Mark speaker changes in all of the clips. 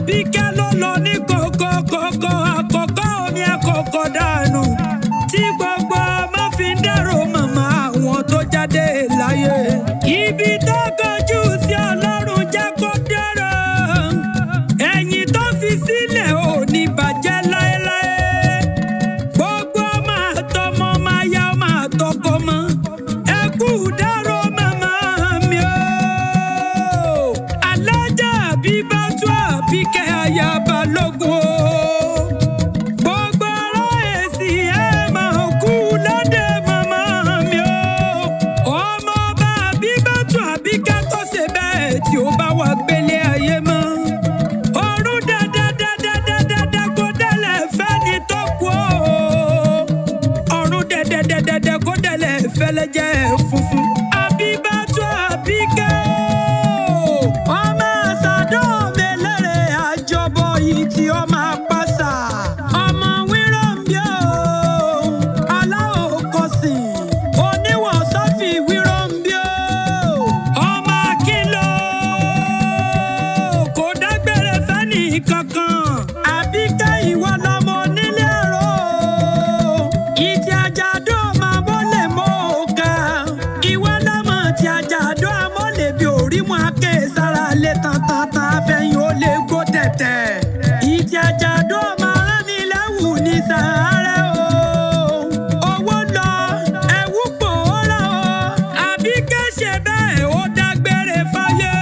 Speaker 1: Àbíkẹ́ ló lọ ní kòkòkòkò àkọ́kọ́ omi àkọ́kọ́ dànù tí gbogbo ọmọ fi ń dẹ̀rọ màmá àwọn tó jáde láyé. Ibi tó kọjú sí Ọlọ́run jẹ́ kó dẹ̀rọ̀, ẹ̀yìn tó fi sílẹ̀ ò ní bàjẹ́ láéláé. Gbogbo ọmọ àtọmọ máa yá ọmọ àtọkọ mọ. Ẹ kú dárò màmá mi o. Alájà Àbíbátú Àbíkẹ́ aya Balógun o. Gbogbo ará èsì ẹ máa kú lóde màmá mi o. Ọmọ ọba Àbíbátú Àbíkẹ́ tó ṣe bẹ́ẹ̀ tí ó bá wà gbélé ayé mọ́. Ọ̀run dáadáadáadáa kò délẹ̀ fẹ́ni tó kú o. Ọ̀run dẹ̀dẹ̀dẹ̀dẹ̀ kó délẹ̀ fẹ́lẹ́jẹ́ funfun. Àbíbátú Àbíkẹ́ o. Ọmọ àṣàdó mi lérè àjọbọ yìí tí ó máa pàṣà. Ọmọ wírọ̀ǹbí o. Aláwọ̀ kọsìn. Oníwọ̀n sọ́fì wírọ̀ǹbí o. Ọmọ akílò kò dágbére fẹ́ni kankan. Àbíkẹ́ ìwọ lọmọ onílé ẹ̀rọ. Ìtì àjàdó máa bọ́lẹ̀ mọ́ òkà. Ìwọ lọmọ tí àjàdó amọ́lẹ̀ bí orí mu ake sára lé tantantan afẹ́yìn ó lè gbó tẹ̀tẹ̀. Ìtì àjàdó máa rán ni lẹ́wù ní sàárẹ̀ o. Owó lọ, ẹ̀wù pòórá o. Àbíkẹ́ ṣe bẹ́ẹ̀ ó dágbére fáyé.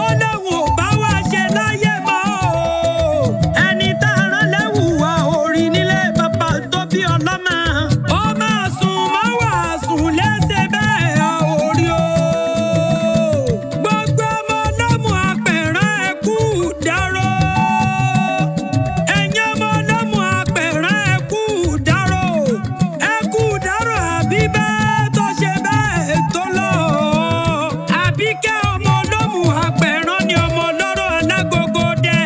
Speaker 1: Ó lóun ò bá wá ṣe láyé mọ́ o. Ẹni tá a rán lẹ́wù wa orí nílé bàbá tó bí ọlọ́mọ. Ó máa sùn mọ́ wàá sùn léṣe bẹ́ẹ̀ a ò rí o. Gbogbo ọmọ ọlọ́mù apẹ̀rán ẹ kú dárò. Ẹ̀yin ọmọ ọlọ́mù apẹ̀rán ẹ kú dárò. Ẹ kú dárò Àbíbẹ́ tó ṣe bẹ́ẹ̀ tó lọ. Àbíkẹ́ ọmọ ọlọ́mù apẹ̀rán ni ọmọ ọlọ́rọ̀ alágogo dẹ.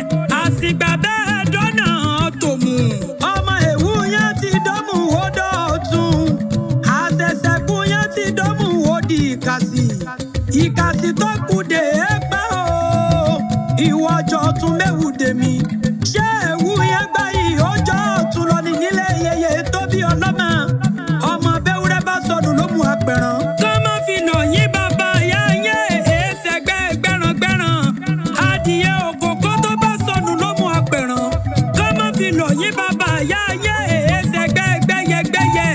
Speaker 1: Àsìgbà bẹ́ẹ̀ dọ́nà tòmù. Ọmọ èwú yẹn ti dọ́mù ó dọ̀tun. Àṣẹ̀ṣẹ̀kù yẹn ti dọ́mù ó di ìkàsì. Ìkàsì tó kù dé pẹ́ o. Ìwọ ọjọ́ tún méwù dèmi. Ṣé èwú yẹn gbá yìí ọjọ́ tún lọ ní nílé yeye tó bí ọlọ́mọ? Ọmọ bẹ́wúrẹ́ bá sọnù ló mú apẹ̀rán. Kọ́ má fi nà yín bàbá ìyá yẹn èéṣẹ́gbẹ́ gbẹ̀ràngbẹ̀ràn. Adìyẹ òkòkò tó bá sọnù ló mú apẹ̀rán. Kọ́ má fi lọ̀ yín bàbá ìyá yẹn èéṣẹ́gbẹ́ gbẹ́yẹgbẹ́yẹ.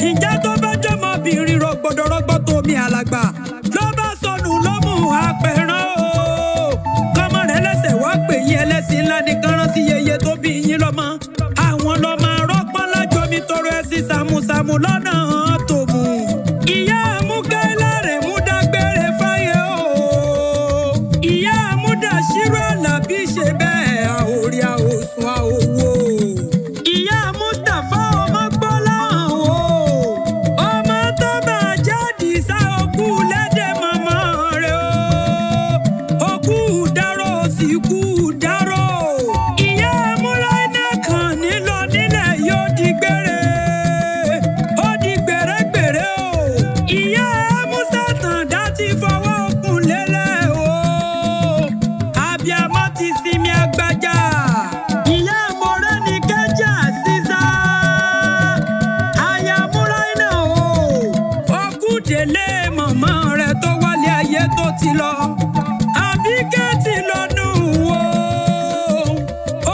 Speaker 1: Ǹjẹ́ tó bá jọmọbìnrin rọgbọdọrọgbọ tómi alàgbà ló bá sọnù ló mú apẹ̀rán o. Kọ́mọ rẹ̀ lẹ́sẹ̀ wá pè yín ẹlẹ́sìn ńlá nìkan rán sí yeye tó bí yín lọ́mọ. Àwọn lọ́mọ arọ́pọ́n lájọmi tọrọ ẹṣin sàmùsàmù lọ́nà tòmù. Ìyá Amúkẹ́lá rẹ̀ mú dágbére fáyé o. Ìyá Amúdàṣírò Àlàbí ṣe bẹ́ẹ̀ àòrí àòsùn àòwò. Ìyá Mustapha ọmọ gbọ́lá hàn o. Ọmọ tó bá jáde sá òkú lẹ́dẹ̀ màmá rẹ̀ o. Òkú dárò sí kú dárò. Ìyá Amúráínà kan nílọ nílẹ̀ yóò di gbére. Ó di gbèrègbèrè o. Ìyá Amúsàtàndá ti fọwọ́ okùn lélẹ̀ o. Abiyamọ ti sinmi agbájá. Ìyá Mọ̀rẹ́ni kẹjà sísá. Aya Múráínà o. Ọkú délé mọ̀mọ́ rẹ̀ tó wálé ayé tó ti lọ. Àbíkẹ́ ti lọ nù o.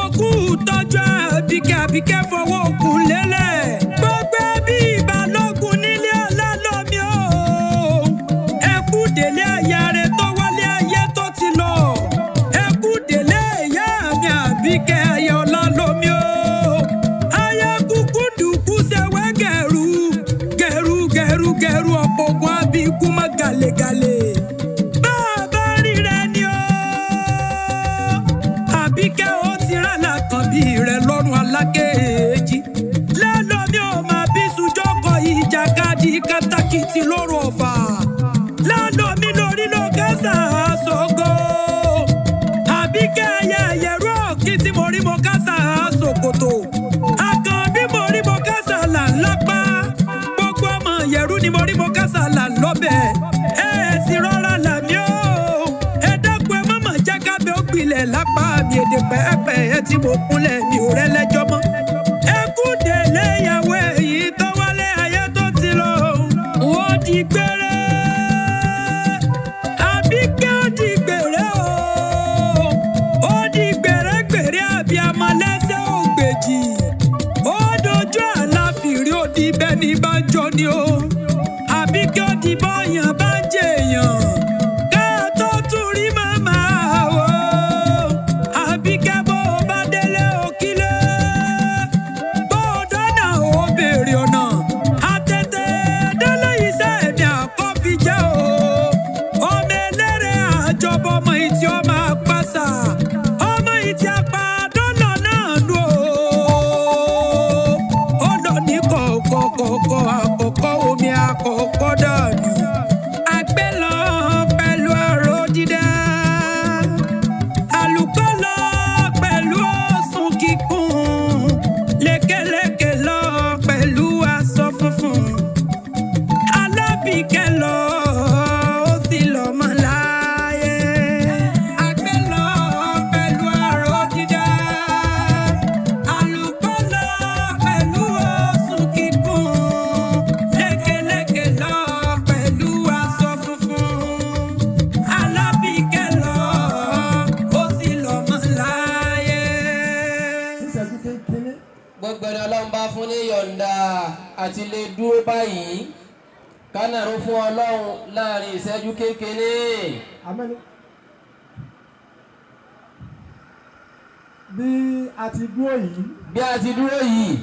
Speaker 1: Òkú tọ́jú Àbíkẹ́ Àbíkẹ́ fọwọ́ òkun lélẹ̀. Gbogbo ẹbí Balógun nílé ọlá lómi o. Ẹkú délé aya rẹ̀ tó wálé ayé tó ti lọ. Ẹkú délé ìyá mi Àbíkẹ́ aya ọlá lómi o. Aya kúkú dùkú ṣẹwẹ́ gẹ̀rú. Gẹ̀rú gẹ̀rú gẹ̀rú ọ̀pọ̀ ogun abíkú mọ́ gàlégàlé. Bá a bá rí rẹ ni o. Àbíkẹ́ ó ti rà lákànbí rẹ̀ lọ́rùn alákejì. Lẹ́lọ́ mi ò máa bí sùjọ́kọ̀ ìjàkadì kátàkìtì lóru ọ̀fà. Lálọ́ mi lórí ló kẹ́sà sọ́gọ́. Àbíkẹ́ ayé ẹ̀yẹ̀rú ọ̀kí tí mo rí mo kásà sòkòtò. Àkànbí mo rí mo kásà là lápá. Gbogbo ọmọ ìyẹ̀rú ni mo rí mo kásà là lọ́bẹ̀. Ẹ sì gbilẹ̀ lápá mi èdè pẹ́ẹ́pẹ́ tí mo kúnlẹ̀ mi ò rẹ́lẹ́jọ́ mọ́. Ẹkú délé ìyàwó èyí tó wálé ayé tó ti lọ. Wọ́n di gbére. Àbíkẹ́ ó di gbére o. Ó di gbèrègbèrè àbí amalẹ́sẹ̀ ògbèjì. Ó dojú àlàfìrí ó di bẹ́ẹ̀ ní bá ń jọ ni o. Àbíkẹ́ ó di bọ́yàn bá ń jèèyàn. Ká tó tún rí màmá o. Àbíkẹ́ bó o bá délé òkílé. Bó o dọ́nà ó béèrè ọ̀nà. Àtètè délé iṣẹ́ ẹ̀mí àkọ́fi jẹ́ o. Ọmọ eléré àjọbọ ọmọ ìtì ọmọ àpàṣà. Ọmọ ìtì àpá dọ́là náà lò ó. Ó lọ ní kọ̀ọ̀kọ̀ọ̀kọ̀ àkọ́kọ́ omi àkọ́kọ́ dànù. Àgbẹ̀ lọ pẹ̀lú àrò dídá. Àlùkò lọ pẹ̀lú òsùn kíkún. Lékeleke lọ pẹ̀lú aṣọ funfun. Alábìkẹ́ lọ, ó sì lọ mọ́ láyé. Àgbẹ̀ lọ pẹ̀lú àrò dídá. Àlùkò lọ pẹ̀lú òsùn kíkún. Lékeleke lọ pẹ̀lú aṣọ funfun. Alábìkẹ́ lọ, ó sì lọ mọ́ láyé.
Speaker 2: Níṣẹ́jú kékeré.
Speaker 3: Gbogbo ẹni Ọlọ́run bá fún ní yọ̀ǹda àti lè dúró báyìí, kánàró fún Ọlọ́run láàrin ìṣẹ́jú kékeré.
Speaker 2: Amẹ́ni. Bí a ti dúró yìí,
Speaker 3: Bí a ti dúró yìí,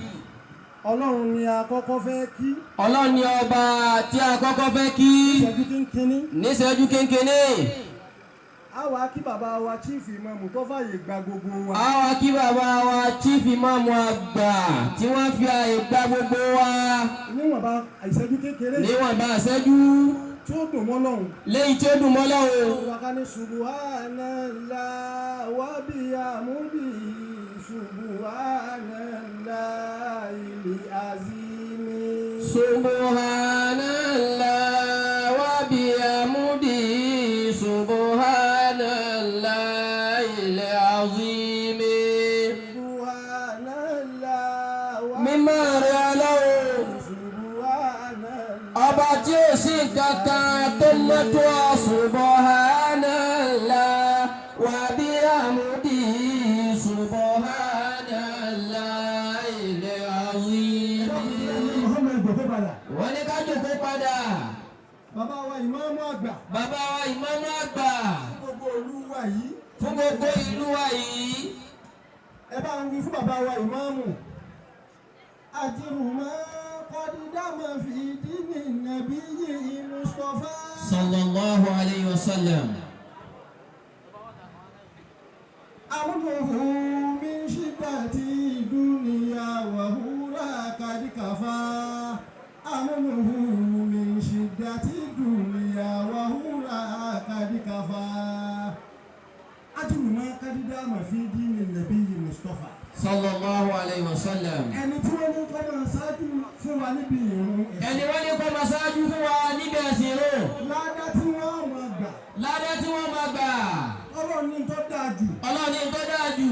Speaker 2: Ọlọ́run ni a kọ́kọ́ fẹ́ kí.
Speaker 3: Ọlọ́run ni ọba tí a kọ́kọ́ fẹ́ kí.
Speaker 2: Níṣẹ́jú kékeré.
Speaker 3: Níṣẹ́jú kékeré.
Speaker 2: A wá kí bàbá wa Chief Imam tó fàyè gba gbogbo wa.
Speaker 3: A wá kí bàbá wa Chief Imam àgbà tí wọ́n fi àyè gba gbogbo wa.
Speaker 2: Níwọ̀nba ìṣẹ́jú kékeré
Speaker 3: Níwọ̀nba ìṣẹ́jú
Speaker 2: tí ó dùn mọ́ Ọlọ́run.
Speaker 3: léyìí tí ó dùn mọ́ Ọlọ́run.
Speaker 2: Wa ká ní subhanallah wa bihamdihi subhanallahil azim.
Speaker 3: Subhanallah wa bihamdihi subhanallahil azim.
Speaker 2: Subhanallah wa
Speaker 3: Mímọ́ rẹ̀ Ọlọ́run.
Speaker 2: subhanallah.
Speaker 3: Ọba tí ó sì kankan tó mọ́tò subhanallah wa bihamdihi subhanallahil azim.
Speaker 2: Muhammad gbogbo padà.
Speaker 3: Wọ́n ní ká jòkó padà.
Speaker 2: Bàbá wa ìmáàmù àgbà
Speaker 3: Bàbá wa ìmáàmù àgbà
Speaker 2: fún gbogbo ìlú wa yìí.
Speaker 3: fún gbogbo ìlú wa yìí.
Speaker 2: Ẹ bá ń wí fún bàbá wa ìmáàmù. Àjìrùmọ́ kọ́dídàmọ̀ fi dínì nàbí yìí Mustapha.
Speaker 3: Sallallahu alayhi wa sallam.
Speaker 2: Amúnúhù mi ṣídàtì dúnìyà wàhúrà kàdíkàfà. Amúnúhù mi ṣídàtì dúnìyà wàhúrà kàdíkàfà. Àjìrùmọ́ kọ́dídàmọ̀ fi dínì nàbí yìí Mustapha.
Speaker 3: Sallallahu alayhi wa sallam.
Speaker 2: Ẹni tí wọ́n ní kọ́ máa ṣáájú fún wa níbi ìrun ẹ̀sìn.
Speaker 3: Ẹni wọ́n ní kó máa ṣáájú fún wa níbi ẹ̀sìn rò.
Speaker 2: Ládá tí wọ́n máa gbà.
Speaker 3: Ládá tí wọ́n máa gbà.
Speaker 2: Ọlọ́run ní tó dáa jù.
Speaker 3: Ọlọ́run ní tó dáa jù.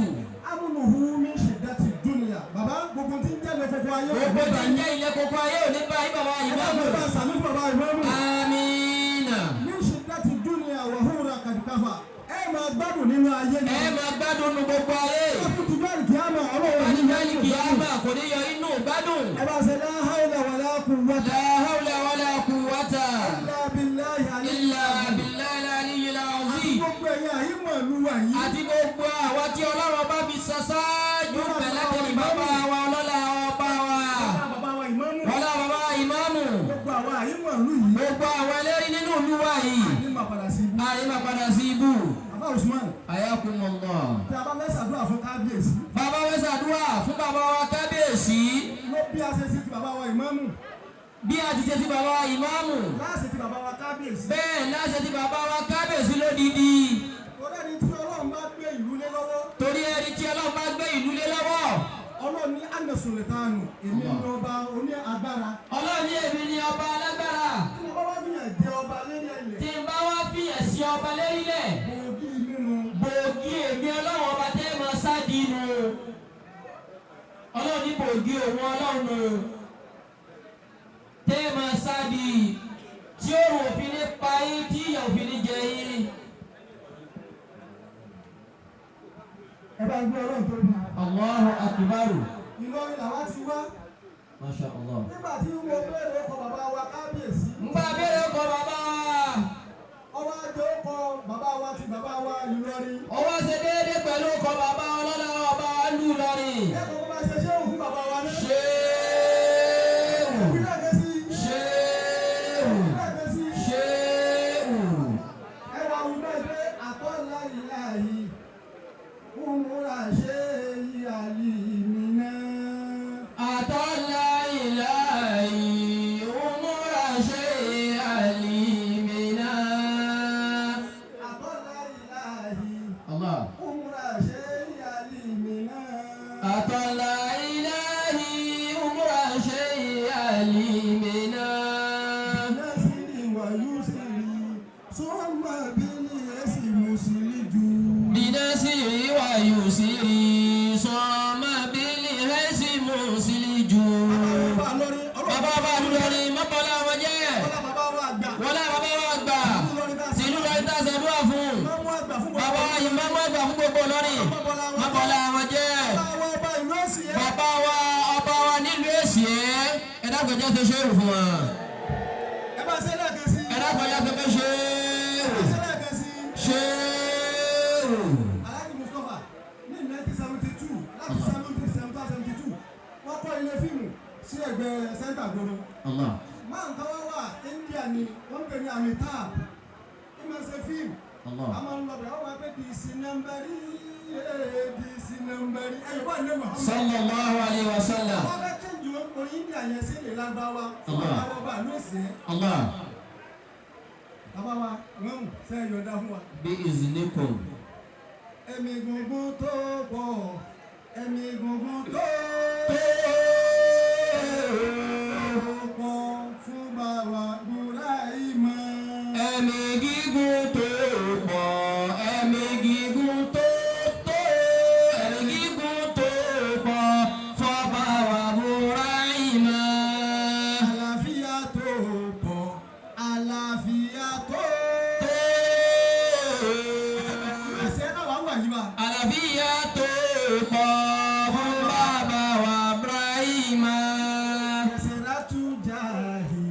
Speaker 2: Amúnúhù mi ṣèdá ti dúnìyà. Bàbá gbogbo tí ń jẹ́ lọ fọfọ ayé.
Speaker 3: Gbogbo tí ń jẹ́ ilé koko ayé ò ní bá yín bàbá
Speaker 2: Ẹ bá
Speaker 3: ìmáàmù.
Speaker 2: mi bá sàmí fún bàbá ìmáàmù.
Speaker 3: Amina.
Speaker 2: Mi ṣèdá ti dúnìyà wàhúrà kàdùkàfà. Ẹ máa gbádùn nínú ayé ni.
Speaker 3: Ẹ máa gbádùn nu gbogbo ayé.
Speaker 2: Ẹ kú ti bẹ́ẹ̀lì kìámà Ọlọ́run ní
Speaker 3: Àníbẹ́ẹ̀lì kìámà kò ní yọ inú gbádùn.
Speaker 2: Ẹ bá ṣe la hawla wala quwwata
Speaker 3: La hawla wala quwwata
Speaker 2: illa billahi
Speaker 3: illa billahi al-aliyyil azim.
Speaker 2: Gbogbo ẹ̀yin àyímọ̀ ìlú wa yìí.
Speaker 3: Àti gbogbo àwa tí Ọlọ́run bá fi ṣaṣáájú pẹ̀lẹ́kẹ̀lì bàbá wa ọlọ́lá ọba wa.
Speaker 2: Bàbá wa ìmáàmù.
Speaker 3: Wọlá bàbá ìmáàmù.
Speaker 2: Gbogbo àwọn àyímọ̀ ìlú yìí.
Speaker 3: Gbogbo àwọn ẹlẹ́rìí nínú ìlú wa yìí.
Speaker 2: Ní máa padà sí ibú.
Speaker 3: Àyè máa padà sí ibú.
Speaker 2: Bàbá Usman,
Speaker 3: Ayakumullah.
Speaker 2: tí a bá fẹ́ ṣàdúrà fún kábíyèsí,
Speaker 3: Bàbá wa ṣàdúrà fún bàbá wa kábíyèsí.
Speaker 2: ló bí a ṣe sí ti bàbá wa ìmáàmù,
Speaker 3: Bí a ti ṣe ti bàbá wa ìmáàmù.
Speaker 2: láàṣẹ ti bàbá wa kábíyèsí.
Speaker 3: Bẹ́ẹ̀ láṣẹ ti bàbá wa kábíyèsí lódìdí.
Speaker 2: Torí ẹni tí Ọlọ́run bá gbé ìlú lé lọ́wọ́,
Speaker 3: Torí ẹni tí Ọlọ́run bá gbé ìlú lé lọ́wọ́.
Speaker 2: Ọlọ́run ní ànàsùnlẹ̀tàánù, èmi ní ọba oní agbára.
Speaker 3: Ọlọ́run ní èmi ni ọba alágbára.
Speaker 2: Tí mo bá wá fìyàn jẹ ọba lérí ilẹ̀,
Speaker 3: Tí n bá wá fi ẹ̀sìn ọba lérílẹ̀.
Speaker 2: gbòógì nínú
Speaker 3: Gbòógì Èmi Ọlọ́run ọba tẹ́ ẹ máa sáàdì nù. Ọlọ́run ní bòógì òun Ọlọ́run nù. Tẹ́ ẹ máa sáàdì tí òrùn òfin ní pa yín, tí ìyà òfin ní jẹ yín.
Speaker 2: Ẹ bá ń gbé Ọlọ́run tóbi.
Speaker 3: Allahu akbar.
Speaker 2: Ìlọrin làwa ti wá.
Speaker 3: Masha Allah.
Speaker 2: Nígbà tí mo béèrè ọkọ̀ bàbá wa kábíyèsí.
Speaker 3: Ngbà béèrè ọkọ̀ bàbá wa.
Speaker 2: Ọwọ́ àjọ ọkọ̀ bàbá wa ti bàbá wa Ìlọrin.
Speaker 3: Ó wá ṣe déédéé pẹ̀lú ọkọ̀ bàbá ọlọ́lá ọba ìlú Ìlọrin.
Speaker 2: Ẹ̀kọ́ bó bá ṣe ṣé òun fún bàbá wa náà.
Speaker 3: Ṣéwù.
Speaker 2: Ìpínlẹ̀ kan sí.
Speaker 3: Ṣéwù.
Speaker 2: Ìpínlẹ̀ kan sí.
Speaker 3: Ṣéwù.
Speaker 2: Ẹ wá wí bẹ́ẹ̀ pé àtọ́lá ìlà yìí. Umura ṣe àlì mi náà.
Speaker 3: Àtọ́lá ìlàyé òmùra ṣe àlìmínà.
Speaker 2: Àtọ́lá ìlà yìí.
Speaker 3: Allah.
Speaker 2: Umura ṣe àlì mi náà.
Speaker 3: Àtọ́lá ìlàyé òmùra ṣe àlìmínà.
Speaker 2: Násìrì wà yúsìrì, sọ́mà bílí ẹ̀sìn mùsùlùmí jù.
Speaker 3: Bínásìrì wà yùsìrì sọ́mà bílí ẹ̀sì mùsùlùmí.
Speaker 2: Bàbá lórí
Speaker 3: Bàbá bá lórí mọ́bọ́lá wọn jẹ́.
Speaker 2: ọlọ́run bàbá wa àgbà.
Speaker 3: Wọlé bàbá wa gbà. Tìlú lọ́yìn tá a ṣàdúrà fún.
Speaker 2: Mọ́mú àgbà fún
Speaker 3: Bàbá ìmáàmù àgbà fún gbogbo Ìlọrin. Mọ́bọ́lá wọn jẹ́.
Speaker 2: Bàbá wa ọba ìlú ẹ̀sìn ẹ̀.
Speaker 3: Bàbá wa ọba wa nílùú Èsì ẹ́. Ẹ dákun jẹ́ ṣe ṣéwù fún wa.
Speaker 2: Ẹ bá ṣe lẹ́ẹ̀kan sí.
Speaker 3: Ẹ dákun jẹ́ ṣe ṣéwù.
Speaker 2: Ṣe lẹ́ẹ̀kan sí.
Speaker 3: Ṣéwù.
Speaker 2: Alhaji Mustapha ní 1972 láti 70 72 wọ́n kọ́ ilé fíìmù sí ẹgbẹ́ sẹ́ńtà gbòòrò.
Speaker 3: Allah.
Speaker 2: Máa ń tọ́wọ́ wà India ni wọ́n ń pè ní Amitabh. Ó máa ń ṣe fíìmù.
Speaker 3: Allah.
Speaker 2: A máa ń lọ bẹ̀rẹ̀ wọ́n máa pé dìísì nàmbẹ̀rì dìísì nàmbẹ̀rì ẹ̀yọ̀ bá ní Muhammad.
Speaker 3: Sallallahu alayhi wa sallam.
Speaker 2: Wọ́n fẹ́ change orin India yẹn sí ilẹ̀ Lárúbáwá.
Speaker 3: Allah.
Speaker 2: Àwọn ọba ìlú èsì ẹ̀.
Speaker 3: Allah.
Speaker 2: Bàbá wa wọ́n ń sẹ́ yọ̀ǹda fún wa.
Speaker 3: Bí iznikum.
Speaker 2: Ẹ̀mí gungun tó pọ̀, ẹ̀mí gungun tó pọ̀ fún bàbá Ibrahima.
Speaker 3: Ẹ̀mí gígùn tó pọ̀, ẹ̀mí gígùn tó tó, ẹ̀mí gígùn tó pọ̀ fọ́ba wa Bùráìmà.
Speaker 2: Àlàáfíà tó pọ̀, àlàáfíà tó. Ẹsẹ̀ náà wà wà yìí wa.
Speaker 3: Àlàáfíà tó pọ̀ fún bàbá wa Bùráìmà.
Speaker 2: Kẹsìrátù jáhì,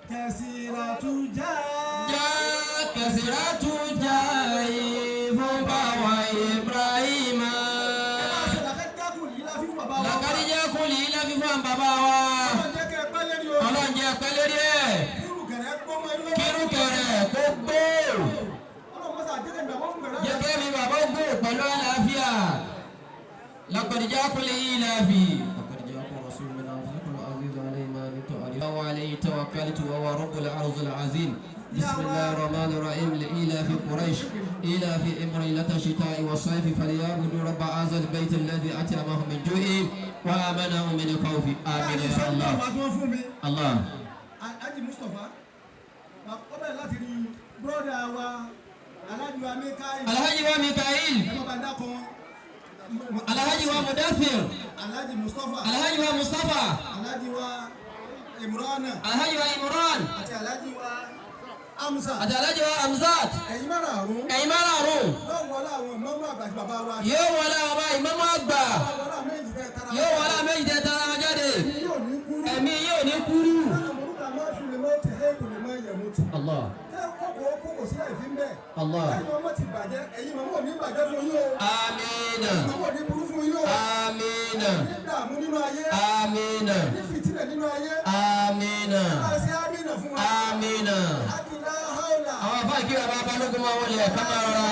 Speaker 2: kẹsìrátù jáhì.
Speaker 3: Já kẹsìrátù jáì fún bàbá Ibrahima.
Speaker 2: Ẹ máa ṣe làkàjákùn yìí láfi fún bàbá wa.
Speaker 3: Làkàdíjà kùlì láfi fún bàbá wa.
Speaker 2: Ọlọ́run jẹ́ kẹ́ ẹ pẹ́ lérí o.
Speaker 3: Ọlọ́run jẹ́ pẹ́ lérí ẹ̀.
Speaker 2: Kírùkẹ̀rẹ̀ gbọ́mọ ilé.
Speaker 3: Kírùkẹ̀rẹ̀ kó gbó.
Speaker 2: Ọlọ́run mọ́sá jẹ́ kẹ́ bàbá ògùn rẹ̀.
Speaker 3: Jẹ́ kẹ́mi bàbá ó gbó pẹ̀lú àlàáfíà. Làkàdíjà kùlì láfi. لقد جاءكم رسول من أنفسكم عزيز عليه ما عنتم وعليه توكلت وهو رب العرش العظيم. بسم الله الرحمن الرحيم. لإيلاف قريش إيلاف رحلة الشتاء والصيف فليعبدوا رب هذا البيت الذي أطعمهم من جوع وآمنهم من خوف. آمين
Speaker 2: Láàrin
Speaker 3: يا
Speaker 2: sẹ́ńtà
Speaker 3: الله.
Speaker 2: wà tí wọ́n fún mi.
Speaker 3: الله.
Speaker 2: Alhaji Mustapha, ó bẹ̀rẹ̀ láti rí bírọ́dà wa Alhaji wa Mikael.
Speaker 3: Alhaji wa Mikael.
Speaker 2: Ẹ má bàa dákọ̀ wọn.
Speaker 3: Alhaji wa Mudathir.
Speaker 2: Alhaji Mustapha.
Speaker 3: Alhaji wa Mustafa.
Speaker 2: Alhaji wa Imrana.
Speaker 3: Alhaji wa Imran.
Speaker 2: Àti Alhaji wa Hamza.
Speaker 3: Àti Alhaji wa Hamzat.
Speaker 2: Ẹ̀yin márààrún.
Speaker 3: Ẹ̀yin márààrún.
Speaker 2: Yóò wọlé àwọn mọ́mú àgbà àti bàbá wa.
Speaker 3: Yóò wọlé ọba ìmáàmù àgbà.
Speaker 2: Yóò wọlé àwọn méjì tẹ́ tara.
Speaker 3: Yóò wọlé àwọn méjì tẹ́ tara wọn jáde.
Speaker 2: Ẹ̀mí yóò ní kúrú.
Speaker 3: Ẹ̀mí yóò ní kúrú.
Speaker 2: Lọ́nà mọ̀rúkà máa fi lè mọ́ ti hẹ́ẹ̀kù lè mọ́ yẹ̀mú tù.
Speaker 3: Allah.
Speaker 2: Tẹ́ kókò kókò sílẹ̀ ìfín bẹ́ẹ̀.
Speaker 3: Allah.
Speaker 2: Ẹ̀yin ọmọ ti bàjẹ́, ẹ̀yin màmú ò ní bàjẹ́ fún yín o.
Speaker 3: Amina.
Speaker 2: Màmú ò ní burú fún yín o.
Speaker 3: Amina.
Speaker 2: Ní dààmú nínú ayé.
Speaker 3: Amina.
Speaker 2: Ní fìtínà nínú ayé.
Speaker 3: Amina.
Speaker 2: Máa ṣe ámìnà fún wa.
Speaker 3: Amina.
Speaker 2: Akìlá haúlà.
Speaker 3: Àwọn afá kí bàbá balógun máa wọlé ẹ̀ka máa rọra.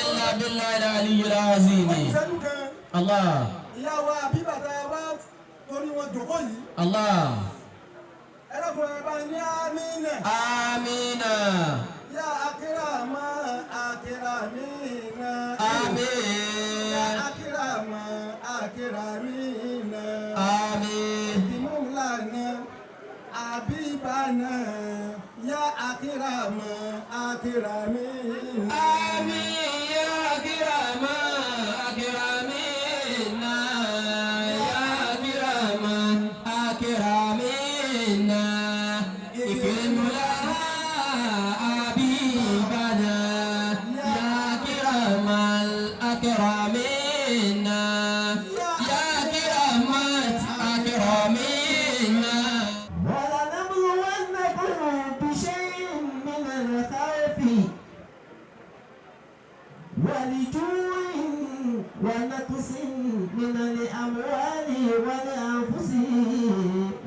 Speaker 3: Illa billahi al-aliyyil azim.
Speaker 2: Ìṣẹ́jú kan,
Speaker 3: Allah.
Speaker 2: ìyá wa àbí bàtà wa torí wọn jòkó yìí.
Speaker 3: Allah.
Speaker 2: Ẹlẹ́kùnrin bá ní ámìnà.
Speaker 3: Amina.
Speaker 2: Yá akíràmá akíramínà.
Speaker 3: Amin.
Speaker 2: Yá akíràmá akíramínà.
Speaker 3: Amin.
Speaker 2: Ìmúlànà àbíbànà yá akíràmá akíramínà.
Speaker 3: Amin ya kirama. أكرمنا يا كرامات أكرمنا.
Speaker 4: ولنبلونكم بشيء من الخوف والجوع ونقص من الأموال والأنفس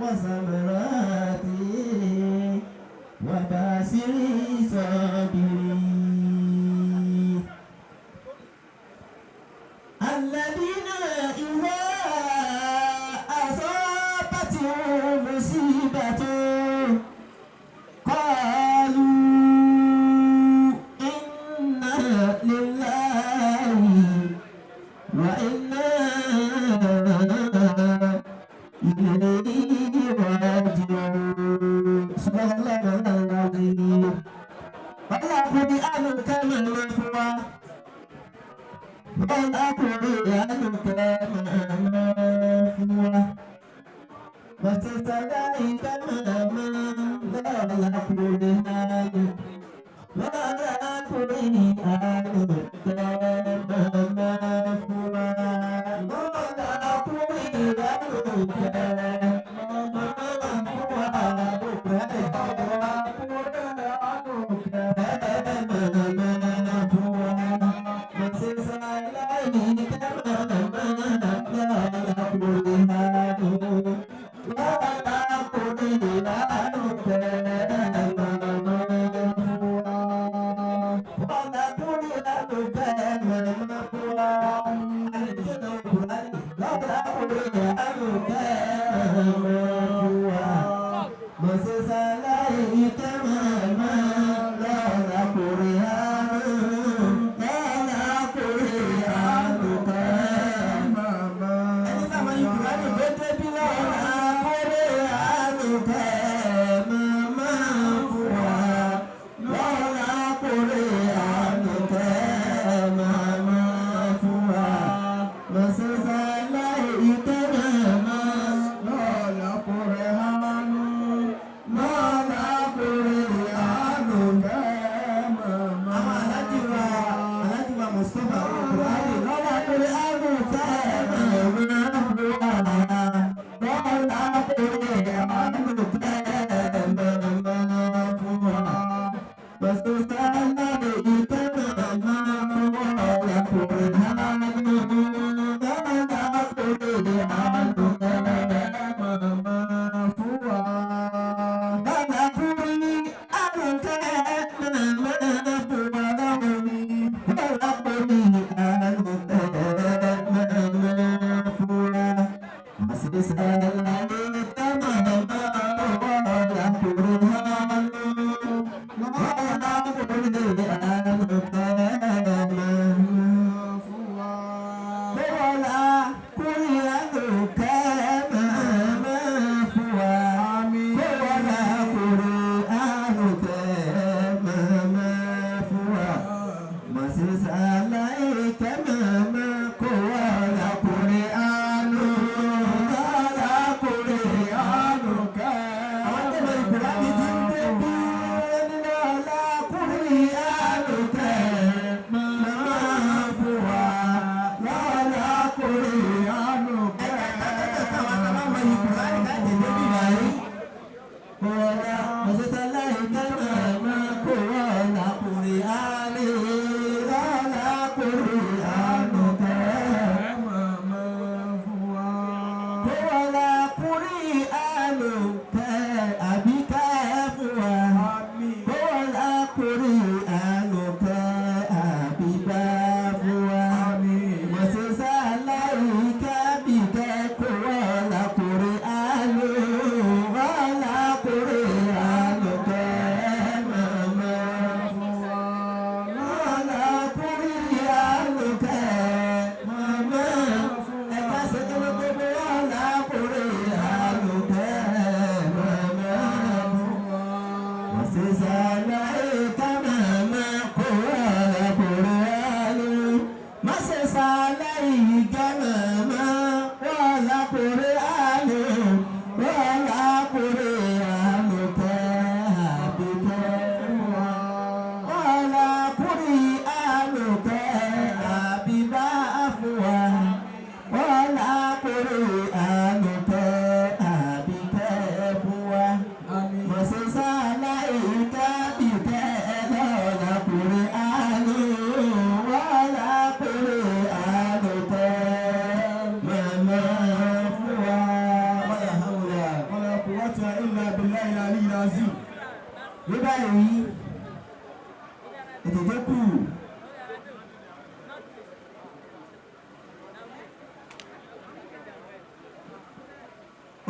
Speaker 4: والثمرات وبشر الصابرين الذين إذا أصابتهم مصيبة قالوا إنا لله وإنا إليه راجعون. صدق الله العظيم. ولقد أنكم مفوى ولقد أنكم مفوى وتتلاقي تماما لا يقولها لا يقولها تماما لا يقولها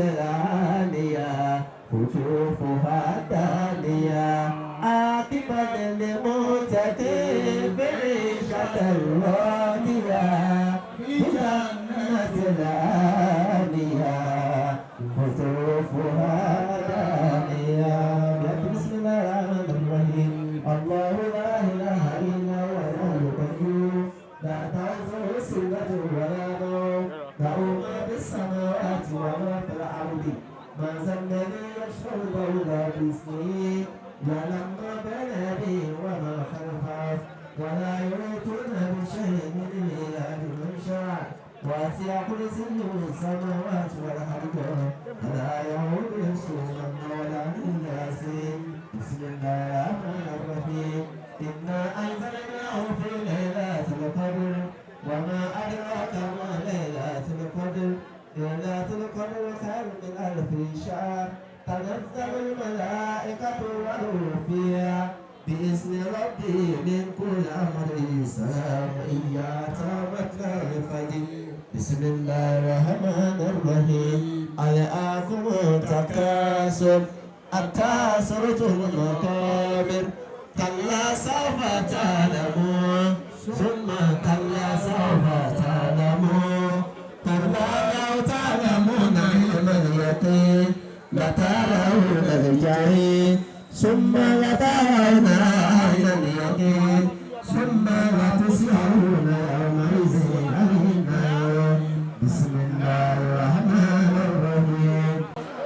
Speaker 4: العالية قطوفها دانية عاقبة للمتقين في عيشة راضية في جنة العالية قطوفها دانية. بسم الله الرحمن الرحيم. الله لا إله إلا هو الحي القيوم لا تأخذه سنة ولا نوم له ما في السماوات وما في الأرض من ذا الذي يشفع إلا بإذنه يعلم ما بين يديه وما خلفه ولا يحيطون بشيء من علمه إلا بما شاء وسع كرسيه السماوات والأرض ولا يؤوده حفظهما ولا العظيم. بسم الله الرحمن الرحيم. إنا أنزلناه في ليلة القدر وما أدراك ما ليلة القدر. ليلة القدر خير من ألف شهر تنزل الملائكة والروح فيها بإذن ربي من كل أمر سلام هي حتى مطلع الفجر. بسم الله الرحمن الرحيم. ألهاكم التكاثر حتى زرتم المقابر كلا سوف تعلمون ثم كلا سوف تعلمون كلا لو تعلمون علم اليقين لترون الجحيم ثم لترونها عين اليقين ثم لتسألون يومئذ عن النعيم. بسم الله الرحمن الرحيم.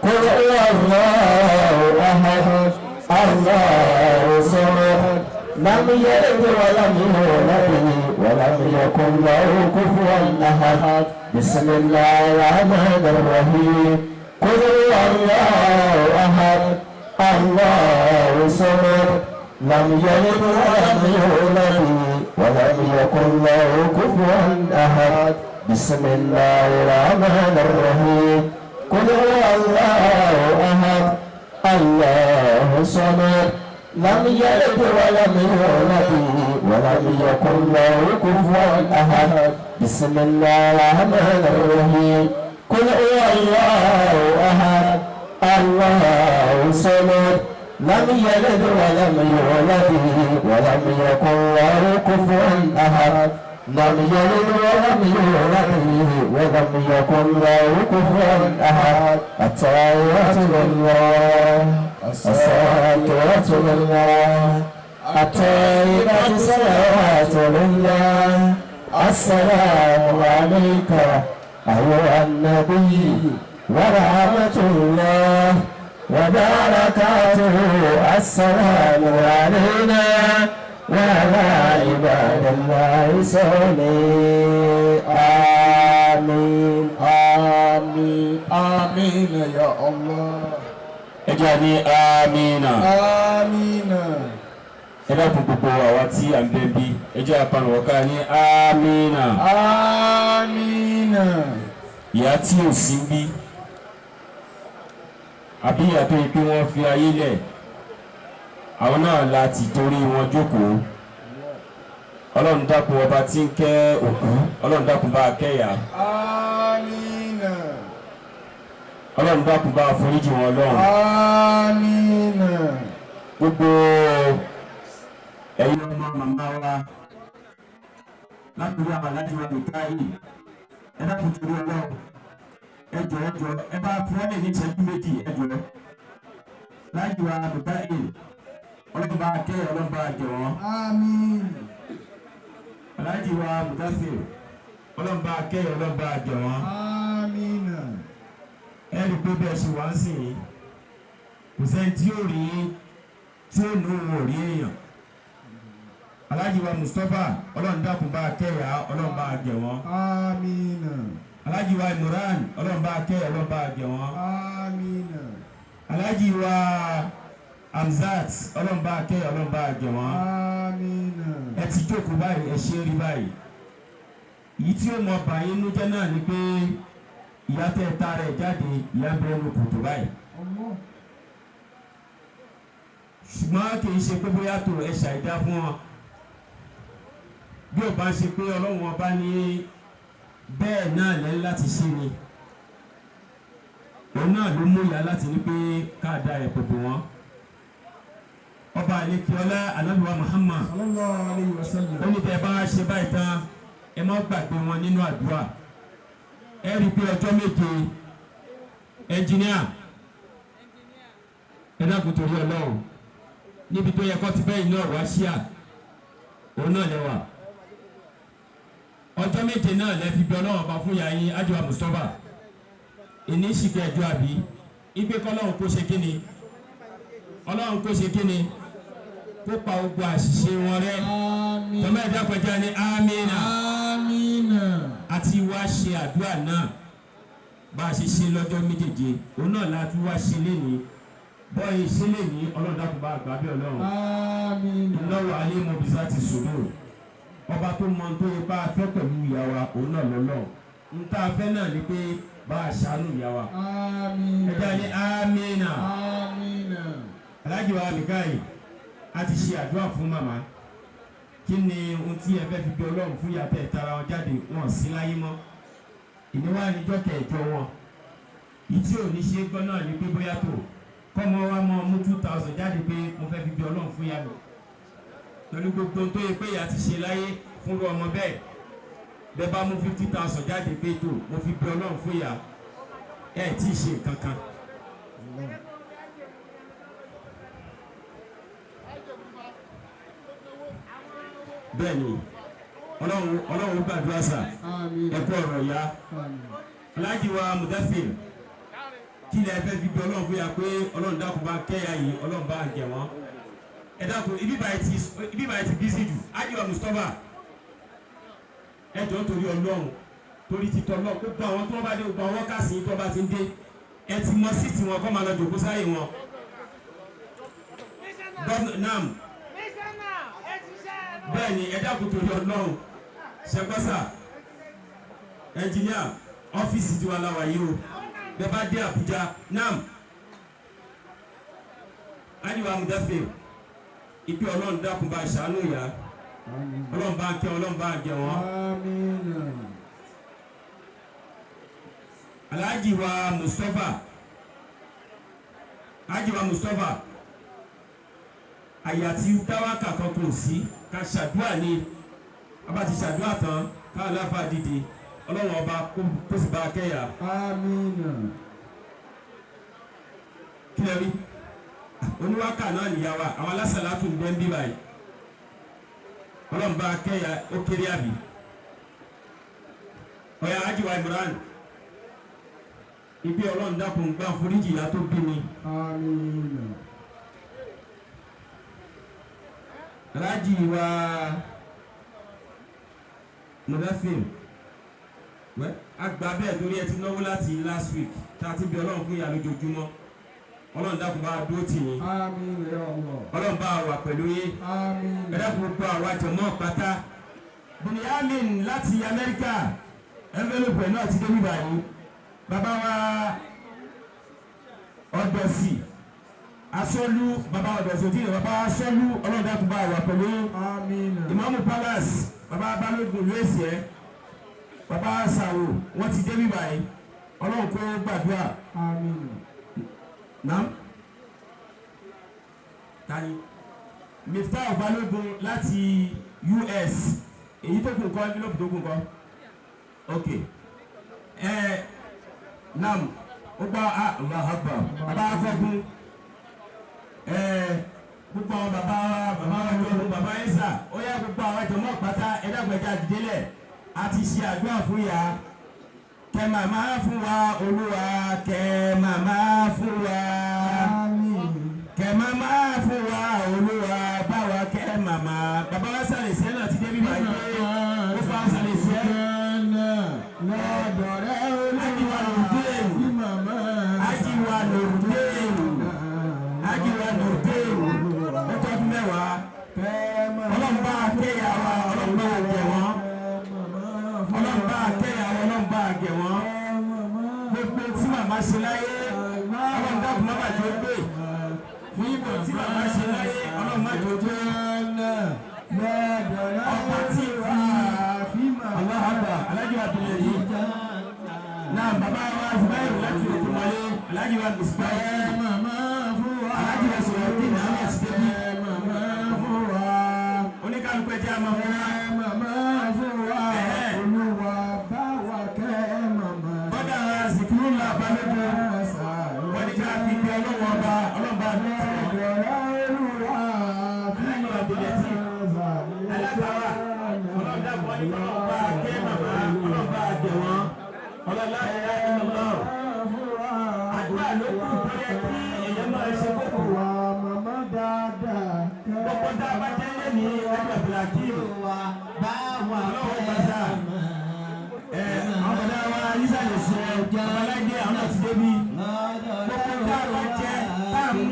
Speaker 4: قل هو الله أحد الله الصمد لم يلد ولم يولد ولم يكن له كفوا أحد. بسم الله الرحمن الرحيم. قل هو الله أحد الله الصمد لم يلد ولم يولد ولم يكن له كفوا أحد. بسم الله الرحمن الرحيم. قل هو الله أحد الله الصمد لم يلد ولم يولد ولم يكن له كفوا أحد. بسم الله الرحمن الرحيم. قل هو الله أحد الله الصمد لم يلد ولم يولد ولم يكن له كفوا أحد. لم يلد ولم يولد ولم يكن له كفوا أحد. التحيات لله الصلاة لله الطيبات صلوات لله. السلام عليك أيها النبي ورحمة الله وبركاته. السلام علينا وعلى عباد الله الصالحين. آمين
Speaker 2: آمين آمين يا الله.
Speaker 5: Ẹ jẹ́ ní amina.
Speaker 2: آمين.
Speaker 5: Ẹ dákun, gbogbo àwa tí à ń bẹ bí, ẹ jẹ́ apanwọ̀ká ní amina.
Speaker 2: آمين.
Speaker 5: Ìyá tí ò sí ń bí, àbí ìyá tó yẹ pé wọ́n fi ayé lẹ̀, àwọn náà láti torí wọn jókòó. Ọlọ́run dákun, ọba tí ń kẹ́ òkú, Ọlọ́run dákun, bá a kẹ́ ìyá.
Speaker 2: آمين.
Speaker 5: Ọlọ́run dákun, bá a foríjì wọn lọ́run.
Speaker 2: آمين.
Speaker 5: Gbogbo ẹ̀yin ọmọ màmá wa, látòrí àwọn aláàjì wa nìkan yìí, ẹ dákun, torí Ọlọ́run, ẹ jọ̀ọ́, ẹ jọ̀ọ́, ẹ bá fún ẹ ní ìṣẹ́jú 2, ẹ jọ̀ọ́. Láàjì wa nìkan yìí, Ọlọ́run bá kẹ́, Ọlọ́run bá jẹ̀ wọ́n.
Speaker 2: آمين.
Speaker 5: Aláàjì wa Mudasir, Ọlọ́run bá kẹ́, Ọlọ́run bá jẹ̀ wọ́n.
Speaker 2: آمين.
Speaker 5: Ẹ rí i pé bẹ́ẹ̀ ṣe wá ń sìn yín, kò sẹ́ni tí ó rí tí ó nù ún ò rí èèyàn. Aláàjì wa Mustapha, Ọlọ́run dákun, bá kẹ́yà, Ọlọ́run bá jẹ̀ wọ́n.
Speaker 2: آمين.
Speaker 5: Aláàjì wa Imran, Ọlọ́run bá kẹ́, Ọlọ́run bá jẹ̀ wọ́n.
Speaker 2: آمين.
Speaker 5: Aláàjì wa Hamzat, Ọlọ́run bá kẹ́, Ọlọ́run bá jẹ̀ wọ́n.
Speaker 2: آمين.
Speaker 5: Ẹ ti jókòó báyìí, ẹ ṣe é rí báyìí. Èyí tí ó mọ bàyín nú jẹ́ náà ni pé ìyá tẹ́ ta rẹ̀ jáde, ìyá bẹ́ẹ̀ ló kòtò báyìí.
Speaker 2: الله.
Speaker 5: Ṣùgbọ́n kì í ṣe pé bóyá tó ẹ ṣàìdá fún wọn. Bí ò bá ṣe pé Ọlọ́run ọba ní bẹ́ẹ̀ náà lẹ́yìn láti ṣe ni. Òun náà ló mú ìyá láti ní pé ká da ẹ̀pẹ̀ bò wọ́n. Ọba àlekíọ́lá anábìwá Muhammad
Speaker 2: Sallallahu alayhi wa sallam.
Speaker 5: ó ní tẹ́ ẹ bá ṣe báyìí tán, ẹ má gbàgbé wọn nínú àdúrà. Ẹ rí i pé ọjọ́ 7, ẹnjìníà, ẹ dákun torí Ọlọ́run, níbi tó yẹ kó ti bẹ́yìn náà wá ṣíà, òun náà lẹ́wà. Ọjọ́ 7 náà lẹ́ fi bí Ọlọ́run ọba fún ìyá yín Ájíwá Mustapha. Ìní ṣìkẹ́ ẹjọ́ àbí ipe kọ́lọ́run kó ṣe kíni, Ọlọ́run kó ṣe kíni, kó pa gbogbo àṣìṣe wọn rẹ́.
Speaker 3: Àmín.
Speaker 5: Tọ́mọ ẹ̀dá kọjá ní amínà.
Speaker 3: Àmín.
Speaker 5: Àti wá ṣe àdúrà náà bá a ṣe ṣe lọ́jọ́ méjèèje, òun náà la tún wá ṣe lénìí. Bọ́ọ̀yì ṣe lénìí, Ọlọ́run dákun bá àgbà bí Ọlọ́run.
Speaker 3: Àmín.
Speaker 5: Lọ́wọ́ alẹ́ mọ bisa ti sòdò, ọba tó mọ tó yẹ bá a fẹ́ pẹ̀lú ìyá wa, òun náà lọ́lọ́ n tá a fẹ́ náà ni pé bá a ṣàánú ìyá wa.
Speaker 3: Àmín.
Speaker 5: Ẹja ní amínà.
Speaker 3: Àmín.
Speaker 5: Aláàjì wa Mìkáyì, a ti ṣe àdúrà fún màmá. Kí ni ohun tí ẹ fẹ́ fi bí Ọlọ́run fún ìyá tẹ̀ tara wọn jáde? Wọn sí láyé mọ́, ìníwá níjọ́ kẹjọ wọn. Ìtí ò ní ṣe é gbọ́ náà ni pé bóyá tó kọ́mọ wa mọ mú 2,000 jáde pé mo fẹ́ fi bí Ọlọ́run fún ìyá mi pẹ̀lú gbogbo ohun tó yẹ pé ìyá ti ṣe láyé fúnru ọmọ bẹ́ẹ̀. Bẹ́ẹ̀ bá mú 50,000 jáde pé tó mo fi bí Ọlọ́run fún ìyá, ẹ̀ tí ì ṣe nǹkan kan. Bẹ́ẹ̀ ni, Ọlọ́run, Ọlọ́run gbàdúrà sà.
Speaker 3: Àmín.
Speaker 5: Ẹ kú ọ̀rọ̀ ìyá.
Speaker 3: Àmín.
Speaker 5: Aláàjì wa Mudafir, kí lẹ fẹ́ fi bí Ọlọ́run fún ya pé Ọlọ́run dákun bá kẹ́yà yìí, Ọlọ́run bá jẹ wọ́n? Ẹ dákun, ibi báyìí ti busy jù. Ájì wa Mustapha, ẹ jọ̀ọ́, torí Ọlọ́run, torí titọ́ náà, gbogbo àwọn tó bá dé, gbogbo àwọn wákàsí tó bá ti ń dé, ẹ ti mọ seat wọn, kọ́ máa lọ jòkó sáyé wọn. Gọ́vnà nam, bẹ́ẹ̀ ni, ẹ dákun torí Ọlọ́run. Ṣẹgbọ́sà ẹnjìníà, ọ́fíìsì tiwa la wà yìí o. Bẹ́ẹ̀ bá dé Àbújá nam, Ájíwá Mudafir, ìpè Ọlọ́run dákun bá ṣàánú ìyá, Ọlọ́run bá kẹ́, Ọlọ́run bá jẹ wọ́n.
Speaker 3: Àmín.
Speaker 5: Alhaji wa Mustapha, Alhaji wa Mustapha, àyà tí dáwàkà kan kò sí, ká ṣàdúrà ní. A bá ti ṣàdúrà tán, ká aláfa dìde, Ọlọ́run ọba kó sì bá a kẹ́yà.
Speaker 3: Àmín.
Speaker 5: Kí lẹ rí oníwákà náà nìyá wa, àwọn alásàlátù ń bẹ́ ń bí báyìí. Ọlọ́run bá a kẹ́yà. Ó kéré àbí? Ọ̀yà Ajiwa Imran, ibi Ọlọ́run dákun gbà foríjì ìyá tó bí mi.
Speaker 3: Àmín.
Speaker 5: Alhaji wa Mudafir, wẹ́ àgbà bẹ́ẹ̀ torí ẹ ti náwó láti last week tá a ti bí Ọlọ́run fún ìyá lójoojúmọ́. Ọlọ́run dákun bá a dúró tì yín.
Speaker 3: Àmín ya Allah.
Speaker 5: Ọlọ́run bá a wà pẹ̀lú yín.
Speaker 3: Àmín.
Speaker 5: Ẹ dákun, gbogbo àwa jọmọ́ pátá. Bunyamin láti Amẹ́ríkà, envelope ẹ̀ náà ti dé bíbá yìí. Bàbá wa Ọ̀dọ̀sì Asọ́lú, bàbá Ọ̀dọ̀sì òtí, bàbá Asọ́lú, Ọlọ́run dákun bá a wà pẹ̀lú yín.
Speaker 3: Àmín.
Speaker 5: Ìmáàmù Palace, bàbá Balógun ìlú Èsìẹ́, bàbá Sàwò, wọ́n ti dé bíbá yìí. Ọlọ́run kó gbàdúrà.
Speaker 3: Àmín.
Speaker 5: Naam, tani Miftah Balógun láti US, èyí tó kù ńkọ́? Envelope tó kù ńkọ́? Ok, ẹ nam, ó gbọ́ Allahu Akbar. Bàbá akọ́gun, ẹ gbogbo àwọn bàbá wa, bàbá wa jọ, bàbá ẹ̀sà, ó yá, gbogbo àwọn jọmọ́ pátá, ẹ dàgbẹ́jà dìdélẹ̀. A ti ṣe àdúrà fún ya. Kẹ màmá fún wa, Olúwa, kẹ màmá fún wa.
Speaker 3: Àmín.
Speaker 5: Kẹ màmá fún wa, Olúwa, bá wa kẹ màmá. Bàbá wa sàlẹ̀ sẹ́ náà ti dé bíbá yìí pé ó fa sàlẹ̀ sẹ́.
Speaker 3: Lọ́dọ̀ rẹ̀.
Speaker 5: Ajiwa Nurdin.
Speaker 3: Sí màmá.
Speaker 5: Ajiwa Nurdin, Ajiwa Nurdin, ó tọ́jú 10. Ọlọ́run bá kẹ́yà wa, Ọlọ́run bá gẹ̀ wọ́n. Ọlọ́run bá kẹ́yà wa, Ọlọ́run bá gẹ̀ wọ́n. Gbogbo tí màmá ṣe láyé, Ọlọ́run dákun má bàjẹ́ ó gbé. Gbogbo tí màmá ṣe láyé, Ọlọ́run má jẹ́ ó gbé. Ọba tí fi Allahu Akbar. Alájọ àbílẹ̀ yìí. Náà bàbá wa Zubairu láti òkú wọlé, Alhaji wa Misbahi.
Speaker 2: Màmá fún wa.
Speaker 5: Alhaji wa Sọ̀rọ̀dín àwọn ti débi.
Speaker 2: Màmá fún wa.
Speaker 5: Oníkálukú ẹjẹ́ àmọ́ fún wa.
Speaker 2: Màmá fún wa. Olúwa bá wa kẹ́ màmá.
Speaker 5: Bọ́dà wa Zikirullah Balógun. Wọ́n ní ká fi bí ọlọ́wọ́ ọba ọlọ́ba mi tì wọ́n.
Speaker 2: Olúwa
Speaker 5: Alhaji wa Abdulateef. Alága wa ọlọ́dàpọ̀ ní ọlọ́ba kẹ́ màmá ọlọ́ba gẹ̀ wọ́n. Ọlọ́lá ẹ̀yà ìlọ́lọ́. Àdúrà ló kù tó yẹ kí èèyàn máa ṣe kókò.
Speaker 2: Wa màmá dáadáa.
Speaker 5: Gbogbo tá a bá jẹ́ lé ní Alhaji Abdulhakeem. Ọlọ́wọ́ gbàsá. Ẹ àwọn bọ̀dá wa Yísà lè sọ Babaláde àwọn náà ti débi. Gbogbo tá a bá jẹ tá a mú.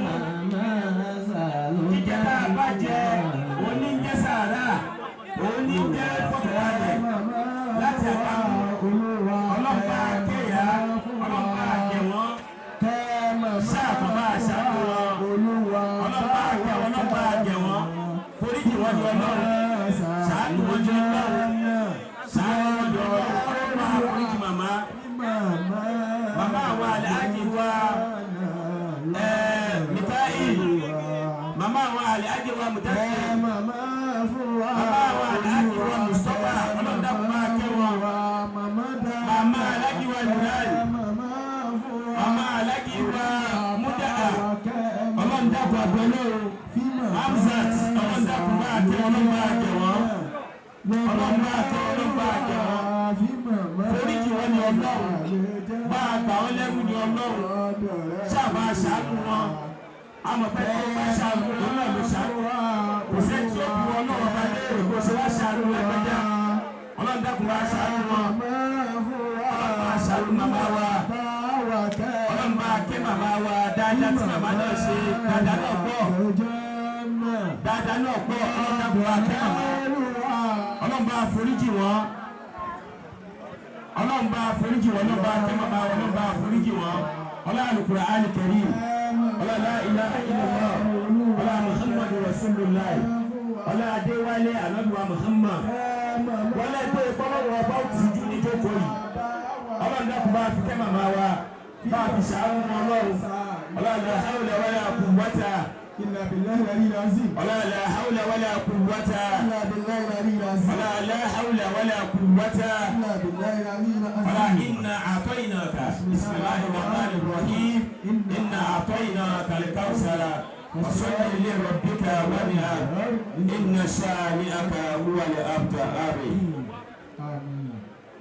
Speaker 5: Jíjẹ tá a bá jẹ òní ń jẹ́ sàárà òní ń jẹ́ fọkànbalẹ̀ láti àpapọ̀ ọlọ́pàá kéèyà ọlọ́pàá kẹwọ́n ṣáàkọ́bá àṣàkó wọn ọlọ́pàá kẹwọ́n ọlọ́pàá kẹwọ́n foríjì wọn ní ọlọ́run ṣàánú wọn ní ọlọ́run ṣàánú wọn ní ọlọ́run ọlọ́pàá foríjì màmá màmá àwọn àlàájì wa Mikael màmá àwọn àlàájì wa Mùtẹ́sí
Speaker 2: Màmá fún wa.
Speaker 5: màmá àwọn àlàájì wa Mùsọ́fà ọlọ́dàkùn máa kẹ́ wọn
Speaker 2: Màmá dáadáa.
Speaker 5: màmá aláàjì wa Bilal
Speaker 2: Màmá fún wa.
Speaker 5: màmá aláàjì wa Múdàá ọlọ́dàkùn àgbẹ̀lẹ́ o Hamzat ọlọ́dàkùn máa kẹ́ ọlọ́run máa kẹ́ wọn ọlọ́run máa kẹ́ ọlọ́run máa kẹ́ wọn foríjì wọn ni ọlọ́run bá a gbà wọn lẹ́rù ni ọlọ́run ṣáàbà ṣàánú wọn àmọ̀ pé kó bá ṣàánú wọn náà ló ṣàánú kò sẹ́ni tí ó bu ọlọ́run ọba léèrè kó ṣe wá ṣàánú lágbájá ọlọ́run dákun wá ṣàánú wọn ọlọ́run bá ṣàánú màmá wa ọlọ́run bá kẹ́ màmá wa dáadáa tí màmá náà ṣe dáadáa náà pọ̀ dáadáa náà pọ̀ ọlọ́run dákun wá kẹ́ màmá ọlọ́run bá foríjì wọn ọlọ́run bá foríjì wọn ọlọ́run bá kẹ́ màmá wọn ọlọ́run bá foríjì wọn ọlọ́run Al-Qur'an Al-Karim ọlọ́run la ilaha illallah ọlọ́run Muhammadu Rasulullah ọlọ́run Adéwálé anabiwa Muhammad wọlé tó ìfọlọ́wọ́ ọba ó ti jú níjókòó yìí ọlọ́run dákun bá fi kẹ́ màmá wa bá fi ṣàánú wọn ọlọ́run ọlọ́run la hawla wala quwwata
Speaker 2: Inna billahi al-aliyyil azim.
Speaker 5: ọlọ́run la hawla wala quwwata
Speaker 2: Inna billahi al-aliyyil azim.
Speaker 5: ọlọ́run la hawla wala quwwata.
Speaker 2: Inna billahi al-aliyyil
Speaker 5: ولا
Speaker 2: azim.
Speaker 5: إنا أعطيناك بسم الله الرحمن الرحيم إنا أعطيناك الكوثر فصل لربك وانحر إن شانئك هو الأبتر.
Speaker 2: آمين.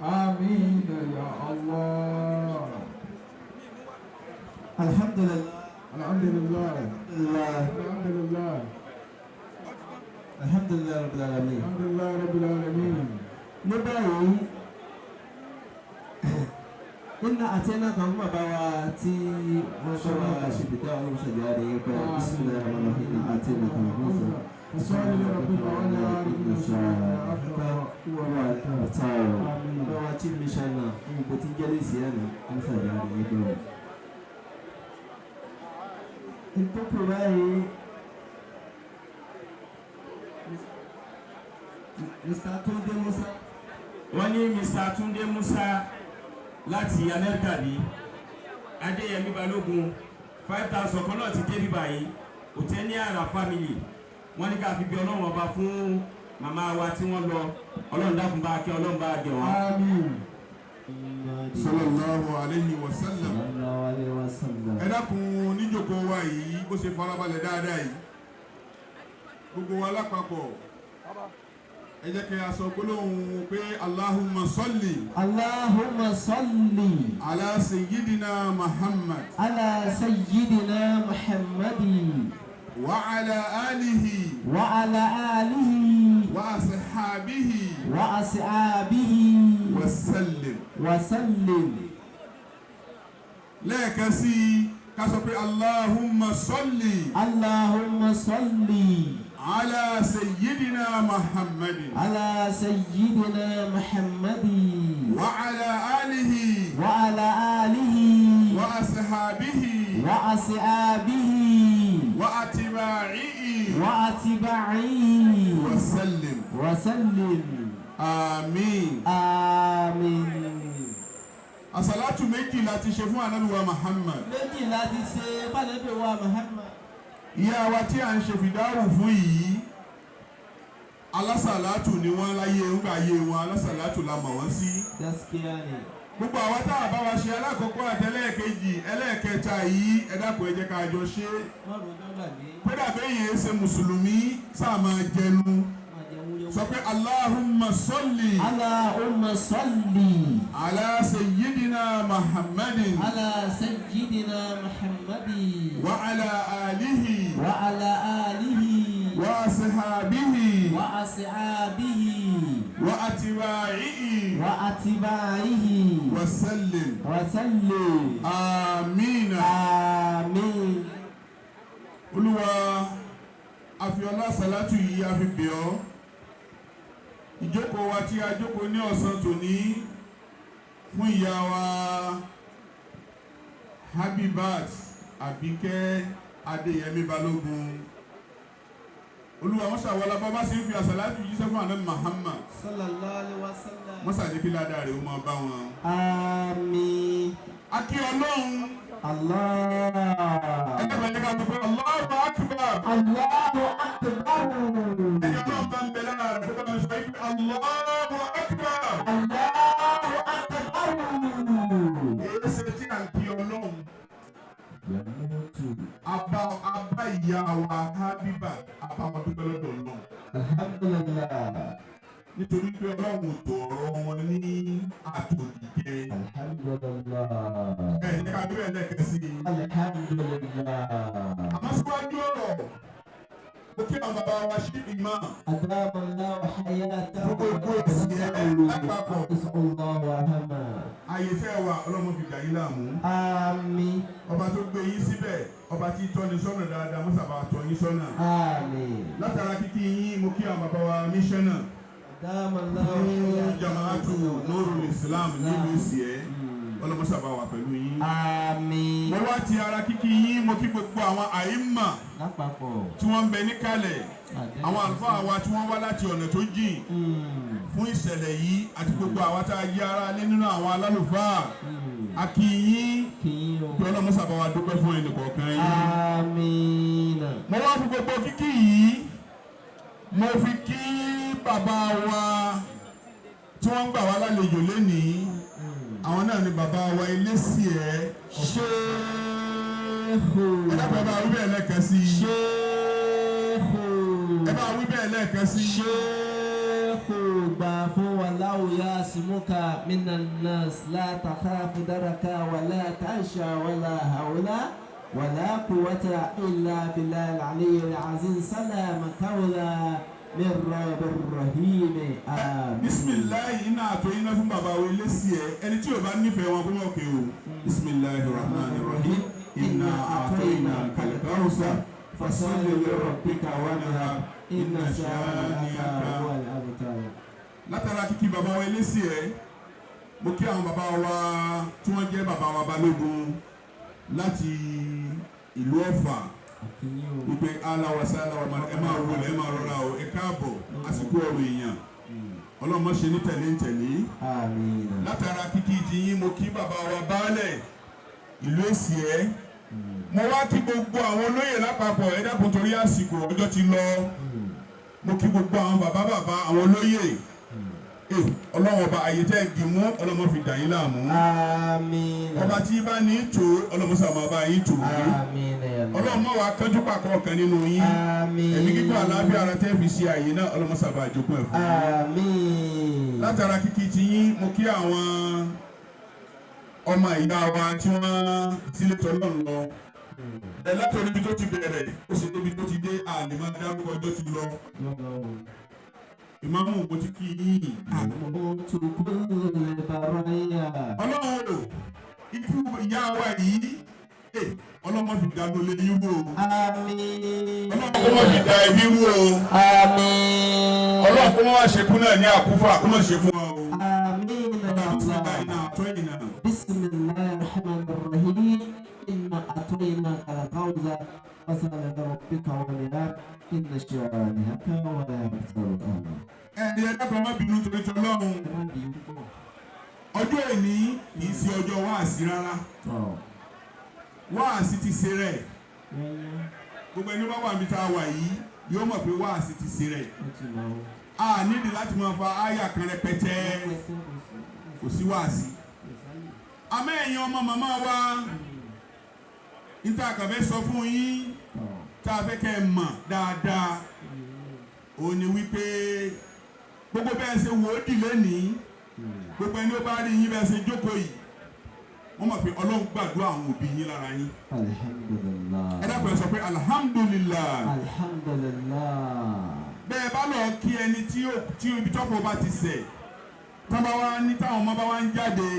Speaker 2: آمين يا الله.
Speaker 4: Alhamdulillah.
Speaker 2: الحمد لله.
Speaker 4: Alhamdulillah.
Speaker 2: الحمد لله.
Speaker 4: Alhamdulillah Rabbil Alamin.
Speaker 2: الحمد لله رب العالمين.
Speaker 4: Ní báyìí, nínú àti ẹ̀nà kan fún bàbá wa tí wọ́n bá wa ṣe fìdá ọlọ́run ṣàjáde yẹn pé bismillahir rahmanir rahim àti ẹ̀nà kan fún ọ̀sán.
Speaker 2: فصل لربك وانحر إن شانئك هو الأبتر.
Speaker 4: Bàbá wa chief missioner fún gbogbo tí ń jẹ́ lẹ́sì ẹ̀nà ọlọ́run ṣàjáde yẹn pé. Ìtókù báyìí, Mr. Tunde Musa.
Speaker 5: Wọ́n ní Mr. Tunde Musa láti Amẹ́ríkà bí Adéyẹmí Balógun 5,000 kan náà ti dé bíbá yìí Òtẹ́níàrà family wọ́n ní ká fi bí ọlọ́run ọba fún màmá wa tí wọ́n lọ ọlọ́run dákun bá kẹ́ ọlọ́run bá gẹ̀ wọ́n.
Speaker 2: آمين.
Speaker 6: Sallallahu alayhi wa sallam.
Speaker 4: Sallallahu alayhi wa sallam.
Speaker 6: Ẹ dákun, níjókòó wa yìí bó ṣe farabalẹ̀ dáadáa yìí, gbogbo wa lápapọ̀, ẹ jẹ́ kí a sọ gbólóhùn pé Allahumma salli
Speaker 4: Allahumma salli
Speaker 6: ala sayyidina Muhammad
Speaker 4: ala sayyidina Muhammadin
Speaker 6: wa ala alihi
Speaker 4: wa ala alihi
Speaker 6: wa ashabihi
Speaker 4: wa ashabihi
Speaker 6: wa sallim.
Speaker 4: Wa sallim.
Speaker 6: Lẹ́ẹ̀kan sí i, ká sọ pé Allahumma salli
Speaker 4: Allahumma salli
Speaker 6: ala sayyidina Muhammadin
Speaker 4: ala sayyidina Muhammadin
Speaker 6: wa ala alihi
Speaker 4: wa ala alihi
Speaker 6: wa ashabihi
Speaker 4: wa ashabihi
Speaker 6: wa atba'ihi
Speaker 4: wa atba'ihi
Speaker 6: wa sallim.
Speaker 4: Wa sallim.
Speaker 6: Àmín.
Speaker 4: Àmín.
Speaker 6: Àsàlátù méjì la ti ṣe fún Ànábì wa Muhammad.
Speaker 4: Méjì láti ṣe f'Ànábì wa Muhammad.
Speaker 6: Ìyá wa tí à ń ṣe fìdáwù fún yìí, alásàlátù ni wọ́n láyé ńgbà ayé wọn, alásàlátù la mọ̀ wọ́n sí.
Speaker 4: Gaskiya ne.
Speaker 6: Gbogbo àwa tá a bá wa ṣe alákọ̀ọ́kọ́ àti ẹlẹ́ẹ̀kejì, ẹlẹ́ẹ̀kẹta yìí, ẹ dákun, ẹ jẹ́ ká jọ ṣe é.
Speaker 4: Wọ́n rojọ́ gbàgbé.
Speaker 6: Kódà bẹ́yìn ṣe mùsùlùmí sáà máa jẹnu.
Speaker 4: Máa jẹ wúyẹ́wúyẹ́.
Speaker 6: Sọ pé Allahumma salli
Speaker 4: Allahumma salli
Speaker 6: ala sayyidina Muhammadin
Speaker 4: ala sayyidina Muhammadin
Speaker 6: wa ala alihi
Speaker 4: wa ala alihi
Speaker 6: wa ashabihi
Speaker 4: wa ashabihi
Speaker 6: wa atba'ihi
Speaker 4: wa atba'ihi
Speaker 6: wa sallim.
Speaker 4: Wa sallim.
Speaker 6: Amina.
Speaker 4: Àmín.
Speaker 6: Olúwa, àfiọlá sàlátù yìí a fi bẹ̀ ọ́. Ìjókòó wa tí a jókòó ní ọ̀sán tòní fún ìyá wa Habibat Àbíkẹ́ Adéyẹmí Balógun, Olúwa, wọ́n ṣàwọlá bá sì ń fi àsàlátù yìí sẹ́fún àná Muhammad.
Speaker 4: Sallallahu alaihi wasallam.
Speaker 6: Wọ́n ṣàjẹ́ kí ládàá rẹ̀ ó máa bá wọn.
Speaker 4: Àmín.
Speaker 6: A kí Ọlọ́run.
Speaker 4: Allah.
Speaker 6: Ẹgbẹ́ pẹ̀lú ká sọ pé Allahu Akbar.
Speaker 4: Allahu akbar.
Speaker 6: Ẹni Ọlọ́run bá ń bẹ lára rẹ̀ kó bá mi sọ pé Allahu Akbar.
Speaker 4: Allahu akbar.
Speaker 6: Èyí ṣe tí à ń kí Ọlọ́run.
Speaker 4: Yamutu.
Speaker 6: Abá ìyá wa Habiba, abá wa dúpẹ́ lọ́dọ̀ Ọlọ́run.
Speaker 4: Alhamdulillah.
Speaker 6: Nítorí pé Ọlọ́run ò tó ọ̀rọ̀ wọn ní àtòlìjẹ.
Speaker 4: Alhamdulillah.
Speaker 6: Ẹ ní ká dúpẹ́ lẹ́ẹ̀kan sí i.
Speaker 4: Alhamdulillah.
Speaker 6: Àmọ́ síwájú ọ̀rọ̀, mo kí àwọn bàbá wa ṣí ìmọ̀.
Speaker 4: أدام الله حياته.
Speaker 6: Gbogbo èsì ẹ̀ lápapọ̀.
Speaker 4: نسأل الله وهما.
Speaker 6: Àyè tẹ́ ẹ wà, Ọlọ́run fi dà yín láàmú.
Speaker 4: آمين.
Speaker 6: Ọba tó gbé yín síbẹ̀, ọba tí tọ́ni sọ́nà dáadáa, mọ́sàbà tọ́ yín sọ́nà.
Speaker 4: آمين.
Speaker 6: Látara kíkí yín, mo kí àwọn bàbá wa míṣánná
Speaker 4: أدام الله
Speaker 6: fún
Speaker 4: حياته.
Speaker 6: Jama'atu Nurul Islam nílùú Ìsìẹ́, ọlọ́mọṣàbà wà pẹ̀lú yín.
Speaker 4: آمين.
Speaker 6: Mo wá ti ara kíkí yín, mo kí gbogbo àwọn àìmà
Speaker 4: Lápapọ̀.
Speaker 6: tí wọ́n ń bẹ níkàlẹ̀, àwọn àlùfáà wa tí wọ́n wá láti ọ̀nà tó jìn fún ìṣẹ̀lẹ̀ yìí, àti gbogbo àwa tá a yí ara lé nínú àwọn alálùfáà, a kí yín
Speaker 4: Kì í o.
Speaker 6: pé ọlọ́mọṣàbà wa dúpẹ́ fún ẹnì kọ̀ọ̀kan yín.
Speaker 4: آمين.
Speaker 6: Mo wá fi gbogbo kíkí yìí, mo fi kí bàbá wa tí wọ́n ń gbà wá lálejò lénìí. Àwọn náà ni bàbá wa Eléṣì ẹ̀.
Speaker 4: Sheikh.
Speaker 6: Ẹ dábàá, ẹ bá wí bẹ́ẹ̀ lẹ́ẹ̀kan sí i.
Speaker 4: Sheikh.
Speaker 6: Ẹ bá wí bẹ́ẹ̀ lẹ́ẹ̀kan sí i.
Speaker 4: Sheikh gbà fún wallahu yasimuka minan nas la takhafu daraka wala takhsha wala hawla wala quwwata illa billahi al-aliyyil azim salama qawlan min rabbir rahim. Àmín.
Speaker 6: Bisimilayi iná àtọ iná fún bàbá wa Eléṣì ẹ. Ẹni tí o bá nífẹ̀ẹ́ wọn kó mọ̀ ké o. Bisimilahi rahman rahim, inna a'tainaka al-kawthar fasalli li rabbika wanhar inna shani'aka
Speaker 4: huwal abtar.
Speaker 6: Látara kíkí bàbá wa Eléṣì ẹ, mo kí àwọn bàbá wa tí wọ́n jẹ́ bàbá wa Balógun láti ìlú Ọ̀fà wípé aláwàsá aláwàmá, ẹ máa wọlé, ẹ máa rọra o, ẹ káàbọ̀. Àsìkò ọ̀rọ̀ èèyàn, ọlọ́mọ ṣe ní tẹ̀lé ń tẹ̀lé.
Speaker 4: Àmín.
Speaker 6: Látara kíkí ti yín, mo kí bàbá wa baálẹ̀ ìlú Èsì ẹ. Mo wá kí gbogbo àwọn olóyè lápapọ̀. Ẹ dákun, torí àsìkò, ọjọ́ ti lọ. Mo kí gbogbo àwọn bàbá bàbá, àwọn olóyè. Ọlọ́wọ́n ọba, àyè tẹ́ ẹ dì mú, ọlọ́mọ fi dà yín láàmú.
Speaker 4: Àmín.
Speaker 6: Ọba tí bá ní tò, ọlọ́mọ sàmọ́ bá yín tò.
Speaker 4: Àmín ya Allah.
Speaker 6: Ọlọ́mọ wa kánjú pàkọ́ kan nínú yín.
Speaker 4: Àmín.
Speaker 6: Ẹ̀mí kíkọ́, àlàáfíà ara tẹ́ fi ṣe àyè náà, ọlọ́mọ sàbà àjogún ẹ̀ fún yín.
Speaker 4: Àmín.
Speaker 6: Látara kíkí ti yín, mo kí àwọn ọmọ ìyá wa tí wọ́n sílé tọ́lọ́run lọ ẹ. Látọ̀rí ibi tó ti bẹ̀rẹ̀, ó sì débi tó ti dé, àlè máa dárúkọ, ọjọ́ ti lọ. Ìmáàmù, mo ti kí yín.
Speaker 4: Mọ̀tò kulli baraya.
Speaker 6: Ọlọ́run o, ikú ìyá wa yìí, ọlọ́mọ fi dànù lé yín wò o.
Speaker 4: Àmín.
Speaker 6: Ọlọ́run kó má fi da ẹbí rú o.
Speaker 4: Àmín.
Speaker 6: Ọlọ́run kó má wá ṣekú náà ní àkúfà, kó má ṣe fún wa o.
Speaker 4: Àmín ya Allah.
Speaker 6: Iná àtọ́ ìnà.
Speaker 4: Bismillahir rahmanir rahim. Inna a'tainaka al-kawthar fasalli li rabbika wanhar inna shani'aka huwal abtar.
Speaker 6: Ẹni ẹ dákun, má bínú torí ti Ọlọ́run.
Speaker 4: Ẹ má bínú púpọ̀.
Speaker 6: Ọjọ́ èní kì í ṣe ọjọ́ wáàsí rárá. Wáàsí ti ṣe rẹ̀. Gbogbo ẹni bá wà níbi tá a wà yìí yóò mọ̀ pé wáàsí ti ṣe rẹ̀. A nídìí láti máa fa àyà kan rẹpẹtẹ, kò sí wáàsí. Àmọ́ ẹ̀yin ọmọ màmá wa, níta kàfẹ́ sọ fún yín tá a fẹ́ kẹ́ ẹ mọ̀ dáadáa, òun ni wípé gbogbo bẹ́ẹ̀ ṣe wò ó dì lónìí, gbogbo ẹni ó bá rí yín bẹ́ẹ̀ ṣe jókòó yìí, wọ́n mọ̀ pé Ọlọ́run gbàdúrà àwọn òbí yín lára yín.
Speaker 4: Alhamdulillah.
Speaker 6: Ẹ dákun, ẹ sọ pé alhamdulillah.
Speaker 4: Alhamdulillah.
Speaker 6: Bẹ́ẹ̀ bá lọ kí ẹni tí ibi tọ́pọ̀ bá ti ṣẹ̀, tọ́ba wa ní táwọn ọmọ bá wa ń jáde,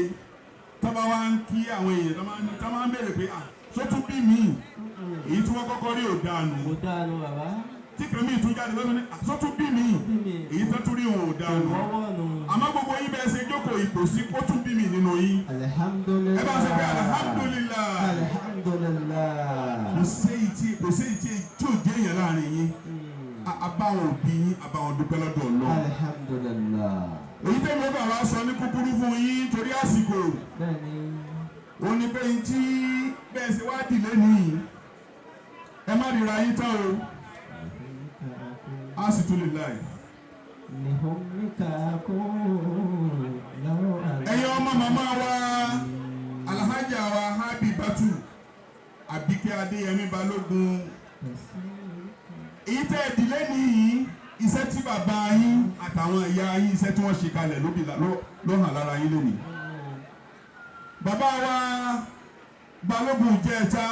Speaker 6: tọ́ba wa ń kí àwọn èèyàn, tọ́ba ń béèrè pé ah, sótún bí mi èyí tí wọ́n kọ́kọ́ rí ò dànù.
Speaker 4: Mo dánu bàbá.
Speaker 6: Tí kan mi tún jáde lọ́dún ní ah, sótún bí mi èyí tó tún rí òun ò dànù.
Speaker 4: Ọwọ́ nù.
Speaker 6: Àmọ́ gbogbo yín bẹ́ẹ̀ ṣe jókòó ìpò sí kó tún bí mi nínú yín.
Speaker 4: Alhamdulillah.
Speaker 6: Ẹ bá ṣe pé alhamdulillah.
Speaker 4: Alhamdulillah.
Speaker 6: Kò sí èyí tí ò jẹ́ èèyàn láàrin yín. A bá wọn òbí yín, a bá wọn dúpẹ́ lọ́dọ̀ Ọlọ́run.
Speaker 4: Alhamdulillah.
Speaker 6: Èyí tẹ́mi ó bà wá sọ ní kúkúrú fún yín torí àsìkò,
Speaker 4: Bẹ́ẹ̀ni.
Speaker 6: ó ní pé tí bẹ́ẹ̀ ṣe wá dì lẹ́nìí, ẹ má ríra yín tán o, á sì tún lè láì.
Speaker 4: Lihumika kun law.
Speaker 6: Ẹ̀yin ọmọ màmá wa, Alhaja wa Habibatu Àbíkẹ́ Adéyẹmí Balógun, èyí tẹ́ ẹ dì lẹ́nìí, iṣẹ́ tí bàbá yín àtàwọn ìyá yín, iṣẹ́ tí wọ́n ṣe kalẹ̀ ló hàn lára yín lónìí. Bàbá wa Balógun jẹ́ẹ̀ta,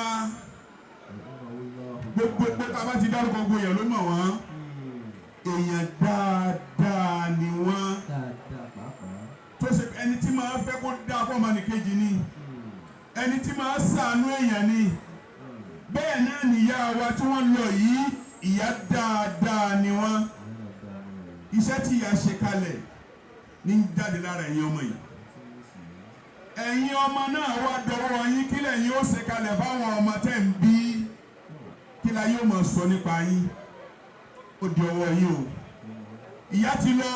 Speaker 6: gbogbo tá a bá ti dárúkọ, gbogbo èèyàn ló mọ̀ wọ́n. Èèyàn dáadáa ni wọ́n.
Speaker 4: Dáadáa pàápàá.
Speaker 6: Tó ṣe ẹni tí máa fẹ́ kó dáa fún ọmọnìkejì ni, ẹni tí máa ṣàánú èèyàn ni. Bẹ́ẹ̀ náà nìyá wa tí wọ́n lọ yìí, ìyá dáadáa ni wọ́n. Iṣẹ́ tí ìyá ṣe kalẹ̀ ní ń jáde lára ẹ̀yin ọmọ yìí. Ẹ̀yin ọmọ náà wá dọwọ́ yín, kí lẹ̀yin ó ṣe kalẹ̀ fáwọn ọmọ tẹ́ ń bí, kí la yóò máa sọ nípa yín? Ó di ọwọ́ yín o. Ìyá ti lọ.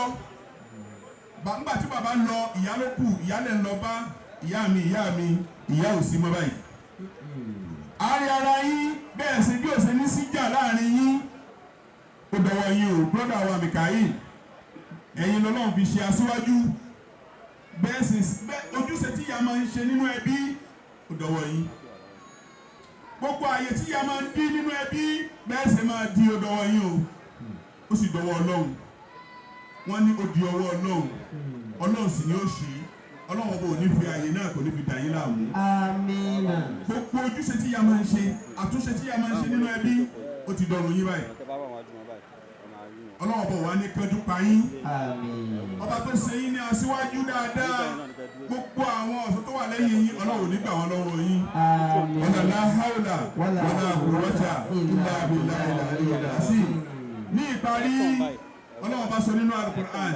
Speaker 6: Nígbà tí bàbá lọ, ìyá ló kù, ìyá lẹ̀ ń lọ bá. Ìyá mi, ìyá mi, ìyá ò sí mọ́ báyìí. Àárín ara yín bẹ́ẹ̀ ṣe bí òṣè ní síjà láàrin yín, ó dọwọ́ yín o. Brother wa Mikael, ẹ̀yin lọ́lọ́run fi ṣe aṣíwájú. Bẹ́ẹ̀ sì bẹ́ẹ̀ ojúṣe tí ìyá máa ń ṣe nínú ẹbí, ó dọwọ́ yín. Gbogbo àyè tí ìyá máa ń dí nínú ẹbí, bẹ́ẹ̀ sì máa di, ó dọwọ́ yín o. Ó sì dọwọ́ Ọlọ́run. Wọ́n ní ó di ọwọ́ Ọlọ́run, Ọlọ́run sì ni ó ṣí. Ọlọ́run ọba ò ní fi àyè náà, kò ní fi dà yín láàmú.
Speaker 4: Amina.
Speaker 6: Gbogbo ojúṣe tí ìyá máa ń ṣe, àtúnṣe tí ìyá máa ń ṣe nínú ẹbí, ó ti dọ̀rùn yín báyìí. Ọlọ́run ọba wà ní kánjú pa yín.
Speaker 4: Àmín.
Speaker 6: Ọba tó ṣe yín ní aṣíwájú dáadáa, gbogbo àwọn ọ̀ṣọ́ tó wà lẹ́yìn yín, Ọlọ́run ò ní gbà wọ́n lọ́wọ́ yín.
Speaker 4: Àmín.
Speaker 6: Wala la hawla wala quwwata illa billahi al-aliyyil azim. Ní ìparí, Ọlọ́run bá sọ nínú Al-Qur'an,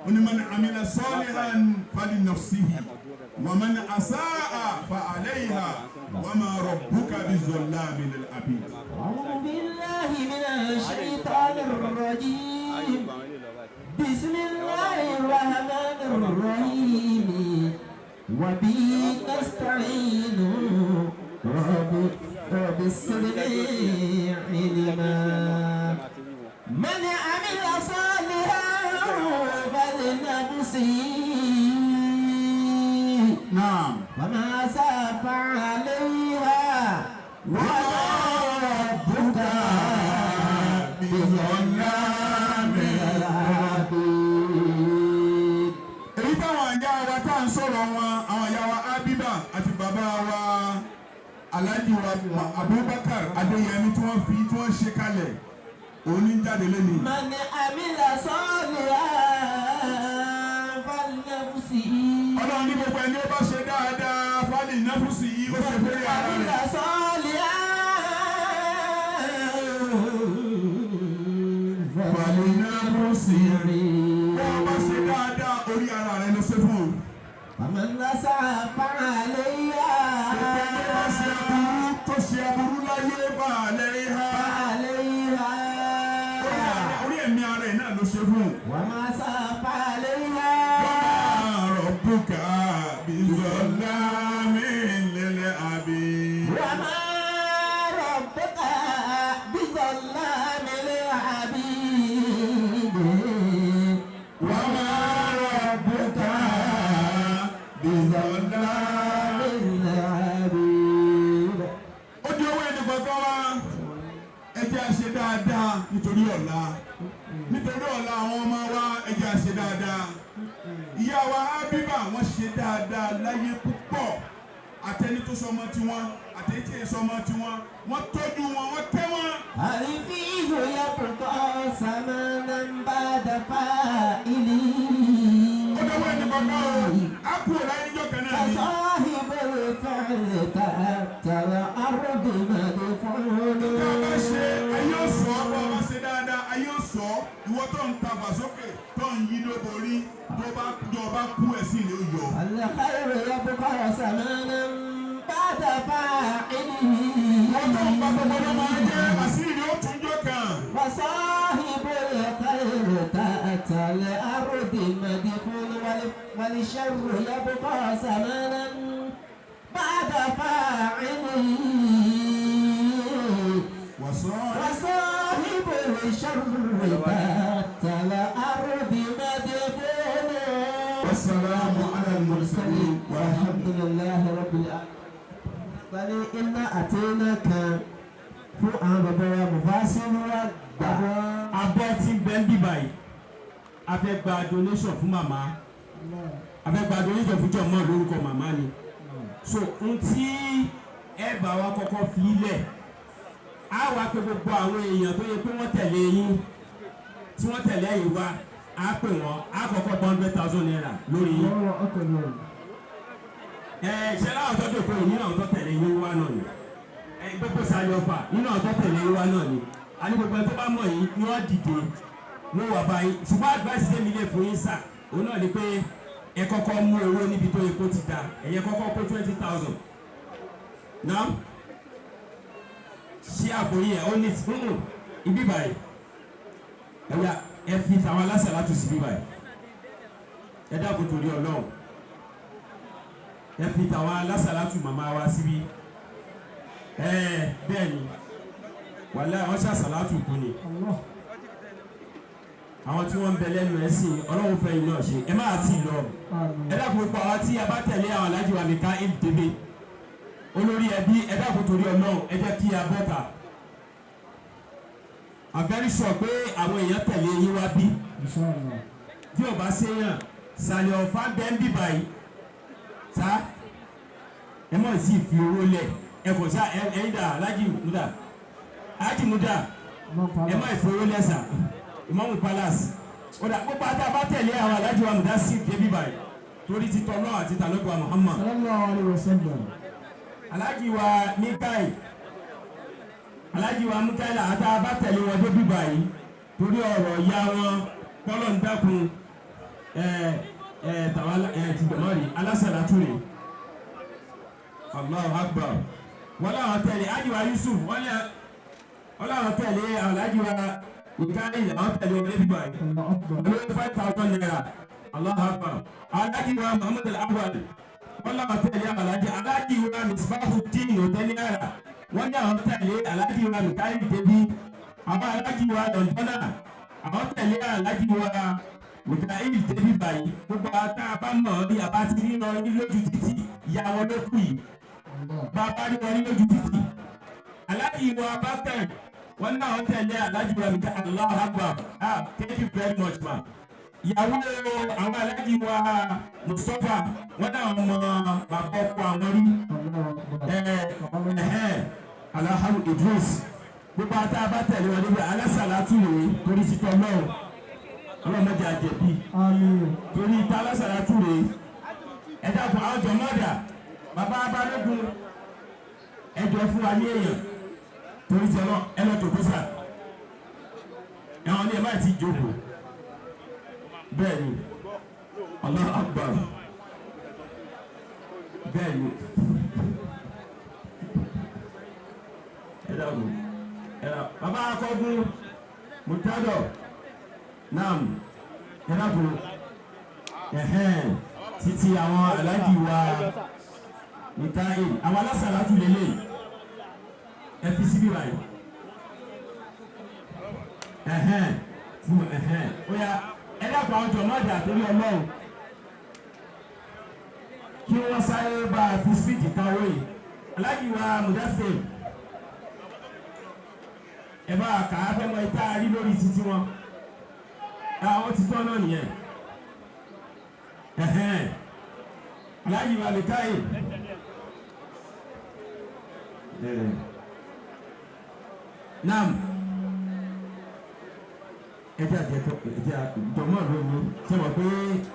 Speaker 6: ó ní man amila salihan fali nafsihi wa man asa'a fa alayha wa ma rabbuka bizallamin lil abid.
Speaker 4: أعوذ بالله من الشيطان الرجيم. بسم الله الرحمن الرحيم. وبه نستعين. رب رب زدني علما. من عمل صالحا فلنفسه
Speaker 6: Naam.
Speaker 4: وما أساء فعليها وما ربك بظلام للعبيد.
Speaker 6: Èyí táwọn ìyá wa tá à ń sọ̀rọ̀ wọn, àwọn ìyá wa Abiba àti bàbá wa Alhaji wa Abubakar Adéyẹmí, tí wọ́n fi tí wọ́n ṣe kalẹ̀, òun ní jáde lẹ́nu.
Speaker 4: من عمل صالحا فلنفسه.
Speaker 6: Ọlọ́run ní gbogbo ẹni ó bá ṣe dáadáa, fali nafsi yìí, ó ṣe fẹ́rẹ̀ ara
Speaker 4: عمل
Speaker 6: rẹ̀.
Speaker 4: صالحا
Speaker 6: Fali nafsi yìí, bó o bá ṣe dáadáa, orí ara rẹ̀ ló ṣe fún o.
Speaker 4: ومن أساء فعليها.
Speaker 6: Gbogbo ẹni ó bá ṣe aburú, tó ṣe aburú láyé, bá a lẹ́yìn ha.
Speaker 4: فعليها.
Speaker 6: Orí ẹ̀mí ara ẹ̀ náà ló ṣe fún o.
Speaker 4: وما أساء فعليها.
Speaker 6: Rabbuka Nítorí ọ̀la, nítorí ọ̀la àwọn ọmọ wa, ẹ jẹ́ á ṣe dáadáa. Ìyá wa Ábíbà, wọ́n ṣe dáadáa láyé púpọ̀. Àtẹni tó sọmọ tiwọn, àtẹni tí èso ọmọ tiwọn, wọ́n tọ́jú wọn, wọ́n tẹ́ wọn.
Speaker 4: الفيل يبقى زمانا بعد فاعله.
Speaker 6: Ó dọ́wọ́ ẹnì kọ̀ọ̀kan o, á kú ò láyé níjọ́ kan náà ni.
Speaker 4: فصاحب الفعل تحت الأرض مدفون.
Speaker 6: Tá a bá ṣe, ayé ò sọ ọ́. Bá a bá ṣe dáadáa, ayé ò sọ ọ́. Ìwọ tó ń ta fàsókè, tó ń yí lóborí, tó bá tó bá kú, ẹ̀sìn ló yọ.
Speaker 4: الخير يبقى زمانا بعد فاعله.
Speaker 6: Ìwọ tó ń bá gbogbo ọdún máa jẹ́, àṣírí ni ó tún jọ kàn.
Speaker 4: وصاحب الخير تحت الأرض مدفون، والشر يبقى زمانا بعد فاعله.
Speaker 6: Wàsán.
Speaker 4: وصاحب الشر تحت الأرض مدفون.
Speaker 6: والسلام على المرسلين.
Speaker 4: والحمد لله رب العالمين. Wọ́n ní إنا أعطيناك fún àwọn bàbá wa mufasiru wa gbà.
Speaker 5: Abọ́ tí ń bẹ́ ń bíbà yìí, a fẹ́ gba donation fún màmá, a fẹ́ gba donation fún jọ̀mọ́ lórúkọ màmá ni. So n tí ẹ bá wa kọ́kọ́ fi lẹ̀, á wá pé gbogbo àwọn èèyàn tó yẹ pé wọ́n tẹ̀lé yín, tí wọ́n tẹ̀lé yín wá, á pè wọ́n, á kọ́kọ́ gba ₦100,000 lórí yín. Ẹ ṣe láwọn tó dòkó yìí, nínú àwọn tó tẹ̀lé yín wá náà ni. Ẹ gbogbo sáré ọfà, nínú àwọn tó tẹ̀lé yín wá náà ni. A ní gbogbo ẹ tó bá mọ̀ yín ni wọ́n dìde, wọ́n wà báyìí. Ṣùgbọ́n advice tèmi lè fún yín sà, òun náà ni pé ẹ kọ́kọ́ mú owó níbi tó yẹ kó ti da. Ẹ̀yẹ kọ́kọ́ kó 20,000 náà ṣé àpò yìí ẹ̀ ó ní ibi báyìí. Ẹ yà, ẹ fi tàwọn aláṣẹ láti sí ibi báyìí. Ẹ dákun, torí Ọlọ́run, ẹ fi tàwọn alásàlátù màmá wa síbí. Ẹ bẹ́ẹ̀ ni, wàlẹ́ àwọn ṣàṣàlátù kú ni àwọn tí wọ́n ń bẹ lẹ́nu ẹ̀ sìn. Ọlọ́run fẹ́ iná ṣe, ẹ má ti lọ. Ẹ dákun, pa àwọn tí a bá tẹ̀lé àwọn alájí wa nìkan ìdèbè olórí ẹbí, ẹ dákun, torí Ọlọ́run, ẹ jẹ́ kí a bọ́ta. I'm very sure pé àwọn èèyàn tẹ̀lé yín wá bí. Tí ò bá séyàn sàlẹ̀ ọ̀fà bẹ́ẹ̀ ń bì báyìí sá, ẹ mọ̀ sí fi owó lẹ̀. Ẹ kò sá ẹ ẹyin dà, alájì múdà, alájì múdà, ẹ má ìfowó lẹ̀ sà. Ìmọ̀mù Palace, ó dà gbogbo àti àbá tẹ̀lé àwọn alájì wa múdà sí débi báyìí torí ti tọ́ náà àti tàlọ́gbà Muhammad.
Speaker 2: Sallallahu alaihi wasallam.
Speaker 5: Alájì wa Mikai, alájì wa Mukaila, àti àbá tẹ̀lé wọn débi báyìí torí ọ̀rọ̀ ya wọn kọ́lọ̀ ń dákun. Ẹ ẹ tàwa ẹ ti gbẹ̀mọ́ rí alásàlátù rè. Allahu Akbar. Wọn làwọn tẹ̀lé ajiwa Yusuf, wọn làwọn tẹ̀lé alájì wa Mikael, àwọn tẹ̀lé wọn débi báyìí olórí ₦5,000. Allahu Akbar. Alájì wa Muhammad Al-Awwal, wọn làwọn tẹ̀lé alájì wa Misbahuddin Òtẹ́niara, wọn ní àwọn tẹ̀lé alájì wa Mikael débi. Àwọn alájì wa Lọ́ndọ́nà, àwọn tẹ̀lé alájì wa Mikael débi báyìí. Gbogbo àtà bá mọ̀ ọ́ bí a bá ti rí wọn ní lójú títì, ìyá wọn ló kù yìí, bàbá rí wọn ní lójú títì. Alájì wa Bákẹ́, wọn náà wọ́n tẹ̀lé alájì wa Mikael. Allahu Akbar. Ah, thank you very much, ma. Ìyàwó àwọn alájì wa Mustapha, wọn náà mọ bàbá ọkọ àwọn rí. Ẹ ẹ Alhamu Idris, gbogbo àtà bá tẹ̀lé wọn níbi alásàlátù rèé torí títọ́ náà, ọlọ́mọdé àjẹbí.
Speaker 2: Àmín.
Speaker 5: Torí ìta alásàlátù rèé. Ẹ dákun, àwọn jọmọdà, bàbá Balógun, ẹ jọ fún wa ní èèyàn torí tí ọlọ. Ẹ lọ jòkó sà, ẹwọn ní ẹ má ti jókòó. Bẹ́ẹ̀ ni, Allahu Akbar. Bẹ́ẹ̀ ni, ẹ dákun, ẹ dá bàbá akọgun mutadọ naam. Ẹ dákun, ẹhẹn, títí àwọn aláàjì wa Mikael, àwọn alásàlátù lélẹ̀, ẹ fi síbí báyìí. Ẹhẹn, fún ẹhẹn, ó yá, ẹ dákun, àwọn jọmọdé àtòrí Ọlọ́run, kí wọ́n sáré bá a fi speed káwé yìí. Aláàjì wa Mudafir, Ẹ bá a kà á fẹ́ mọ ìta rí lórí títí wọn. Àwọn ti tọ́ náà nìyẹn. Ẹ̀hẹ́n. Aláàjì wa lè káyè. Naam, ẹ jẹ́ àjẹtọ́, ẹ jẹ́ jọmọ́ lónìí. Ṣé wọ́n pé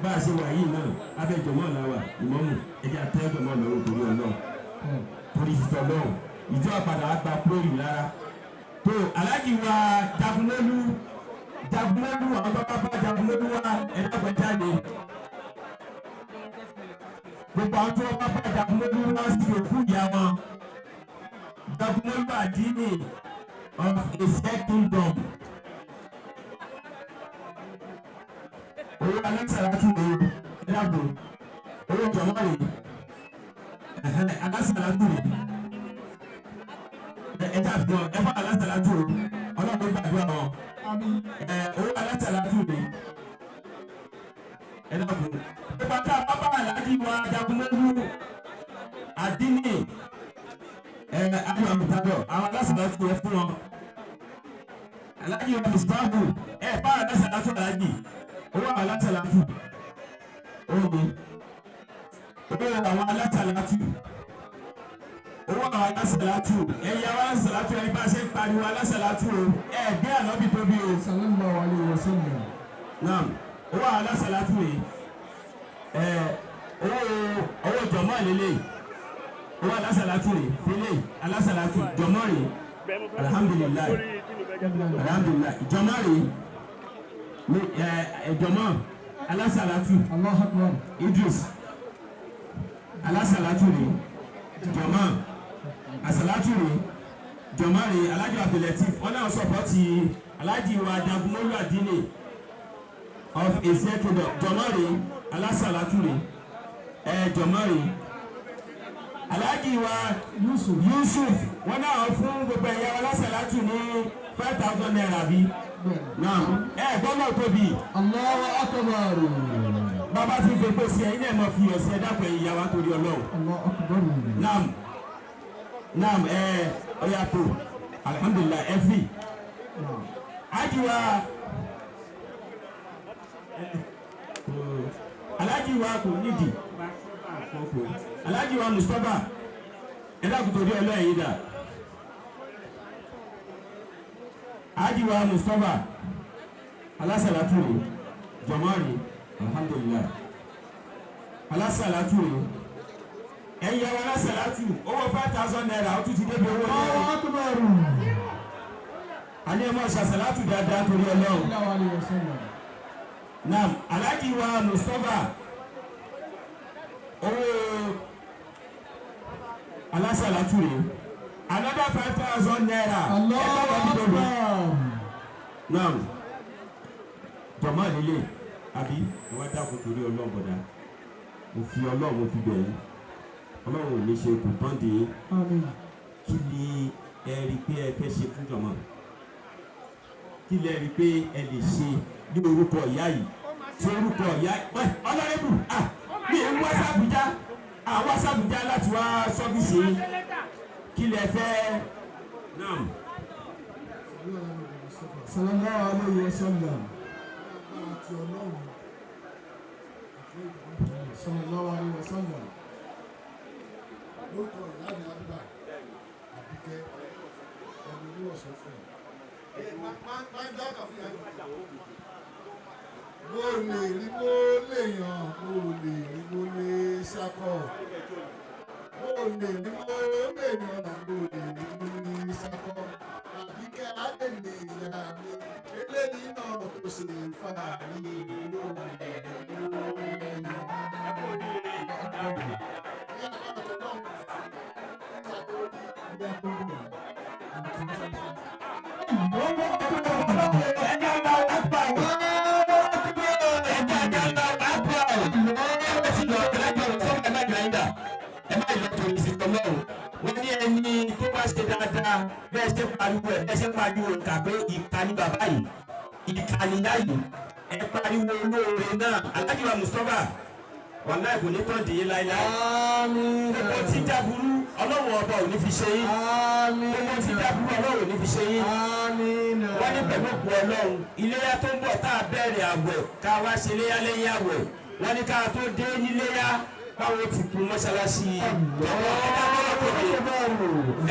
Speaker 5: bá a ṣe wà yìí náà, abẹ́ jọmọ́ la wà, ìmọ̀mù, ẹ jẹ́ àtẹ́ jọmọ́ lọ́wọ́ torí Ọlọ́run, torí títọ́ lọ́wọ́ ìjọ àpàdà àgbà púròrì lára tó. Aláàjì wa Jagunmólú, Jagunmólú, àwọn tó bá bá Jagunmólú wa, ẹ dàgbà jáde. Gbogbo àwọn tó bá bá Jagunmólú wá sí òkú ìyá wọn, Jagunmólú Àdínì of Ìṣẹ́ Kingdom. Owó alásàlátù rè é, ẹ dàgbò, owó jọmọ rè é, alásàlátù rè é, ẹ dàgbò, ẹ fọ alásàlátù rè, Ọlọ́run gbàdúrà wọn. Ẹ owó alásàlátù rè é, ẹ dàgbò. Nípa tá a bá bá Aláàjì wa Jagunmólú Àdínì, ẹ ayọ̀ àmìtadọ̀, àwọn alásàlátù rẹ fún wọn. Aláàjì wa Mùsùlùmí, ẹ bá alásàlátù, aláàjì, owó àwọn alásàlátù, owó owó àwọn alásàlátù, owó àwọn alásàlátù, ẹ̀yà àwọn alásàlátù, ẹ̀ bá ṣe ń pariwo alásàlátù o, ẹ̀ gbé ànábì tóbi o.
Speaker 2: Sallallahu alayhi wa sallam.
Speaker 5: Naam, owó àwọn alásàlátù yìí, ẹ owó jọmọ lélẹ̀, owó alásàlátù rè lélẹ̀, alásàlátù jọmọ rè. Alhamdulillahi, alhamdulillahi, jọmọ rè ní ẹ jọmọ alásàlátù.
Speaker 2: Allahu akbar.
Speaker 5: Idris, alásàlátù rè, jọmọ àsàlátù rè, jọmọ rè. Alájọ Abdulateef, wọn náà sọpọ́tì Alájì wa Jagunmólú Àdínì of Ìṣẹ́ Kingdom. Jọmọ rè, alásàlátù rè, ẹ jọmọ rè. Alájì wa
Speaker 2: Yusuf.
Speaker 5: Yusuf, wọn náà fún gbogbo ẹ̀yà alásàlátù ní ₦5,000 bí náà. Ẹ gbọ́dọ̀ tóbi.
Speaker 2: Allahu akbar.
Speaker 5: Bàbá ti fi pèsè, ẹ̀yin náà mọ̀ fi ọ̀sẹ̀ dàpọ̀ ẹ̀yìn ìyá wa torí Ọlọ́run.
Speaker 2: Allahu akbar.
Speaker 5: Naam, naam, ẹ ọ̀yà tó, alhamdulilah, ẹ fi ajiwa alájiwa kò nídìí. Alájiwa Mustapha, ẹ dàkú torí Ọlọ́run yìí dà. Ajiwa Mustapha, alásàlátù rè, jọmọ rè, alhamdulilah, alásàlátù rè, ẹ̀yin àwọn alásàlátù, owó ₦5,000, ó tún ti débi owó
Speaker 2: Allahu
Speaker 5: náírà.
Speaker 2: akbar.
Speaker 5: Àní ẹ máa ṣàṣàlátù dáadáa torí Ọlọ́run.
Speaker 2: Sallallahu alayhi wa sallam.
Speaker 5: Naam, Alhaji wa Mustapha, owó alásàlátù rè, another ₦5,000.
Speaker 2: Allahu akbar.
Speaker 5: Naam, jọmọ lílé àbí ẹ wá dákun torí Ọlọ́run. Bọ̀dá, mo fi Ọlọ́run, mo fi bẹ̀ yín, Ọlọ́run ò ní ṣe kò tán dé yín.
Speaker 2: Àmín.
Speaker 5: Kí ni ẹ rí pé ẹ fẹ́ ṣe fún jọmọ? Kí lẹ rí pé ẹ lè ṣe ní orúkọ ìyá yìí, tí orúkọ ìyá ẹ ọlọ́rẹ́bù? Ah, mi ò ń wá sàbújá, à wá sàbújá láti wá sọ́fíìsì yín. Kí lẹ fẹ́ náà?
Speaker 2: Sallallahu alayhi wa sallam. Sallallahu alayhi wa sallam.
Speaker 7: Lórúkọ ìyá mi Abíbà Àbíkẹ́, ẹni oníwọ̀sán fún ẹ máa ń dá kàfíà yìí. Mo lè rí, mo lè yàn, mo lè rí, mo lè ṣakọ. Mo lè rí, mo lè yàn, mo lè rí, mo lè ṣakọ. Àbíkẹ́ Adèlè ìyá mi, eléyìí náà kò ṣe fàárí. Mo lè rí, mo lè yàn. Ní agbára tó náà,
Speaker 5: Wọ́n ní ẹni tó bá ṣe dáadáa, bẹ́ẹ̀ ṣe pariwo ẹ̀, bẹ́ẹ̀ ṣe pariwo ìkà pé ìkà ni bàbá yìí, ìkà ni ìyá yìí, ẹ pariwo olóore náà. Aláàjì wa Mustapha, wàláì kò ní tán dìé láéláé.
Speaker 2: Àmín.
Speaker 5: Gbogbo tí jáburú Ọlọ́run ọba ò ní fi ṣe yín. Gbogbo tí jáburú Ọlọ́run ò ní fi ṣe yín. Wọ́n ní pẹ̀lú òkú Ọlọ́run, iléyá tó ń bọ̀ tá a bẹ̀rẹ̀ àwẹ̀ ká wá ṣe iléyá lẹ́yìn àwẹ̀, wọ́n ní ká tó dé níléyá báwo ti kú mọ́ṣáláṣí tọ́wọ́. Ẹ̀dá bọ́lá tó dé,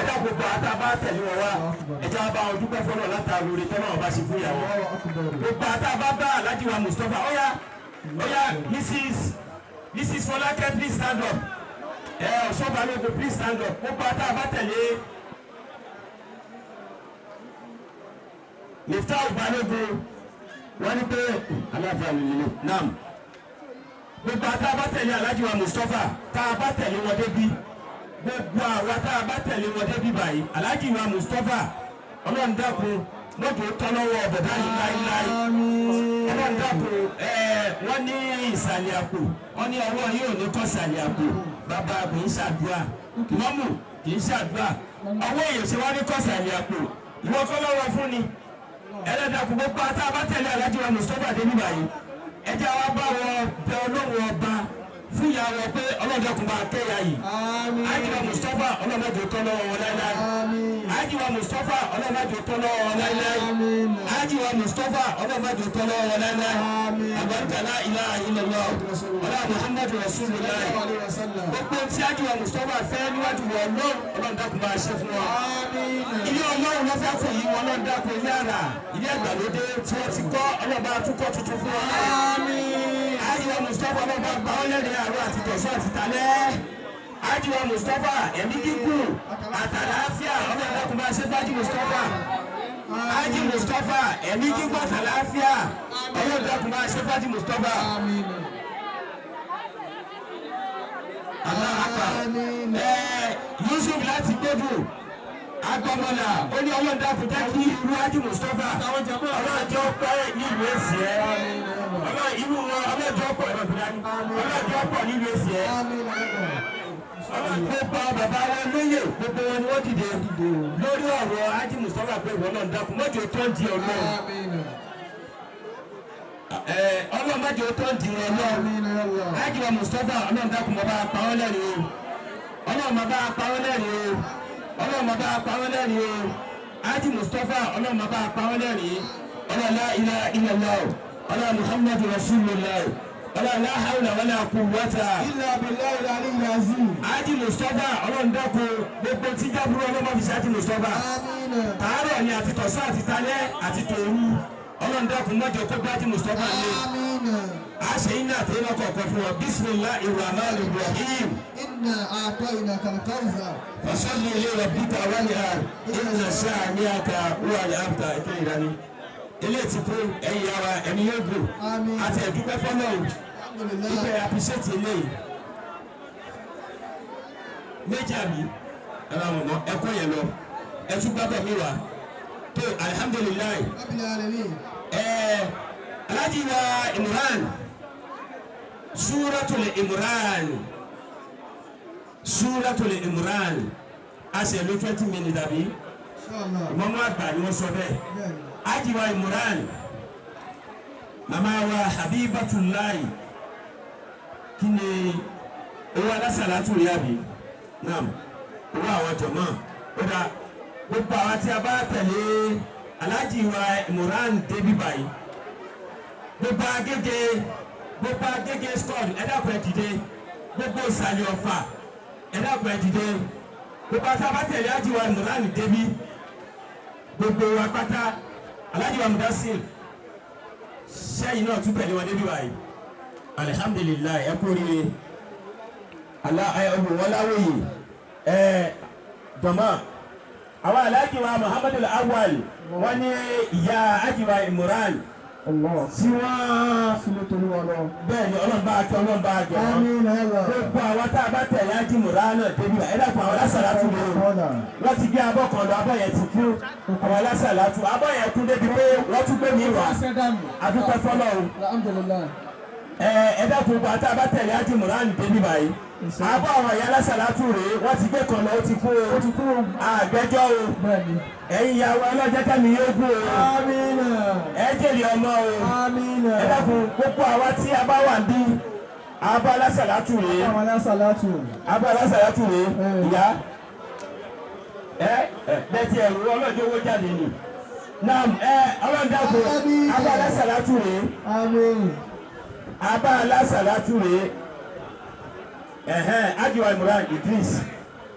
Speaker 5: ẹ̀dá gbogbo àtà bá tẹ̀lé wọn wá, ẹ̀dá bá wọn dúpẹ́ fọlọ́ látàrí orí tọ́lọ́ ọba ṣe fún ìyàwó. Gbogbo àtà bá bá Alhaji wa Mustapha, ọ̀yá ọ̀yá, Mrs Fọlákẹ́, please stand up. Ẹ Ọ̀ṣọ́ Balógun, please stand up. Gbogbo àtà bá tẹ̀lé Miftah Balógun, wọ́n ní pé aláàfáà mi nílé nam. Gbogbo àtà bá tẹ̀lé Alhaji wa Mustapha, tá a bá tẹ̀lé wọn débi, gbogbo àwa tá a bá tẹ̀lé wọn débi báyìí, Alhaji wa Mustapha, Ọlọ́run dákun, mọ́tò tọ́lọ́wọ́ bọ̀dá yìí láíláí. Ọlọ́run dákun. Wọ́n ní ìsàlẹ̀ àpò, wọ́n ní ọwọ́ yóò ní kọ́ ìsàlẹ̀ àpò. Bàbá kì í ṣàdúrà, mọ́mù kì í ṣàdúrà, ọwọ́ èèyàn ṣe wá ní kọ́ ìsàlẹ̀ àpò. Ìwọ kọ́ lọ́wọ́ fún ni ẹlẹ́dàkùn. Gbogbo àtà bá tẹ̀lé Alhaji wa Mustapha débi báyìí, ẹ jẹ́ wá bá wọn bẹ Ọlọ́run ọba fún ìyá wọn pé Ọlọ́run dákun, bá kẹ́yà yìí. Alhaji wa Mustapha, Ọlọ́run jọ̀ọ́ tọ́ lọ́wọ́ wọn láíláí. Alhaji wa Mustapha, Ọlọ́run jọ̀ọ́ tọ́ lọ́wọ́ wọn láíláí. Alhaji wa Mustapha, Ọlọ́run jọ̀ọ́ tọ́ lọ́wọ́ wọn láíláí. Àbáríkà la ilaha illallah, ọlá Muhammadu rasulullah. Gbogbo tí Alhaji wa Mustapha fẹ́ níwájú wọn Ọlọ́run, Ọlọ́run dákun, bá a ṣe fún wa. Ilé Ọlọ́run lọ́fẹ́ fún yìí wọn, Ọlọ́run dákun, ilé àrà, ilé ìgbàlódé tí wọ́n ti kọ́, Ọlọ́run bá tún kọ́ tuntun fún wa. Alhaji wa Mustapha, Ọlọ́run bá gbà ọ́ lẹ́rìí àárọ̀ àti tọ̀sán àti talẹ́. Alhaji wa Mustapha, ẹ̀mí gígùn àtàlàáfíà, Ọlọ́run dákun, bá a ṣe fájì Mustapha. Alhaji Mustapha, ẹ̀mí gígùn àtàlàáfíà, Ọlọ́run dákun, bá a ṣe fájì Mustapha. Allah akbar. Yusuf láti gbódù agbọmọlà, ó ní Ọlọ́run dákun, jẹ́ kí irú Alhaji Mustapha, Ọlọ́run jẹ́ ó pẹ́ nílùú èsì ẹ̀. Ọlọ́run irú wọn, Ọlọ́run jẹ́ ó pọ̀, Ọlọ́run jẹ́ ó pọ̀ nílùú èsì ẹ̀. Ọlọ́run tó gba bàbá wọn lóye, gbogbo wọn ni wọ́n dìde lórí ọ̀rọ̀ Alhaji Mustapha pé ìwọ náà dákun, mọ́jọ tó ń di Ọlọ́run, Ọlọ́run mọ́jọ tó ń di Ọlọ́run. Alhaji wa Mustapha, Ọlọ́run dákun, mọ́ bá a pa ọ́ lẹ́rìí o. Ọlọ́run máa bá a pa ọ́ lẹ́rìí o. Ọlọ́run máa bá a pa ọ́ lẹ́rìí o. Alhaji Mustapha, Ọlọ́run máa bá a pa ọ́ lẹ́rìí. Ọlọ́run la ilaha illallah, Ọlọ́run Muhammadu rasulullah, Ọlọ́run la hawla wala quwwata
Speaker 2: illa billahi al-aliyyil azim.
Speaker 5: Alhaji Mustapha, Ọlọ́run dákun, gbogbo tí jábúrú, Ọlọ́run máa fi ṣe Alhaji Mustapha. Tààrọ̀ ni àti tọ̀sán àti talẹ́ àti tòru, Ọlọ́run dákun, mọ́jọ kó bá Alhaji Mustapha ní. A ṣe iná àtẹ̀yìn ọkọ̀ fún wọn. Bismillahir rahmanir rahim.
Speaker 2: Inna a'tainaka al-kawthar.
Speaker 5: Fasalli li rabbika wanhar, inna shani'aka huwal abtar. Ìkéyìí dání ilé ti kú. Ẹ̀yin ara ẹ̀mí yóò gùn àti ẹ̀dúpẹ́ fọlọ́run ìpè appreciate eléyìí méjì àbí ẹ̀rọ àwọn ọmọ ẹ̀kọ́ yẹn lọ ẹ̀tún gbábọ̀ mi wá tó, alihamudulilayi.
Speaker 2: Rabbil alamin.
Speaker 5: Alhaji wa Imran, Suratul Imran, Suratul Imran, a ṣe ló 20 minutes àbí?
Speaker 2: Inshallah.
Speaker 5: Ìmọ̀mú àgbà ni wọ́n sọ bẹ́ẹ̀.
Speaker 2: Bẹ́ẹ̀ni.
Speaker 5: Alhaji wa Imran, màmá wa Habibatulayi, kí ni owó alásàlátù rí àbí naam, owó àwọn jọmọ ó dá. Gbogbo àwọn tí a bá tẹ̀lé Alhaji wa Imran débi báyìí, gbogbo Agége, gbogbo Agége squad, ẹ dákun, ẹ dìde. Gbogbo Ìsàlẹ̀ Ọ̀fà, ẹ dákun, ẹ dìde. Gbogbo àti abátẹ̀lé Alhaji wa Imran débi, gbogbo wa pátá, Alhaji wa Mudasir, sẹ́yìn náà tún tẹ̀lé wọn débi báyìí, alihamdulilayi, ẹ kú oríire. Ala ẹ olùwọláwòye ẹ jọmọ àwọn Alhaji wa Muhammadu Awal, wọn ní ìyá Alhaji wa Imran tí wọ́n
Speaker 2: Sílé tolúwa lọ.
Speaker 5: Bẹ́ẹ̀ ni, Ọlọ́run bá kẹ́, Ọlọ́run bá jọ wọ́n.
Speaker 2: Àmín Allah.
Speaker 5: Gbogbo àwọn tá a bá tẹ̀lé Alhaji Imran náà débi ẹ dàpọ̀ àwọn alásàlátù ni o. Wọ́n ti gbé abọ́ kan lọ, abọ́ yẹn ti kú. Àwọn alásàlátù, abọ́ yẹn kú débi pé wọ́n tún gbé mi wá. Adúpẹ́ fọlọ́run.
Speaker 2: Alhamdulillah.
Speaker 5: Ẹ dákun, gbogbo àti abá tẹ̀lé Alhaji Imran débi báyìí, abọ́ àwọn ìyá alásàlátù rèé, wọ́n ti gbé kan lọ, ó ti kú o. Àgbẹ́jọ́ o.
Speaker 2: Bẹ́ẹ̀ni.
Speaker 5: Ẹ̀yin ìyàwó, ọlọ́jẹ́ kẹ́mi yóò gún o.
Speaker 2: Àmín.
Speaker 5: Ẹ jèrè ọmọ o.
Speaker 2: Àmín.
Speaker 5: Ẹ dákun, gbogbo àwa tí a bá wà bí Abọ́ alásàlátù rèé.
Speaker 2: Àwọn alásàlátù.
Speaker 5: Abọ́ alásàlátù rèé. Ìyá ẹ ẹ bẹ́ẹ̀ tí ẹ̀rù ọlọ́jọ́ owó jáde ni. Naam ẹ ọlọ́dàkùn abọ́ alásàlátù rèé.
Speaker 2: Àmín.
Speaker 5: Abọ́ alásàlátù rèé. Ẹ̀hẹ́n Ajiwa Imran Idris.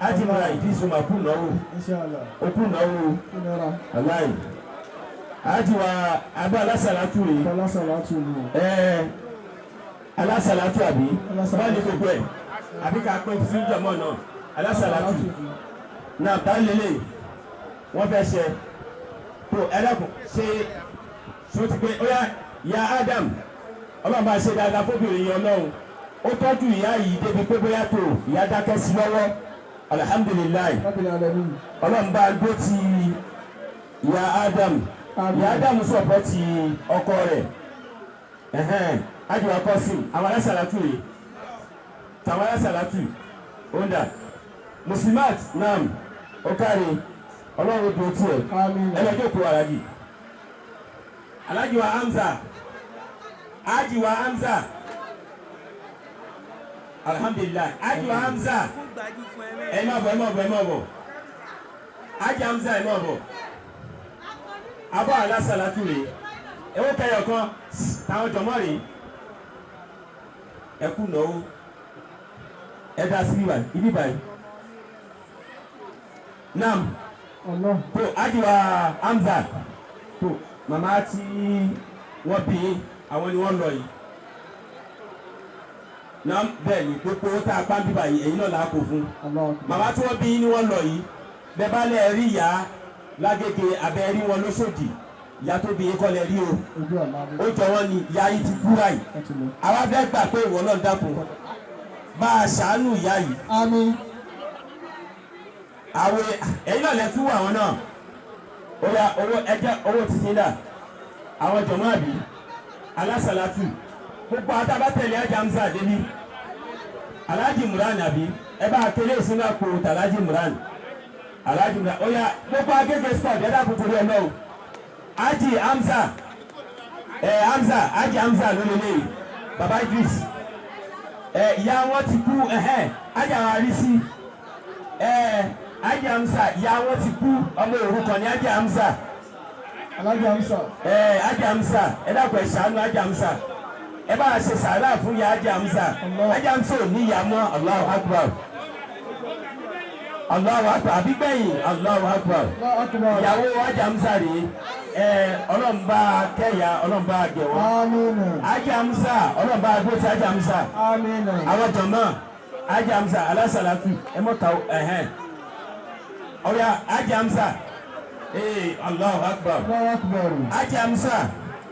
Speaker 5: Ajiwa Idris o ma kú náwó.
Speaker 2: Inshallah.
Speaker 5: O kú náwó.
Speaker 2: Kúnra.
Speaker 5: Aláì. Ajiwa abọ́ alásàlátù rèé.
Speaker 2: Alásàlátù ni.
Speaker 5: Ẹ alásàlátù àbí wọ́n ní gbogbo ẹ̀ àbí ká pẹ́ fún jọmọ́ náà alásàlátù náà tá lélẹ̀ wọ́n fẹ́ ṣe tó ẹlẹ́kùn ṣe ṣó ti pé ó yá ya Adam ọlọ́run bá ṣe dáadáa fóbìnrin yẹn ọlọ́run ó tọ́jú ìyá yìí débi pé bóyá tó ìyá dákẹ́ sí lọ́wọ́ alihamudulilayi
Speaker 2: Rabbil alamin.
Speaker 5: ọlọ́run bá gbó ti ìyá Adam ìyá Adam sọ̀pọ̀ ti ọkọ rẹ̀ ẹ̀hẹ́n ajiwa kọ́sìn àwọn alásàlátù rèé tàwọn alásàlátù onda muslimat nam ọkàrí ọlọ́run dùn tiẹ̀
Speaker 2: Àmín.
Speaker 5: ẹlẹ́jọ́ kó alájì alájì wa Hamza ajiwa Hamza alhamdulilayi ajiwa Hamza ẹ má bọ̀ ẹ má bọ̀ ẹ má bọ̀ aji Hamza ẹ má bọ̀ abọ́ alásàlátù rèé ẹ ó kẹyọ̀ kan táwọn jọmọ́ rèé ẹ kú náwó ẹ dá sí ibà ibi báyìí nam
Speaker 2: Allah.
Speaker 5: tó ajiwa Hamza tó màmá tí wọ́n bí àwọn ni wọ́n lọ yìí nam bẹ́ẹ̀ ni gbogbo owó tá a pa ń bíbà yìí èyí náà là á kó fún
Speaker 2: Allah.
Speaker 5: màmá tí wọ́n bí ni wọ́n lọ yìí bẹ́ẹ̀ bá lẹ̀ rí ìyá lágége abẹ́ rí wọn lóṣòdì ìyá tó bí yín kọ́ lẹ rí o
Speaker 2: Ojú àlá mi.
Speaker 5: ó jọ wọ́n ni ìyá yìí ti kú báyìí
Speaker 2: Ẹ ti lọ.
Speaker 5: àwa fẹ́ gbà pé ìwọ náà dákun bá a ṣàánú ìyá yìí
Speaker 2: Àmín.
Speaker 5: àwọn ẹ̀yin náà lẹ tún wọ àwọn náà ó yá owó ẹjẹ owó títí dà àwọn jọmọ àbí alásàlátù gbogbo àtàbátẹ̀lẹ̀ ajá Hamza débi Alhaji Imran àbí ẹ bá kélé ìsinmi àpò tàlájì Imran Alhaji Imran ó yá gbogbo agége squad ẹ dákun torí ẹ náà o Haji Hamza ẹ Hamza Haji Hamza ló lélẹ̀ yìí Baba Idris ẹ ìyá wọn ti kú ẹhẹn Haji àwọn arísí ẹ Haji Hamza ìyá wọn ti kú ọmọ òrukàn ní Haji Hamza
Speaker 2: Alhaji Hamza.
Speaker 5: ẹ Haji Hamza ẹ dákun ẹ ṣàánú Haji Hamza ẹ bá a ṣe sàárà fún ya Haji Hamza Haji Hamza ò ní ìyá mọ́ Allahu Akbar Allahu Akbar àbígbẹ̀yìn Allahu Akbar
Speaker 2: Allahu akbar.
Speaker 5: ìyàwó Haji Hamza rèé ẹ ọlọ́mùbá kẹyà ọlọ́mùbá gẹ̀wọ́n
Speaker 2: Àmín.
Speaker 5: Haji Hamza ọlọ́mùbá gbèsè Haji Hamza
Speaker 2: Àmín.
Speaker 5: àwọn jọmọ Haji Hamza alásàlátù ẹ mọ ta ẹhẹn ọyà Haji Hamza ee Allahu Akbar
Speaker 2: Allahu akbar.
Speaker 5: Haji Hamza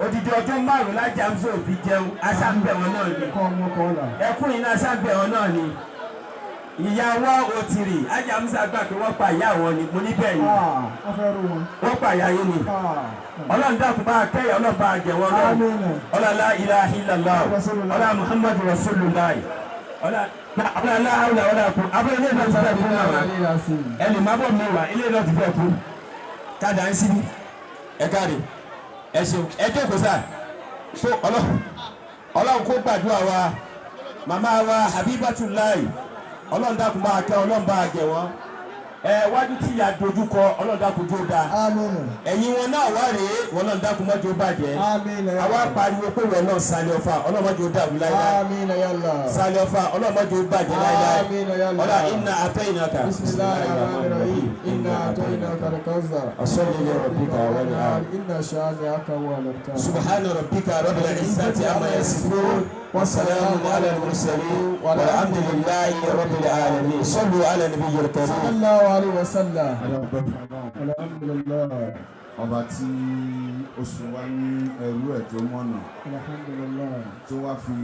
Speaker 5: odidi ọdún márùn Haji Hamza ò fi jẹun aṣáǹbẹ̀ wọn náà ni
Speaker 2: Kọ́ ọmọ kọ́ ọ̀la.
Speaker 5: ẹkún iná aṣáǹbẹ̀ wọn náà ni ìyàwó òtìrì Haji Hamza gbà pé wọ́n pa ìyá àwọn ni mo ní bẹ́ẹ̀ ni
Speaker 2: Ah, wọ́n fẹ́ rú wọn.
Speaker 5: wọ́n pa ìyá yín ni
Speaker 2: Ah.
Speaker 5: ọlọ́run dákun bá kẹ́yà ọlọ́run bá jẹ̀wọ́ ọlọ́run
Speaker 2: Àmín.
Speaker 5: ọlọ́lá ilaha illallah ọlá muhammadu rasulullah ọlá ọlá ọlá ọlá kú abúlé ilé náà ti fẹ́ kú náà ẹnì má bọ̀ mi wá ilé náà ti fẹ́ kú káàdà ń síbi ẹ káàdì ẹ ṣeun ẹ jókòó sáà tó ọlọ́run kó gbàdúrà wa màmá wa habibatullahi ọlọ́run dákun bá kẹ́ ọlọ́run bá jẹ̀ wọ́n ẹ wájú tí ìyá dojúkọ ọlọ́run dákun jó dáa
Speaker 2: Àmín.
Speaker 5: ẹ̀yin wọn náà wá rèé wọn náà dákun mọ́jọ bàjẹ́
Speaker 2: Àmín.
Speaker 5: àwa pariwo pé wọn náà sálẹ̀ ọ̀fà ọlọ́mọdé dàrú láíláí
Speaker 2: Àmín ya Allah.
Speaker 5: sálẹ̀ ọ̀fà ọlọ́mọdé bàjẹ́ láíláí
Speaker 2: Àmín ya Allah.
Speaker 5: ọlá inna atayinaka
Speaker 2: Bismillahir rahmanir rahim. Inna a'tainaka al-kawthar.
Speaker 5: Fasalli li rabbika wanhar.
Speaker 2: Inna shani'aka huwal abtar.
Speaker 5: subhana rabbika rabbil izzati amma yasifun wa salamun ala al-mursalin walhamdulillahi rabbil alamin sallu ala nabiyyil karim.
Speaker 2: Sallallahu alayhi wa sallam. Alhamdulillah.
Speaker 6: Ọba tí ó ṣe wá ní ẹrú ẹ̀ tó mọ̀nà
Speaker 2: Alhamdulillah.
Speaker 6: tó wá fi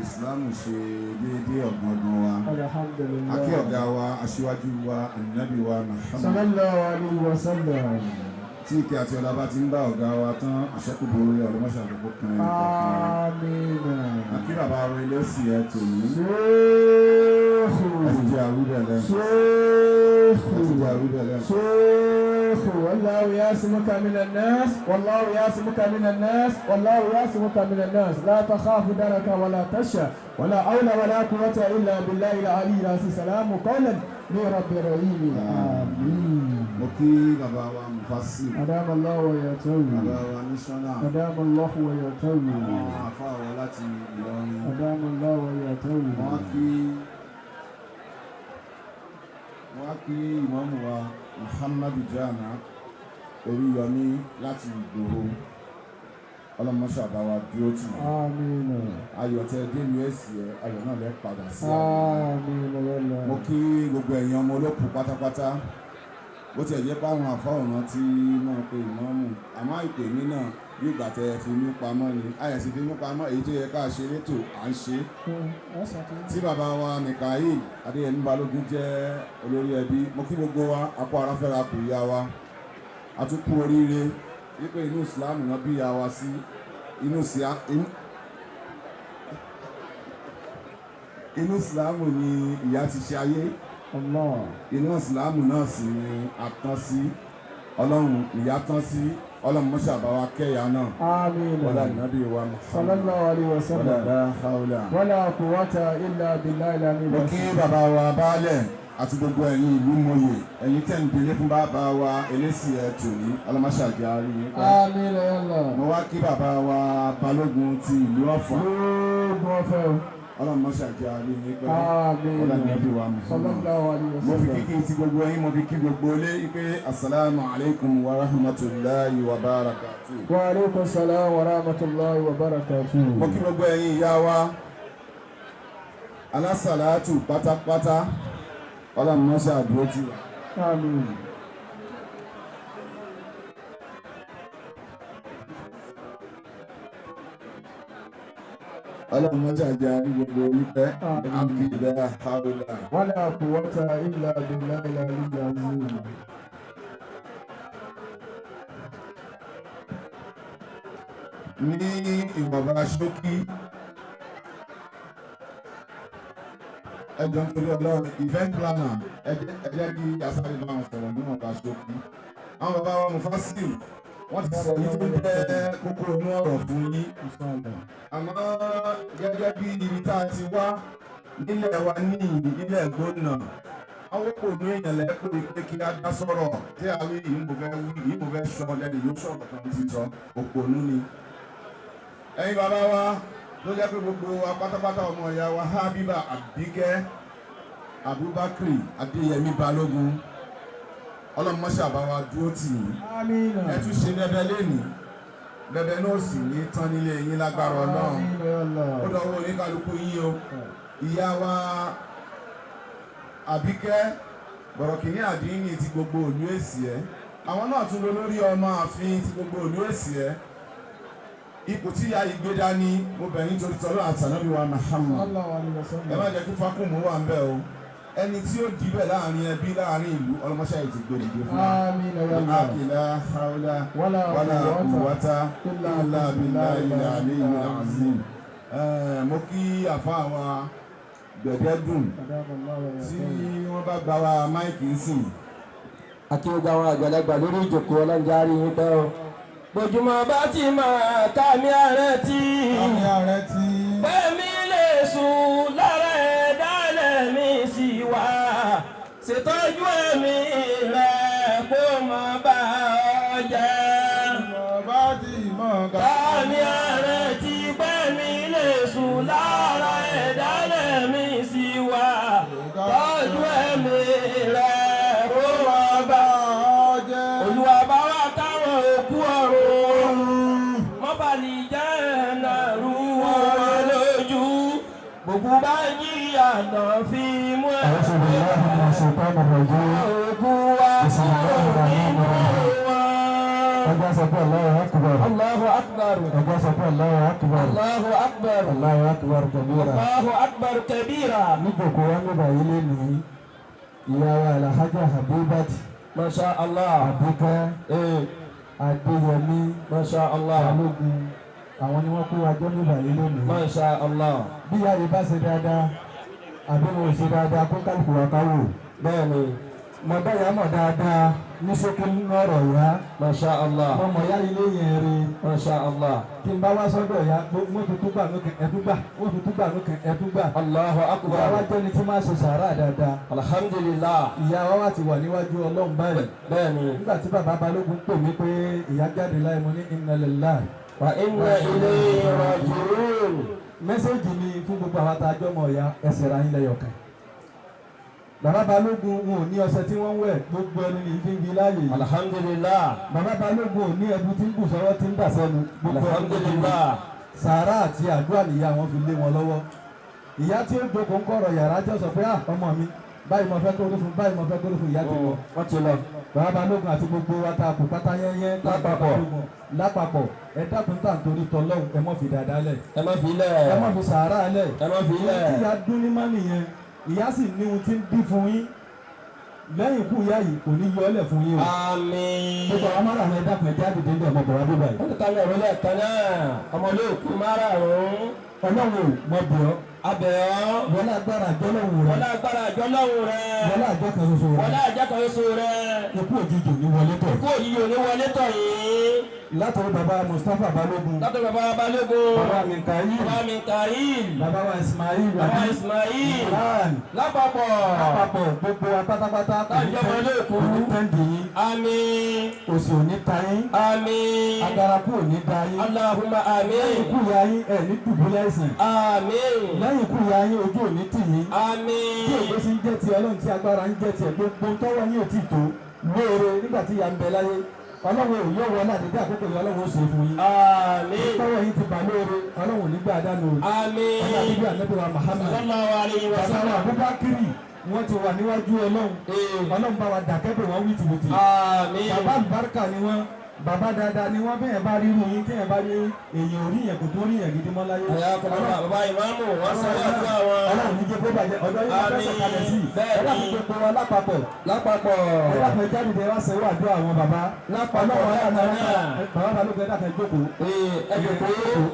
Speaker 6: ìsìláàmù ṣe déédéé ọ̀gbọ̀ngàn wa.
Speaker 2: Alhamdulillah.
Speaker 6: Akí ọ̀gá wa aṣíwájú wa ànábì wa Muhammad
Speaker 2: Sallallahu alayhi wa sallam.
Speaker 6: tí ìkẹ́ àti ọlá bá ti ń bá ọ̀gá wa tán àṣẹ́kùbọ̀ orí ọlọ́mọṣẹ́ àkókò kan ẹnì kọ̀ọ̀kan.
Speaker 2: Àmín.
Speaker 6: Akí bàbá wa ilé sì ẹ tòní.
Speaker 2: Ṣéèkù.
Speaker 6: Ẹ ti jẹ́ àwíbẹ̀ lẹ́nu.
Speaker 2: Ṣéèkù.
Speaker 6: Ẹ ti jẹ́ àwíbẹ̀ lẹ́nu.
Speaker 2: Ṣéèkù. والله يعصمك من الناس، والله يعصمك من الناس، والله يعصمك من الناس. لا تخاف دركا ولا تخشى، ولا حول ولا قوة إلا بالله العلي العظيم. سلام قولا من رب رحيم. آمين.
Speaker 7: Mo kí bàbá wa Mufasi,
Speaker 2: أدام الله ويتوي.
Speaker 7: Bàbá wa Mísọ́nà,
Speaker 2: أدام الله ويتوي.
Speaker 7: Àwọn àfáà wa láti Ìlọrin.
Speaker 2: أدام الله ويتوي.
Speaker 7: Wọ́n kí ìmáàmù wa Muhammadu Jama Oríyọmí láti Ìgbòho. Ọlọ́mọṣà bá wa dúró tì wọ́n.
Speaker 2: آمين.
Speaker 7: Ayọ̀ tẹ délu ẹ̀sì ẹ̀, ayọ̀ náà lẹ́ padà sí.
Speaker 2: آمين يا الله.
Speaker 7: Mo kí gbogbo ẹ̀yin ọmọ olókùn pátápátá. Bó tiẹ̀ jẹ́ pé àwọn àfáà ọ̀ràn tí máa pe ìmáàmù, àmọ́ ìpè mí náà bí ìgbà tẹ fi mí pamọ́ ni. Ayẹ̀ sì fi mí pamọ́, èyí tó yẹ ká ṣe létò à ń ṣe. Tí bàbá wa Mikael Adéyẹmí Balógun jẹ́ olórí ẹbí, mo kí gbogbo wa akó ara fẹ́ra kù ìyá wa. A tún kú oríire wípé inú ìsìlámù náà bí ìyá wa sí, inú ìsìlámù ni ìyá ti ṣe ayé.
Speaker 2: الله.
Speaker 7: Inú ìsìlámù náà sì ni a tán sí. Ọlọ́run ìyá tán sí, Ọlọ́run mọ́ṣà bá wa kẹ́yà náà.
Speaker 2: آمين.
Speaker 7: Wọlé ànábì wa
Speaker 2: صلى
Speaker 7: Muhammad.
Speaker 2: الله عليه
Speaker 7: Wọlé
Speaker 2: وسلم.
Speaker 7: la hawla.
Speaker 2: ولا قوة إلا بالله العلي
Speaker 7: Mo kí
Speaker 2: العظيم.
Speaker 7: bàbá wa baálẹ̀ àti gbogbo ẹ̀yin ìlú mòye, ẹ̀yin tẹ̀ ń délé fún bàbá wa eléṣì ẹ̀ tòní, ọlọ́mọṣàjà rí yín pẹ́.
Speaker 2: آمين يا الله.
Speaker 7: Mo wá kí bàbá wa balógun ti ìlú Ọ̀fà.
Speaker 2: Gbogbo ọ̀fẹ́ o.
Speaker 7: Ọlọ́mọṣàjà rí yín pẹ́.
Speaker 2: آمين.
Speaker 7: Ọlọ́mọbí wa
Speaker 2: صلى
Speaker 7: Muhammad.
Speaker 2: الله عليه
Speaker 7: Mo fi
Speaker 2: وسلم.
Speaker 7: kíkí ti gbogbo ẹ̀yin, mo fi kí gbogbo ilé pé asalaamu alaykum wa rahmatulahi wa barakatuh.
Speaker 2: وعليكم السلام ورحمة الله وبركاته.
Speaker 7: Mo kí gbogbo ẹ̀yin ìyá wa alásàlátù pátápátá, ọlọ́mọṣà dúró tì wá.
Speaker 2: آمين.
Speaker 7: Ọlọ́mọṣà jẹ́ àrí gbogbo wípé àkìlẹ̀ àhàrùlà.
Speaker 2: ولا قوة إلا بالله العلي العظيم.
Speaker 7: Ní ìwọ̀nba ṣókí, ẹjọ́ nítorí Ọlọ́run, event planner, ẹ jẹ́ kí asáré bá wọn sọ̀rọ̀ níwọ̀nba ṣókí. Àwọn bàbá wa Mufasir, wọ́n ti sọ yìí tó jẹ́ kókó inú ọ̀rọ̀ fún yín.
Speaker 2: إن شاء الله.
Speaker 7: Àmọ́ gẹ́gẹ́ bí ibi tá a ti wá nílẹ̀ wa níyì, nílẹ̀ gbóná, àwọn kò ní èèyàn lẹ́kọ̀ọ́ pé kí á dá sọ̀rọ̀ tí a wí yìí, mo fẹ́ wí yìí, mo fẹ́ sọ lẹ́nu yóò sọ̀rọ̀ kan ti sọ òpònú ni. Ẹ̀yin bàbá wa ló jẹ́ pé gbogbo wa pátápátá, ọmọ ìyá wa Habiba Àbíkẹ́ Abubakar Adéyẹmí Balógun, ọlọ́mọṣẹ́ àbáwá dúró tì yín.
Speaker 2: آمين.
Speaker 7: Ẹ tún ṣe bẹbẹ lẹ́nìí, bẹbẹ náà sì ní tán nílé yín lágbára Ọlọ́run.
Speaker 2: آمين يا الله.
Speaker 7: Ó dọwọ́ oníkálukú yín o. Ìyá wa Àbíkẹ́ bọ̀rọ̀kìnní àdínní ti gbogbo òlú èsì ẹ̀, àwọn náà tún lọ lórí ọmọ ààfin ti gbogbo òlú èsì ẹ̀. Ipò tí ìyá yìí gbé dání, mo bẹ̀ yín torí tọ́lọ́ àtànábì wa Muhammad,
Speaker 2: صلى الله عليه وسلم.
Speaker 7: Ẹ má jẹ́ kí fákùnmù wà ń bẹ̀ o. Ẹni tí ó dìbẹ̀ láàrin ẹbí, láàrin ìlú, ọlọ́mọṣẹ́ yìí ti gbé dìde fún wa.
Speaker 2: آمين يا الله.
Speaker 7: Akila hawla
Speaker 2: ولا
Speaker 7: wala
Speaker 2: قوة
Speaker 7: quwwata illa billahi al-aliyyil azim. Mo kí àfa wa Gbẹ̀dẹ́dùn
Speaker 2: أدام الله
Speaker 7: tí
Speaker 2: ويتوي.
Speaker 7: wọ́n bá gba wa máìkì ń sìn.
Speaker 3: Àti gbogbo àwọn àgbàlagbà lórí ìjòkó, ọlọ́njà rí yín pẹ́ o. Gbojúmọ̀ bá ti mọ̀ kámi ààrẹ tí.
Speaker 2: Àmì ààrẹ ti.
Speaker 3: Pẹ̀mí lè sùn lára ẹ̀dá lẹ́mí sí wa. Ṣètọ́jú ẹ̀mí rẹ̀ kó má bà ọ́ jẹ́.
Speaker 2: Bàbá ti mọ̀ ká.
Speaker 3: Kámi ààrẹ tí pẹ̀mí lè sùn lára ẹ̀dá lẹ́mí sí wa. Tọ́jú ẹ̀mí rẹ̀ kó má bà
Speaker 2: Ọ́ jẹ́.
Speaker 3: Olúwa bá wa káwọn òkú ọ̀run, mọ́bàlì jẹ́ ẹ̀nà rú wọn lójú, gbogbo bá yí àná fi mú ẹ̀.
Speaker 2: أعوذ بالله من الشيطان الرجيم.
Speaker 3: Òkú wa
Speaker 2: بسم الله الرحمن الرحيم.
Speaker 3: wọn.
Speaker 2: Ẹgbẹ́ sọ pé Allahu Akbar.
Speaker 3: Allahu akbar.
Speaker 2: Ẹgbẹ́ sọ pé Allahu Akbar.
Speaker 3: Allahu akbar.
Speaker 2: Allahu Akbar kabira.
Speaker 3: Allahu akbar kabira.
Speaker 2: Níjòkó wa níbà yìí lénìí, ìyá wa Alhaja Habibat
Speaker 3: Masha Allah.
Speaker 2: Àbíkẹ́ Adéyẹmí
Speaker 3: Masha Allah.
Speaker 2: Balógun, àwọn ni wọ́n kó wa jọ níbà yìí lénìí.
Speaker 3: Masha Allah.
Speaker 2: Bí ìyá yìí bá ṣe dáadáa àbí wọn ò ṣe dáadáa, kó kálukú wa ká wò.
Speaker 3: Bẹ́ẹ̀ni.
Speaker 2: Mo dá ìyá mọ̀ dáadáa ní ṣókí nínú ọ̀rọ̀ ìyá.
Speaker 3: Masha Allah.
Speaker 2: Mo mọ̀ ìyá ilé yẹn rí.
Speaker 3: Masha Allah.
Speaker 2: Tí n bá wá sọ́dọ̀ ìyá, wọ́n tuntun gbà mí kan ẹ̀dún gbà, wọ́n tuntun gbà mí kan ẹ̀dún gbà.
Speaker 3: Allahu
Speaker 2: Ìyá wa
Speaker 3: akbar.
Speaker 2: jẹ́ni tí máa ṣe sàárà dáadáa.
Speaker 3: Alhamdulillah.
Speaker 2: Ìyá wa wá ti wà níwájú Ọlọ́run báyìí.
Speaker 3: Bẹ́ẹ̀ni.
Speaker 2: Nígbà tí bàbá Balógun pè mí pé ìyá jáde láì mo ní inna lillahi.
Speaker 3: Wa inna ilayhi raji'un.
Speaker 2: Mẹ́sẹ̀gì mi fún gbogbo àwọn àtàjọ́ ọmọ ìyá ẹsẹ̀ ra yín lẹ́yọ̀kan. Bàbá Balógun wọn ò ní ọṣẹ tí wọ́n ń wẹ̀ gbogbo ẹnu ní fi ń bi láàyè yìí.
Speaker 3: Alhamdulillah.
Speaker 2: Bàbá Balógun ò ní ẹbu tí ń bù sọ́wọ́ tí ń dà sẹ́nu gbogbo ẹnu ní fi ń bi.
Speaker 3: Alhamdulillah.
Speaker 2: Sàárà àti àdúrà nìyá wọn fi lé wọn lọ́wọ́. Ìyá tí ó jókòó ń kọ̀rọ̀ yàrá jẹ́ sọ pé à ọmọ mi báyìí mo fẹ́ kó rí fún báyìí mo fẹ́ kó rí fún ìyá ti lọ.
Speaker 3: Wọ́n ti lọ.
Speaker 2: Bàbá Balógun àti gbogbo wa ta kù pátá yẹ́nyẹ́
Speaker 3: Lápapọ̀.
Speaker 2: lápapọ̀ ẹ dákun tá à ń torí tọlọ́hun ẹ mọ́ fi dáadáa lẹ̀
Speaker 3: Ẹ má fi lẹ̀.
Speaker 2: ẹ mọ́ fi sàárà lẹ̀.
Speaker 3: Ẹ má fi lẹ̀.
Speaker 2: Tí ìyá dún ní mọ́ nìyẹn ìyá sì ní ohun tí ń dín fún yín lẹ́yìn ikú ìyá yìí kò ní yọ ọ́ lẹ̀ fún yín o.
Speaker 3: Àmín.
Speaker 2: Gbogbo àwọn márùn-ún ẹ dákun ẹ jáde dé ilé ọmọ bọ̀wá bíbá yìí.
Speaker 3: Wọ́n ti ta ní ọ̀rọ̀ lẹ́ẹ̀kan náà. Ọmọlé òkú márààrún.
Speaker 2: Ọlọ́run ò mọ bẹ̀ ọ́.
Speaker 3: Abẹ̀ ọ́.
Speaker 2: Wọlé agbára àjọ lọ́hùn rẹ̀.
Speaker 3: Wọlé agbára àjọ lọ́hùn rẹ̀.
Speaker 2: Wọlé àjọ kan ṣoṣo rẹ̀.
Speaker 3: Wọlé àjọ kan ṣoṣo rẹ̀.
Speaker 2: Ikú òjijì ò ní wọlé tọ̀.
Speaker 3: Ikú òjijì ò ní wọlé tọ̀ yìí.
Speaker 2: Látọ̀rọ̀ bàbá Mustapha Balógun.
Speaker 3: Látọ̀rọ̀ bàbá Balógun.
Speaker 2: Bàbá Mikael.
Speaker 3: Bàbá Mikael.
Speaker 2: Bàbá wa Ismail.
Speaker 3: Bàbá Ismail.
Speaker 2: Imran.
Speaker 3: Lápapọ̀.
Speaker 2: Lápapọ̀ gbogbo wa pátápátá.
Speaker 3: Láàjọ ọmọlé òkú.
Speaker 2: Kò ní tẹ́ǹdì yín.
Speaker 3: Àmín.
Speaker 2: Òsì ò ní ta yín.
Speaker 3: Àmín.
Speaker 2: Agaraku ò ní da yín.
Speaker 3: Allahumma àmín.
Speaker 2: Lẹ́yìn ikú ìyá yín ẹ̀ ní dùbúlẹ̀ àìsàn.
Speaker 3: Àmín.
Speaker 2: Lẹ́yìn ikú ìyá yín ojú ò ní tì yín.
Speaker 3: Àmín.
Speaker 2: Bí ògbó sì ń jẹ́ ti Ọlọ́run tí agbára ń jẹ́ tiẹ̀ gbogbo tọ́wọ́ yín ò tí tó lóore nígbà tí ìyá ń bẹ láyé. Ọlọ́run ò yóò wọlé àdédé àkókò yìí Ọlọ́run ó ṣe fún yín.
Speaker 3: Àmín.
Speaker 2: Tọ́wọ́ yín ti bà lóore Ọlọ́run ò ní gbà dànù.
Speaker 3: Àmín.
Speaker 2: Ọlọ́run àbíbí ànábì wa Muhammad.
Speaker 3: Sallallahu alayhi wa
Speaker 2: Bàbá wa
Speaker 3: sallam.
Speaker 2: Abubakar wọ́n ti wà níwájú Ọlọ́run. Ọlọ́run bá wa dàkẹ́ bò wọ́n wìtìwìtì.
Speaker 3: Àmín.
Speaker 2: Bàbá àlùbáríkà ni wọ́n. Bàbá dáadáa ni wọ́n bẹ́ẹ̀ bá rí irú yín téèyàn bá rí èèyàn orí yẹn kò tó rí yẹn gidi mọ́ láyé.
Speaker 3: Àyà kọ̀ọ̀kan bàbá ìmáàmù wọ́n sọ àdúrà wọn.
Speaker 2: Ọlọ́run ní jẹ́ kó bàjẹ́ ọ̀dọ́ yín máa fẹsẹ̀ kalẹ̀ sí i.
Speaker 3: Bẹ́ẹ̀ni.
Speaker 2: Ọlọ́run gbogbo wa lápapọ̀.
Speaker 3: Lápapọ̀.
Speaker 2: Ẹ dákun ẹ jáde wá sẹ́wọ́ àdúrà àwọn bàbá.
Speaker 3: Lápapọ̀
Speaker 2: Ọlọ́run ayé àná
Speaker 3: náà.
Speaker 2: bàbá Balógun ẹ dákun ẹ jókòó.
Speaker 3: Ẹ jòkó.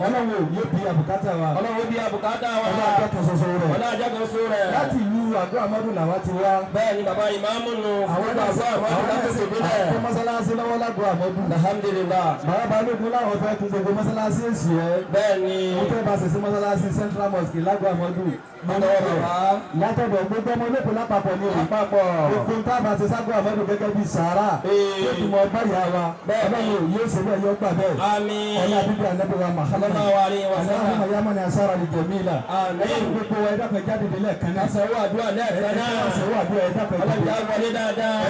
Speaker 2: Ọlọ́run ò yóò bí àbùkátà wa.
Speaker 3: Ọlọ́run bí àbùkátà wa.
Speaker 2: Ọlọ́run àjọ kan ṣoṣo rẹ̀.
Speaker 3: Ọlọ́run àjọ kan ṣoṣo rẹ̀.
Speaker 2: Láti ìlú àgọ́ àmọ́dù làwa ti wá.
Speaker 3: Bẹ́ẹ̀ni bàbá ìmáàmù nù.
Speaker 2: Àwọn
Speaker 3: Gbogbo àgọ́ àmọ́dù láti ṣèdílẹ̀.
Speaker 2: àwọn mọ́sálásí lọ́wọ́ lágọ̀ọ́ àmọ́dù.
Speaker 3: Alhamdulillah.
Speaker 2: Bàbá Balógun láwọn fẹ́ kún gbogbo mọ́sálásí èsì ẹ̀.
Speaker 3: Bẹ́ẹ̀ni.
Speaker 2: Mo fẹ́ bá ṣe sí mọ́sálásí Central Mosque lágọ̀ọ́ àmọ́dù. Mo ní
Speaker 3: Látọwọ́
Speaker 2: bẹ̀.
Speaker 3: bàbá.
Speaker 2: Látọ̀dọ̀ gbogbo ọmọ olóko lápapọ̀ ni o.
Speaker 3: Lápapọ̀.
Speaker 2: Gbogbo ń tábà ṣe ságọ́ àmọ́dù gẹ́gẹ́ bí sàárà.
Speaker 3: Ee.
Speaker 2: Yóò tún mọ ọgbà ìyá wa.
Speaker 3: Bẹ́ẹ̀ni.
Speaker 2: Ọlọ́run yóò ṣe bẹ́ẹ̀ yóò gbà bẹ́ẹ̀.
Speaker 3: Àmín.
Speaker 2: Ọlá bíbí ànábì wa Muhammad.
Speaker 3: Sallallahu alayhi wa sallam.
Speaker 2: Allahumma ya man asara li jamila.
Speaker 3: Àmín.
Speaker 2: Gbogbo wa ẹ dákun ẹ jáde délẹ̀ kan náà.
Speaker 3: Àṣẹwó àdúrà lẹ́ẹ̀kan náà.
Speaker 2: Àṣẹwó àdúrà ẹ dákun ẹ
Speaker 3: Ọlọ́run
Speaker 2: jáde.
Speaker 3: já wọlé dáadáa.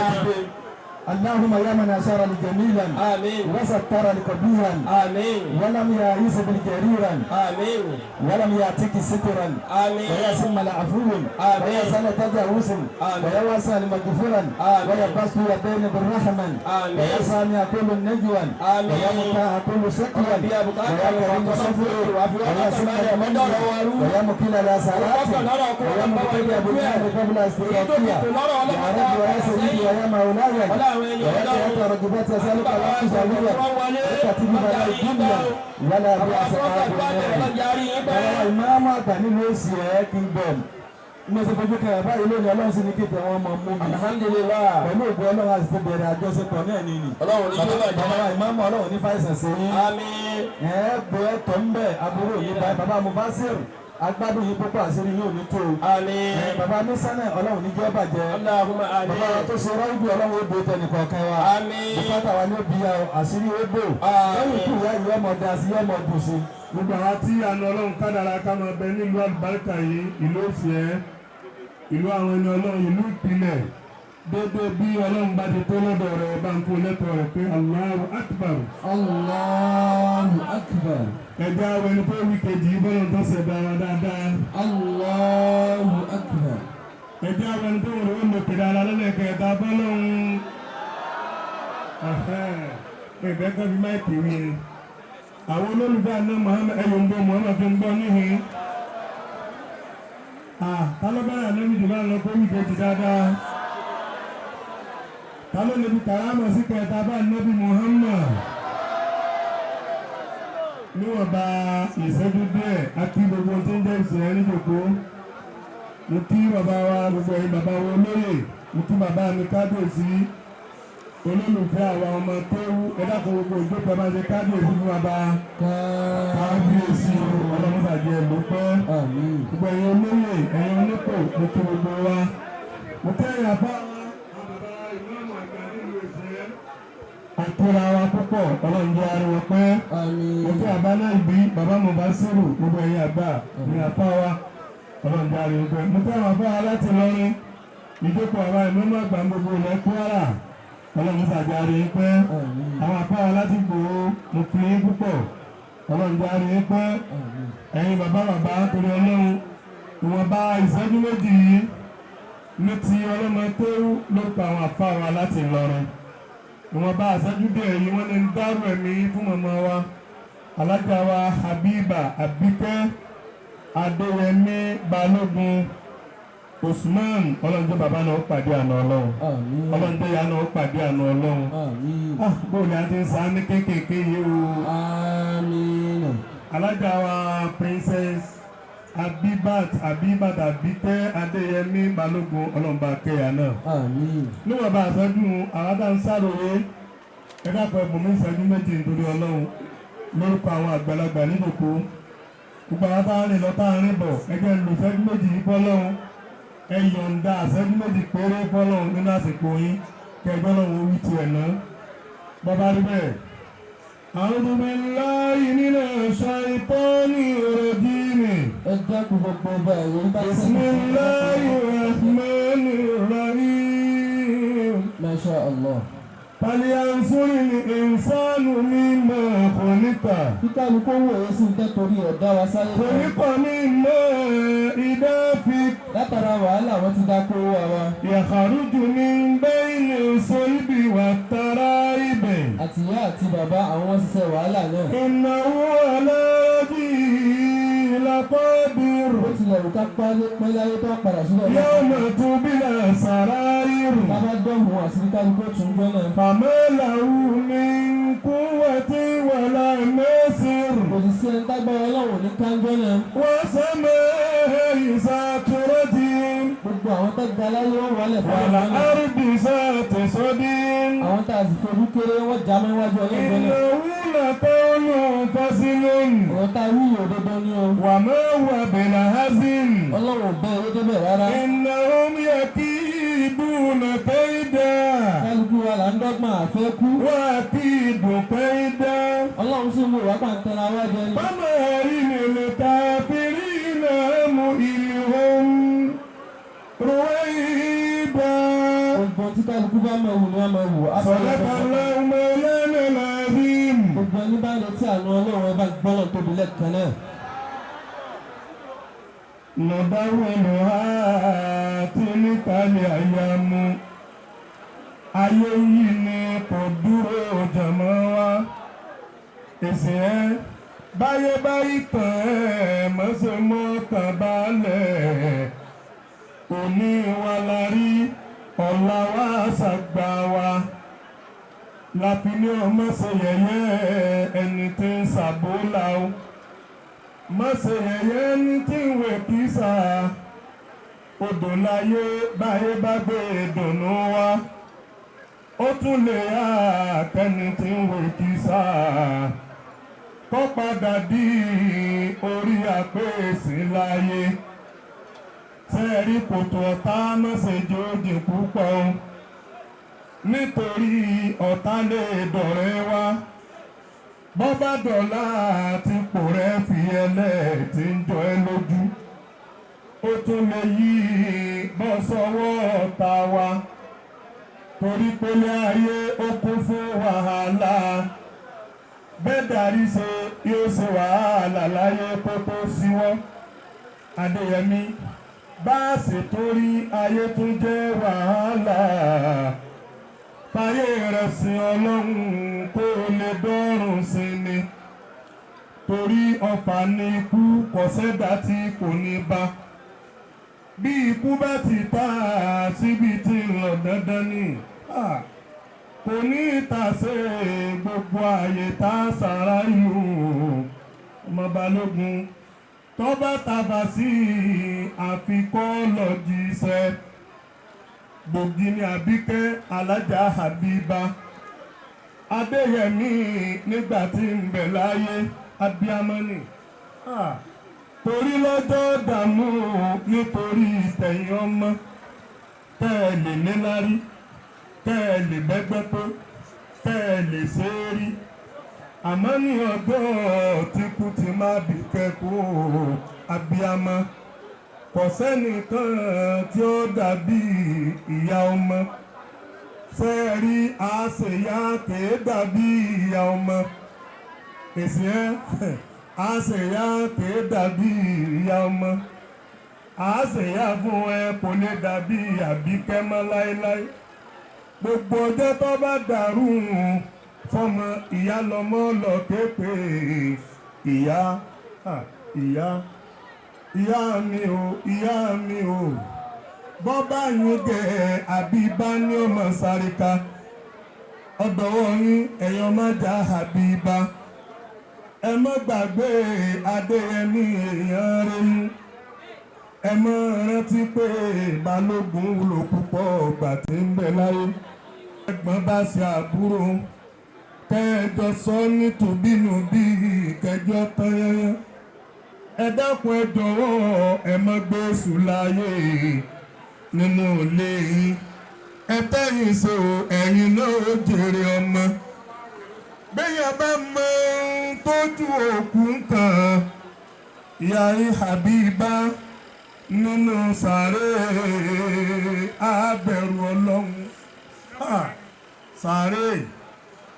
Speaker 2: اللهم يا من أشار لجميلا
Speaker 3: Àmín.
Speaker 2: وستر لقبيحا
Speaker 3: Àmín.
Speaker 2: ولم يعيس بالجريرا
Speaker 3: Àmín.
Speaker 2: ولم يعتك سترا
Speaker 3: Àmín.
Speaker 2: ويا سم العفو
Speaker 3: آمين.
Speaker 2: ويا سنة تجاوز
Speaker 3: آمين.
Speaker 2: ويا واسع المغفورا
Speaker 3: آمين.
Speaker 2: ويا بسط يدين بالرحمة
Speaker 3: آمين.
Speaker 2: ويا سامع كل النجوى
Speaker 3: آمين.
Speaker 2: ويا متاع كل شكوى
Speaker 3: ربي أبو بكر
Speaker 2: ويا كريم
Speaker 3: ويا
Speaker 2: صفو ويا سمع المن ويا مكيل الأسرات ويا مبتدئ بالله قبل استيقاظها يا رب ويا سيدي ويا مولاي ويا رغبات أسألك لا تزاوية وكتب بلاء الدنيا ولا بأس Àwọn ìmáàmù àgbà nílùú èsì ẹ̀ kingdom. Mo ṣe fojú kan ẹ̀ báyìí lónìí Ọlọ́run sì ní kí ìfẹ́ wọn mọ mú mi.
Speaker 3: Alhamdulillah.
Speaker 2: Pẹ̀lú ògùn Ọlọ́run àti ti bẹ̀rẹ̀ àjọṣepọ̀ náà ni nì.
Speaker 3: Ọlọ́run ní yóò bàjẹ́.
Speaker 2: Bàbá ìmáàmù Ọlọ́run ní fàìsàn sí yín.
Speaker 3: Àmín.
Speaker 2: Ẹ bọ ẹ̀tọ́ ń bẹ̀ aburú yìí báyìí. Bàbá Mufasir agbádùn yìí púpọ̀ àṣírí yóò ní tó.
Speaker 3: Àmín.
Speaker 2: Bàbá Mísánà Ọlọ́run ní jẹ́ bàjẹ́.
Speaker 3: Allahumma àmín.
Speaker 2: Bàbá wa tó ṣe rọ́ìbù Ọlọ́run ó bo tẹnìkọ̀ọ̀kan wa.
Speaker 3: Àmín.
Speaker 2: Bùkátà wa ní ó bí ya àṣírí ó bò.
Speaker 3: Àmín.
Speaker 2: Lẹ́yìn ikú ìyá yìí ọmọ da sí ọmọ dùn sí.
Speaker 8: Gbogbo àwọn tí àna Ọlọ́run kádàrá ká máa bẹ nílùú àlùbáríkà yìí, ìlú òsì ẹ́, ìlú àwọn ẹni Ọlọ́run, ìlú ìpìlẹ̀, déédéé bí Ọlọ́run bá ti tó lọ́dọ̀ rẹ̀ bá ń fún lẹ́tọ̀ọ́ rẹ̀ pé Allahu Akbar.
Speaker 4: Allahu Akbar.
Speaker 8: Ẹja àwọn ẹni tó wí kejì yìí bọ́lá tó ṣẹ̀dá wa dáadáa.
Speaker 4: Allahu Akbar.
Speaker 8: Ẹja àwọn ẹni tó wọlé ó lò pè dáadáa lẹ́lẹ́kẹ̀ẹ́ta bọ́lọ́run. Ẹ̀fẹ́ kan fi máìkì wí ni. Àwọn olólùfẹ́ àná Muhammad ẹ̀yọ̀ ń bọ̀ Muhammad fi ń bọ̀ níhìn. Ta ló bẹ̀rẹ̀ ànábì jù bá lọ kó wí kejì dáadáa? Ta ló lè fi kàrámọ̀ sí kẹta bá ànábì Muhammad? Níwọ̀nba ìṣẹ́jú díẹ̀, a kí gbogbo tí ń jẹ́ ìṣẹ̀lẹ̀ níjòkó. Mo kí bàbá wa gbogbo ẹ̀yin bàbá wa olóyè. Mo kí bàbá mi kábíyèsí, olólùfẹ́ àwa ọmọ kéwú. Ẹ dákun, gbogbo ìjókòó, ẹ bá ṣe kábíyèsí fún bàbá. Kábíyèsí, ọlọ́mọsàjẹ́ ló pẹ́. Gbogbo ẹ̀yin olóyè, ẹ̀yin onípò, mo kí gbogbo wa. Mo kẹ́yìn àbá wa, àwọn bàbá ìmáàmù àgbà nílùú Ìṣẹ́. Àkúra wa púpọ̀, Ọlọ́run jẹ́ ariwo pẹ́. Mo kí àbá náà bí bàbá Mubasiru, gbogbo ẹ̀yin àgbà ní àfá wa, Ọlọ́run jẹ́ ariwo pẹ́. Mo kí àwọn àfá wa láti lọrin ìjókòó, àbá ìmáàmù àgbà gbogbo ilẹ̀ Kwara, Ọlọ́run sàjẹ́ ariwo pẹ́. Àwọn àfá wa láti Ìgbòho, mo kí yín púpọ̀, Ọlọ́run jẹ́ ariwo pẹ́. Ẹ̀yin bàbá bàbá, torí Ọlọ́run, ìwọ̀nba ìṣẹ́jú 2 yìí ní ti ọlọ́mọ tó lórúkọ àwọn àfá wa láti Ìlọrin, ìwọ̀nba àṣáájú díẹ̀ yìí, wọ́n ní ń dárò ẹ̀mí fún màmá wa, alájà wa Habiba Abike Adéyẹmí Balógun Usman. Ọlọ́njẹ́ bàbá náà pàdé àná Ọlọ́run, ọlọ́njẹ́ ìyá náà pàdé àná Ọlọ́run. Ah, bóòlù àti ń sá ní kéékèèké yìí o. Alájà wa Princess Abibat Abibat Abike Adéyẹmí Balógun, ọlọ́nba kẹyà náà. Níwọ̀n bá àṣáájú àwọn tá ń sáròyé, ẹ dákun, ẹ̀bùn mi ìṣẹ́jú 2 nítorí Ọlọ́run, lórúkọ àwọn àgbàlagbà níjòkó, gbogbo àwọn tá ń rìn lọ, tá ń rìn bọ̀, ẹgbẹ́ ń lo ìṣẹ́jú 2 yìí fọ́lọ́run. Ẹ yọ̀ǹda ìṣẹ́jú 2 péré fọ́lọ́run nínú àsìkò yín, kẹjọ́ lọ́wọ́ wí tiẹ̀ náà bàbá rí bẹ́ẹ̀. أعوذ بالله من الشيطان الرجيم.
Speaker 4: Ẹ dákun, gbogbo ọba ẹ̀rọ bá.
Speaker 8: بسم الله الرحمن الرحيم.
Speaker 4: ما شاء الله.
Speaker 8: فلينظر الإنسان مما خلق.
Speaker 4: Kíkálukú wò ó sì ń tẹ́ torí ẹ̀dá wa sáyé.
Speaker 8: خلق من ماء دافق.
Speaker 4: Látara wàhálà wọn ti dákó wa wa.
Speaker 8: يخرج من بين الصلب والترائب.
Speaker 4: Àtìyá àti bàbá àwọn ṣiṣẹ́ wàhálà náà.
Speaker 8: إنه على رجعه لقادر.
Speaker 4: Ó tilẹ̀ wù ká pẹ́ láyé tó padà sílẹ̀ náà.
Speaker 8: يوم تبلى السرائر.
Speaker 4: Bàbá dọ̀hùn àti kálukú tún gbọ́ náà.
Speaker 8: فما له من قوة ولا ناصر.
Speaker 4: Kò sì sí ẹni tágbára Ọlọ́run ní káńjọ́ náà.
Speaker 8: والسماء ذات الرجع.
Speaker 4: Gbogbo àwọn tó ga láyé wọ́n wọlé fún ọlọ́run náà.
Speaker 8: والأرض ذات الصدع.
Speaker 4: Àwọn tá a sì fojú kéré wọ́n já mọ́ iwájú Ọlọ́run náà.
Speaker 8: إنه لقول فصل.
Speaker 4: Ọ̀rọ̀ tá a wí òdodo ni o.
Speaker 8: وما هو بالهزل.
Speaker 4: Ọlọ́run ò bẹ́ ewé débẹ̀ rárá.
Speaker 8: إنهم يكيدون كيدا.
Speaker 4: Kálukú wa là ń dọ́gbọ́n àfẹ́ kú.
Speaker 8: وأكيد كيدا.
Speaker 4: Ọlọ́run sì mú ìwà pàǹtẹ́ra wá jẹ ni.
Speaker 8: فمهل الكافرين أمهلهم رويدا.
Speaker 4: Gbogbo tí kálukú bá máa wù ni wọ́n máa wù. Á sọ
Speaker 8: صدق الله مولانا العظيم.
Speaker 4: Gbogbo ẹni bá retí àánú Ọlọ́run, ẹ bá gbọ́nà tóbi lẹ́ẹ̀kan náà.
Speaker 8: نداولها تلك الأيام. Ayé yìí ni kò dúró jàmọ́ wa, èsì ẹ báyé báyìí tán ẹ mọ̀ọ́sẹ̀ mọ́ tàn balẹ̀. Òní wa la rí, ọ̀la wa ṣàgbà wa láfi ní ọmọ ṣe yẹ̀yẹ́ ẹni tí ń ṣàbólà o, má ṣe yẹ̀yẹ́ ẹni tí ń wẹ̀ kísà. Odò láyé, báyé bá gbé ìdùnnú wá, ó tún lè yá kẹ́ni tí ń wẹ̀ kísà kó padà di orí àpèsè láyé. Sẹ́ẹ̀rí kòtò ọ̀tá, mọ̀ṣẹ́jì ó jìn púpọ̀ o, nítorí ọ̀tá lè dọ̀rẹ́ wá. Bọ́bá dọ̀là tí kò rẹ́ fi ẹlẹ́ tí ń jọ ẹ́ lójú, ó tún lè yí bọ́ sọ́wọ́ ọ̀tá wa, torí pélé ayé ó kún fún wàhálà. Bẹ́ẹ̀ darí ṣe yóò ṣe wàhálà láyé kó tó síwọ́. Adéyẹmí, bá a sì torí ayé tún jẹ́ wàhálà, fàyè rẹ̀ sin Ọlọ́run kó lè dọ́rùn sí ni, torí ọfà ní ikú, kọ̀sẹ́dá tí kò ní bá. Bí ikú bá ti ta síbi tí ń lọ, dandan ni kò ní ìtàsé gbogbo ààyè tá a sàrà ìlú. Ọmọ Balógun, tọ́ba tàbá sí àfikọ́ lọ́jíṣẹ́. Gbòógì ní Àbíkẹ́ Alájà Habiba Adéyẹmí nígbà tí ń bẹ láyé abiyamọ ni. Ah, torí lọ́jọ́ dààmú nítorí tẹ̀yìn ọmọ tẹ́ ẹ lè níláárí, tẹ́ ẹ lè bẹ́gbẹ́ pé, tẹ́ ẹ lè ṣe é rí. Àmọ́ ní ọjọ́ tí kú ti má bí kẹ́kọ̀ọ́ abiyamọ, kò sẹ́nìkan tí ó dàbí ìyá ọmọ. Sẹ́ẹ̀rí àṣeyá kìí dàbí ìyá ọmọ. Èsì ẹ́ àṣeyá kìí dàbí ìyá ọmọ. Àṣeyá fún ẹ kò lè dàbí Àbíkẹ́ mọ́ láéláé. Gbogbo ọjọ́ tó bá dàrú fọmọ ìyá lọmọ lọ képe ìyá, ìyá, ìyá mi o, ìyá mi o. Bọ́ bá yín gẹ̀ àbí bá ní ọmọ sáríka. Ọ̀dọ̀wọ́ yín ẹ̀yàn má já Àbíbá. Ẹ má gbàgbé Adéyẹmí èèyàn rẹ̀ mú. Ẹ má rántí pé Balógun wúlò púpọ̀ ọgbà tí ń bẹ láyé. Ẹ̀gbọ́n bá ṣe àbúrò kẹjọ sọ nítòbínú bí kẹjọ tán yányán. Ẹ dákun ẹ jọ̀wọ́ ẹ má gbé èṣù láyé nínú ilé yín. Ẹ tẹ́yìn ṣe o, ẹ̀yin náà ó jèrè ọmọ. Béèyàn bá mọ ohun tójú òkú nǹkan, ìyá yín Habiba nínú sàárè abẹ̀rù Ọlọ́run. Sàárè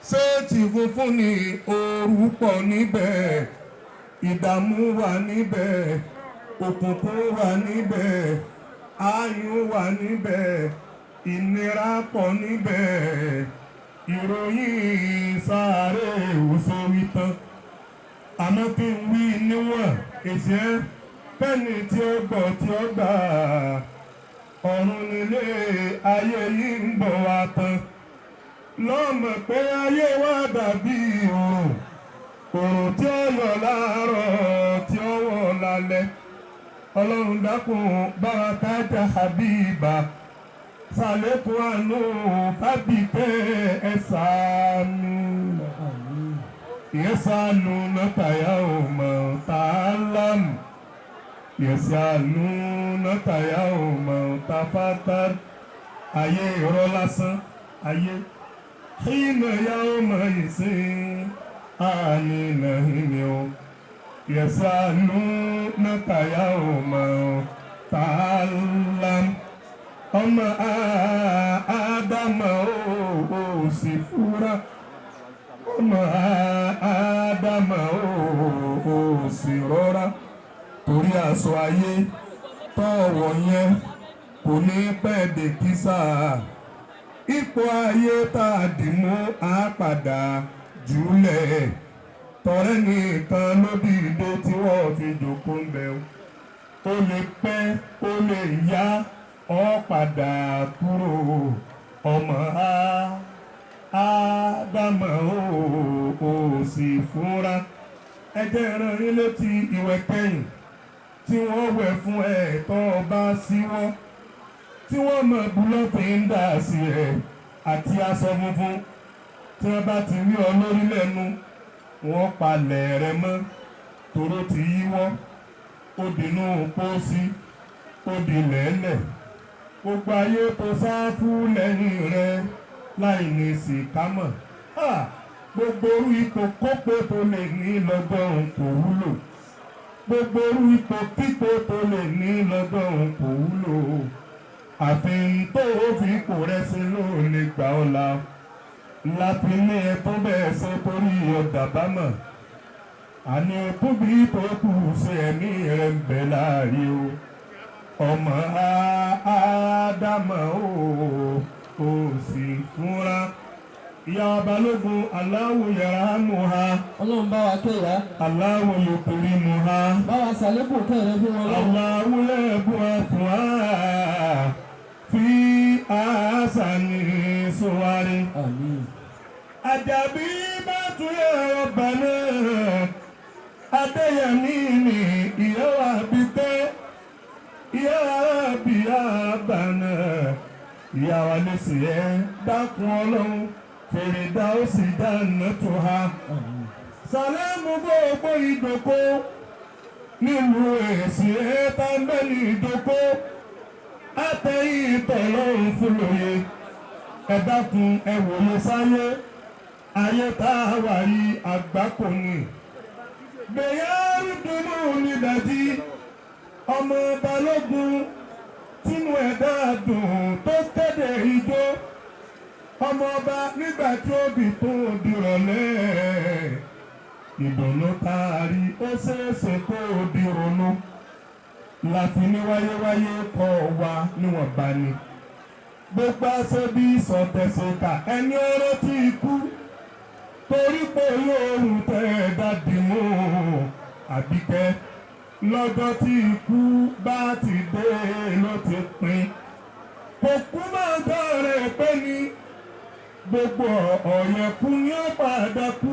Speaker 8: ṣé ti funfun ni ooru pọ̀ níbẹ̀, ìdààmú wà níbẹ̀, òkùnkùn wà níbẹ̀, ayùn wà níbẹ̀, ìnira pọ̀ níbẹ̀. Ìròyìn sàárè ò ṣe wí tán. Àmọ́ kí n wí níwọ̀n èsì ẹ́ fẹ́ni tí ó gbọ́ tí ó gbà. Ọ̀run nílé ayé yìí ń bọ̀ wá tán. Lọ́mọ pé ayé wa dàbí òrùn, òrùn tí ó yọ láàárọ̀ tí ó wọ̀ lálẹ́. Ọlọ́run dákun báwa kájà Habiba, sàlékún àánú Fábíkẹ́ ẹ ṣàánú. Yasalunaka yawma ta'lam, yasalunaka yawma tafatar. Ayé irọ́ lásán, ayé. Hina yawma ìsìn, àní nàhìnì o. Yasalunaka yawma ta'lam. Ọmọ Ádámà ó sì fúra. Ọmọ Ádámà ó sì rọra. Torí aṣọ ayé tọ̀wọ̀ yẹn kò ní pẹ́ dé kísà. Ipò ayé tá a dì mú á padà jùlẹ̀. Tọ̀rẹ́ nìkan ló dìde tí wọ́n fi jókòó ń bẹ̀. Ó lè pẹ́, ó lè yá, ó padà kúrò. Ọmọ Ádámà ó sì fúnra. Ẹ jẹ́ rán yín létí ìwẹ̀ kẹ́yìn tí wọ́n wẹ̀ fún ẹ tó bá síwọ́, tí wọ́n mọ̀ búlọ́ọ̀fì ń dà sí ẹ àti aṣọ funfun. Tí wọ́n bá ti rí ọ lórí lẹ́nu, wọ́n palẹ̀ rẹ mọ́. Toró ti yíwọ́, ó dínú pósí, ó di lẹ́lẹ̀. Gbogbo ayé tó sáfù lẹ́yìn rẹ láì ní sìkámọ̀. Gbogbo orú ipò kópó tó lè ní lọ́gbọ́n òun kò wúlò. Gbogbo orú ipò kíkó tó lè ní lọ́gbọ́n òun kò wúlò. Àfi tó o fi ipò rẹ sí ló lè gbà ọ́ la. Láti ní ẹ tó bẹ́ẹ̀ ṣe torí ọ̀dà bámọ̀. Àní òkú bí tó kù ṣe ẹ̀mí rẹ̀ ń bẹ láàyè o. Ọmọ Ádámà ó sì fúnra. Ìyá Balógun Allahu yarhamuha.
Speaker 4: Ọlọ́run bá wa kẹ́ ìyá.
Speaker 8: Allahu yukrimuha.
Speaker 4: Bá wa ṣàlékún kẹ́rẹ́ fún wọn lọ́wọ́.
Speaker 8: Allahu yab'athuha fi ahsani suwari.
Speaker 4: Àmín.
Speaker 8: Àjàbí bá tún yẹ ọba náà. Adéyẹmí ni ìyá wa bí tẹ́. Ìyá bí àbá náà. Ìyá wa lẹ́sìn ẹ̀ dákun ọlọ́run fèrè dá ó sì dáná tó ha. Sàlámù gbogbo ìdòkó nílùú èsì ẹ̀ tá ń bẹ́ ní ìdòkó. Àtẹ̀yìn ìtọ̀lọ́run fún lóye. Ẹ dákun ẹ wòye sáyé. Ayé tá a wà yìí àgbákò ni. Gbèyàrú dùnú nídàjí ọmọ balógun tínú ẹ̀dá dùn tó kéde ijó ọmọ ọba nígbà tí ó bì tó dìrọ̀lẹ́ ìdùnnú taari ó ṣeéṣe kó o di ronú láti ní wáyéwáyé kọ́ wa níwọ̀nba ni gbogbo aṣọ bí sọ̀tẹ̀sọ̀kà ẹni ọ̀rọ̀ tí ikú torí pé yóò rùn tẹ́ ẹ dá dì mú Àbíkẹ́ lọ́jọ́ tí ikú bá ti dé ló ti pin kò kú máa dọ́rẹ̀ pé ní gbogbo ọ̀yẹ̀kú ni ó padà kú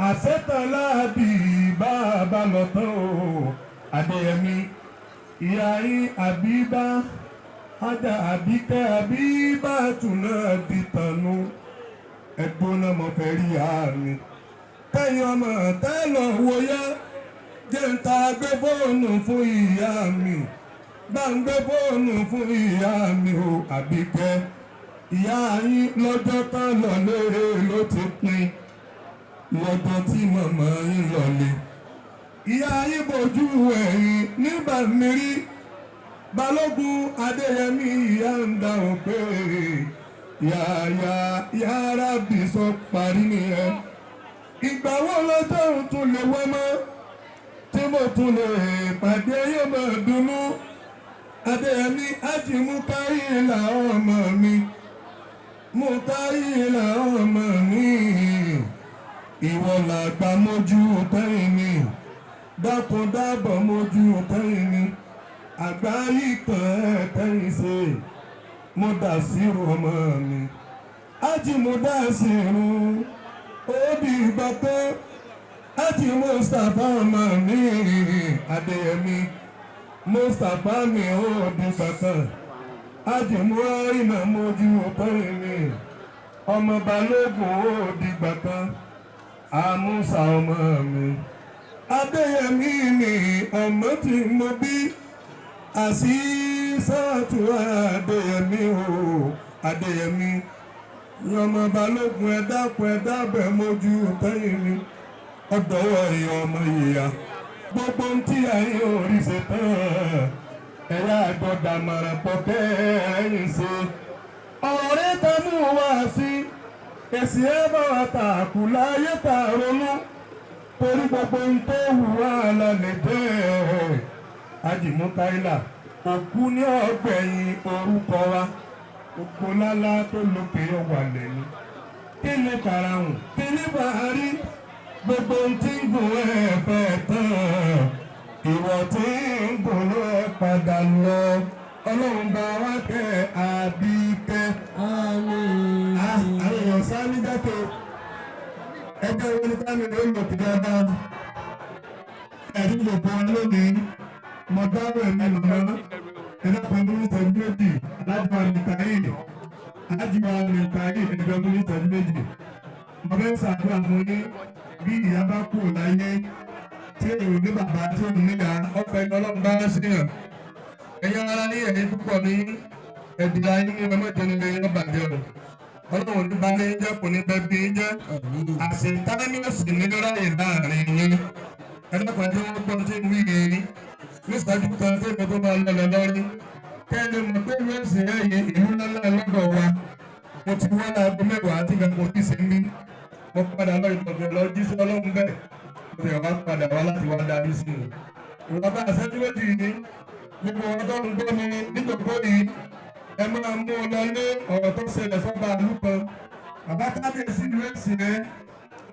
Speaker 8: àṣetàn láàbì bá a bá lọ tán o Adéyẹmí ìyá yín Àbíbá ajá Àbíkẹ́ Àbíbá tún náà di tànú ẹgbọ́n náà mo fẹ́ rí ìyá mi kẹ́yìn ọmọ tẹ́ lọ wò yá jẹ́ ń ta gbé fóònù fún ìyá mi bá ń gbé fóònù fún ìyá mi o Àbíkẹ́ ìyá yín lọ́jọ́ tán lọ́lé ló ti pin lọ́jọ́ tí màmá yín lọ́lé ìyá yín bojú ẹ̀yìn nígbà mi rí Balógun Adéyẹmí ìyá ń dáhùn pé yàyà yàrá bí sọ parí nìyẹn ìgbà wo lọ́jọ́ òun tún lè wọ́ mọ́ tí mo tún lè pàdé yóò máa dunnú Adéyẹmí Ajímúkáyìlá ọmọ mi Múkáyìlá ọmọ mi ìwọ làgbà mójú tẹ́yìn mi dákun dábọ̀ mójú tẹ́yìn mi àgbá yìí kan ẹ̀ tẹ́yìn ṣe mo dà sírù ọmọ mi Ajímúdá sírù ó di ìgbà tó Ájì Mustapha ọmọ mi Adéyẹmí Mustapha mi ó di bàtà Ájì Muhaina mójú ọpẹ́ mi ọmọ Balógun ó di bàtà Àmúsà ọmọ mi Adéyẹmí ni ọmọ tí mo bí Àṣìṣàtú Adéyẹmí o Adéyẹmí ọmọ Balógun ẹ dákun ẹ dábẹ̀ mójú tẹ́yìn mi ọdọwọ ìyá ọmọ ìyá gbogbo ń tí ayé orí ṣe tán ẹ̀yà àgbọ̀dà mọ̀ràn pọ̀ kẹ́yìn ṣe ọ̀rẹ́ ta mú wá sí èsì ẹ̀ bá wa tà kù láyé tà ronú torí gbogbo ń tó wù wá lálẹ́ jẹ́ Ajímúkáílà òkú ní ọgbẹ̀yìn orúkọ wa òkú lálá tó lókè ọwà lẹ́nu kí ni karahun kí ni bàárí gbogbo ń tí ń gùn ẹ fẹ́ tán ìwọ tí ń gùn ló ẹ padà lọ ọlọ́run bá wá kẹ́ Àbíkẹ́.
Speaker 3: Àmín.
Speaker 8: Àwọn èèyàn sáré jáde ẹgbẹ́ wọn ní kámi ló lò kí dáadáa ẹ̀rí ìjọba wọn lónìí mo dáwọ́ ẹ̀mí màmá ẹ̀dá pẹ̀lú ìtọ́jú méjì alájọ àmìkáyì alájọ àmìkáyì ẹ̀dá pẹ̀lú ìtọ́jú méjì mo fẹ́ ṣàdúrà fún yín bí ìyá bá kú láyé tí èrò ní bàbá tí ò níyà ọ̀fẹ́ ní ọlọ́run bá ṣèyàn ẹ̀yin ara ní ẹ̀yin púpọ̀ ní ẹ̀dìlá yín ní ọmọ ìjẹun ilé yín bàjẹ́ o ọlọ́run ní balẹ̀ yín jẹ́ kò ní bẹ́ẹ̀ bí yín jẹ́ àṣetánì òsì ní ráyè láàrin yín ẹ̀dọ́kàn tí wọ́n gbọ́n tí ń wí yìí nísàájú kan tí èmi tó máa lọ lọ lọ́rí kẹ́ni mọ̀ pé ìlú ẹ̀sìn ẹ̀yẹ ìlú ńláńlá lọ́dọ̀ wa mo ti wá láago mẹ́wàá tí nǹkan kò tí ì sí ní mo padà lọ ìtọ̀gbẹ̀ lọ jíṣẹ́ ọlọ́run bẹ́ẹ̀ mo sì wá padà wá láti wá darí sí i ìwọ̀n bá àṣẹ́jú méjì yìí gbogbo wọn tó ń gbọ́ mi níjòkó yìí ẹ máa mú un lọ lé ọ̀rọ̀ tó ṣẹlẹ̀ sọ́ba àlú kan bàbá kábíyèsí ìlú ẹ̀sìn ẹ̀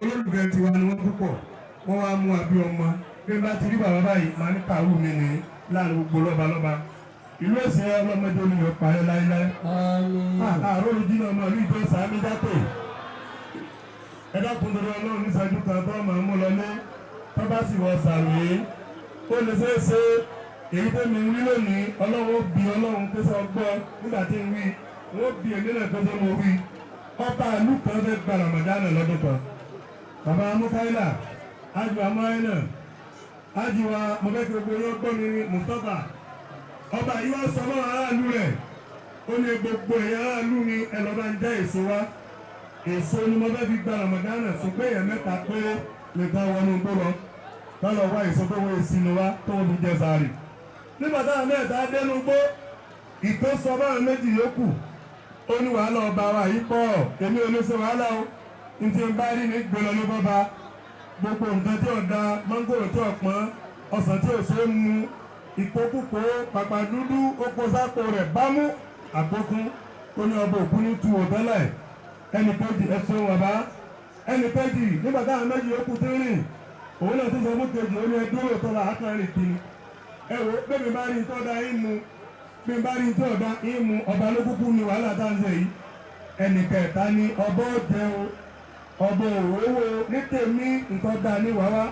Speaker 8: olólùfẹ́ tiwa ni wọ́n púpọ̀ wọ́n wá mú àbí ọmọ bí n bá ti rí bàbá báyìí máa ní kàrú mi ní láàrin gbogbo lọ́balọ́ba ìlú ẹ̀sìn ẹ̀ ọlọ́mọdé olùyọ̀ parẹ́ láéláé
Speaker 3: Àmín.
Speaker 8: àárọ̀ olùjìnà ọmọ ìlú ìjọ sàmì jápè ẹ dákun torí ọlọ́run níṣẹ́jú kan tó máa mú lọlé tó bá sì wọ sàròyé ó lè ṣeé ṣe èyí tó mi wí lónìí ọlọ́run ó bí ọlọ́run pé sọ gbọ́ nígbà tí ń wí Wọ́n bí èmi náà tó fẹ́ mọ wí. Ọba ìlú kan fẹ́ gba Ramadan lọ́dún kan. Bàbá Mukaila, Ájú Amáyánà, Ájú wa mo fẹ́ kí gbogbo yín gbọ́ mi ní Mustapha. Ọba yìí wá sọ fún aráàlú rẹ̀. Ó ní gbogbo ẹ̀yà aráàlú mi ẹ lọ bá ń já èso wá. Èso ni mo fẹ́ fi gba Ramadan ṣùgbọ́n èèyàn mẹ́ta péré nìkan wọnú gbó lọ. Ká lọ wá èso tó wọ ìsinú wa tó wọ́n fi jẹ sàárì. Nígbà táwọn mẹ́ta dénú gbó, ìtò sọ báwọn méjì yòókù. Ó ní wàhálà ọba wa yìí pọ̀, èmi ò ní ṣe wàhálà o. N ti bá rí ní gbé lọ ní bọ́ba. Gbogbo nǹkan tí ò da, mángòrò tí ò pọ́n, ọsàn tí ò ṣe é mu, ìkókúkó, pàpà dúdú, oko sápò rẹ̀ bámú, àgbókún. Ó ní ọba òkú ní tu òtẹ́lẹ̀. Ẹnì kejì ẹ ṣeun bàbá. Ẹnì kejì nígbà táwọn méjì yòókù ti rìn, òun náà tún sọ fún kejì, ó ní ẹ dúró tó la àkàn rìn kiri. Ẹ wo bẹ́ẹ̀ mi bá rí tó da yín mu, bí n bá rí tó da yín mu, ọba ló kúkú ni wàhálà tá à ń ṣe yìí. Ẹnì kẹta ni ọba ó jẹun, ọba òwòwò ní tèmi nǹkan da ní wàwá.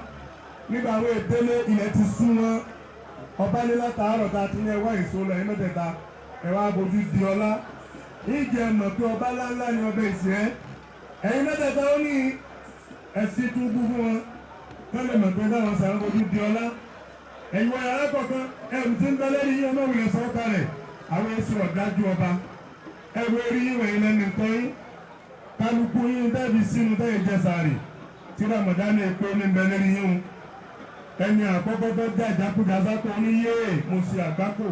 Speaker 8: Nígbà wo èdèlé ilẹ̀ ti sú wọn, ọba ní látàárọ̀ tá a ti ní ẹwà èso lọ ẹ̀yìn mẹ́tẹ̀ẹ̀ta, ẹ̀wà abojú di ọlá. Ìjẹ́ mọ̀ pé ọba ńláńlá ni ọba èsì ẹ́. Ẹ̀yin mẹ́tẹ̀ẹ̀ta ó ní ẹ̀sìn túbú fún wọn. Kọ́lẹ̀ mọ̀ pé táwọn sàrán fojú di ọlá. Ẹ̀yin wọ yàrá kọ̀ọ̀kan, ẹrù tí ń bẹ lẹ́yìn yín ọmọ ìwòlẹ̀ sọ̀rọ̀ kalẹ̀. Àwọn èso ọ̀dájú ọba. Ẹrù eré yín wọ̀nyí lẹ́nu nǹkan yín. Kálukú yín dẹ́bi sínú tẹ́yìn jẹ sàárì. Tí Ramadan èpè ní bẹ lẹ́yìn yín o. Ẹni àkọ́kọ́ tó já ìjákújá sápò ní yéè mo ṣe àgbákò.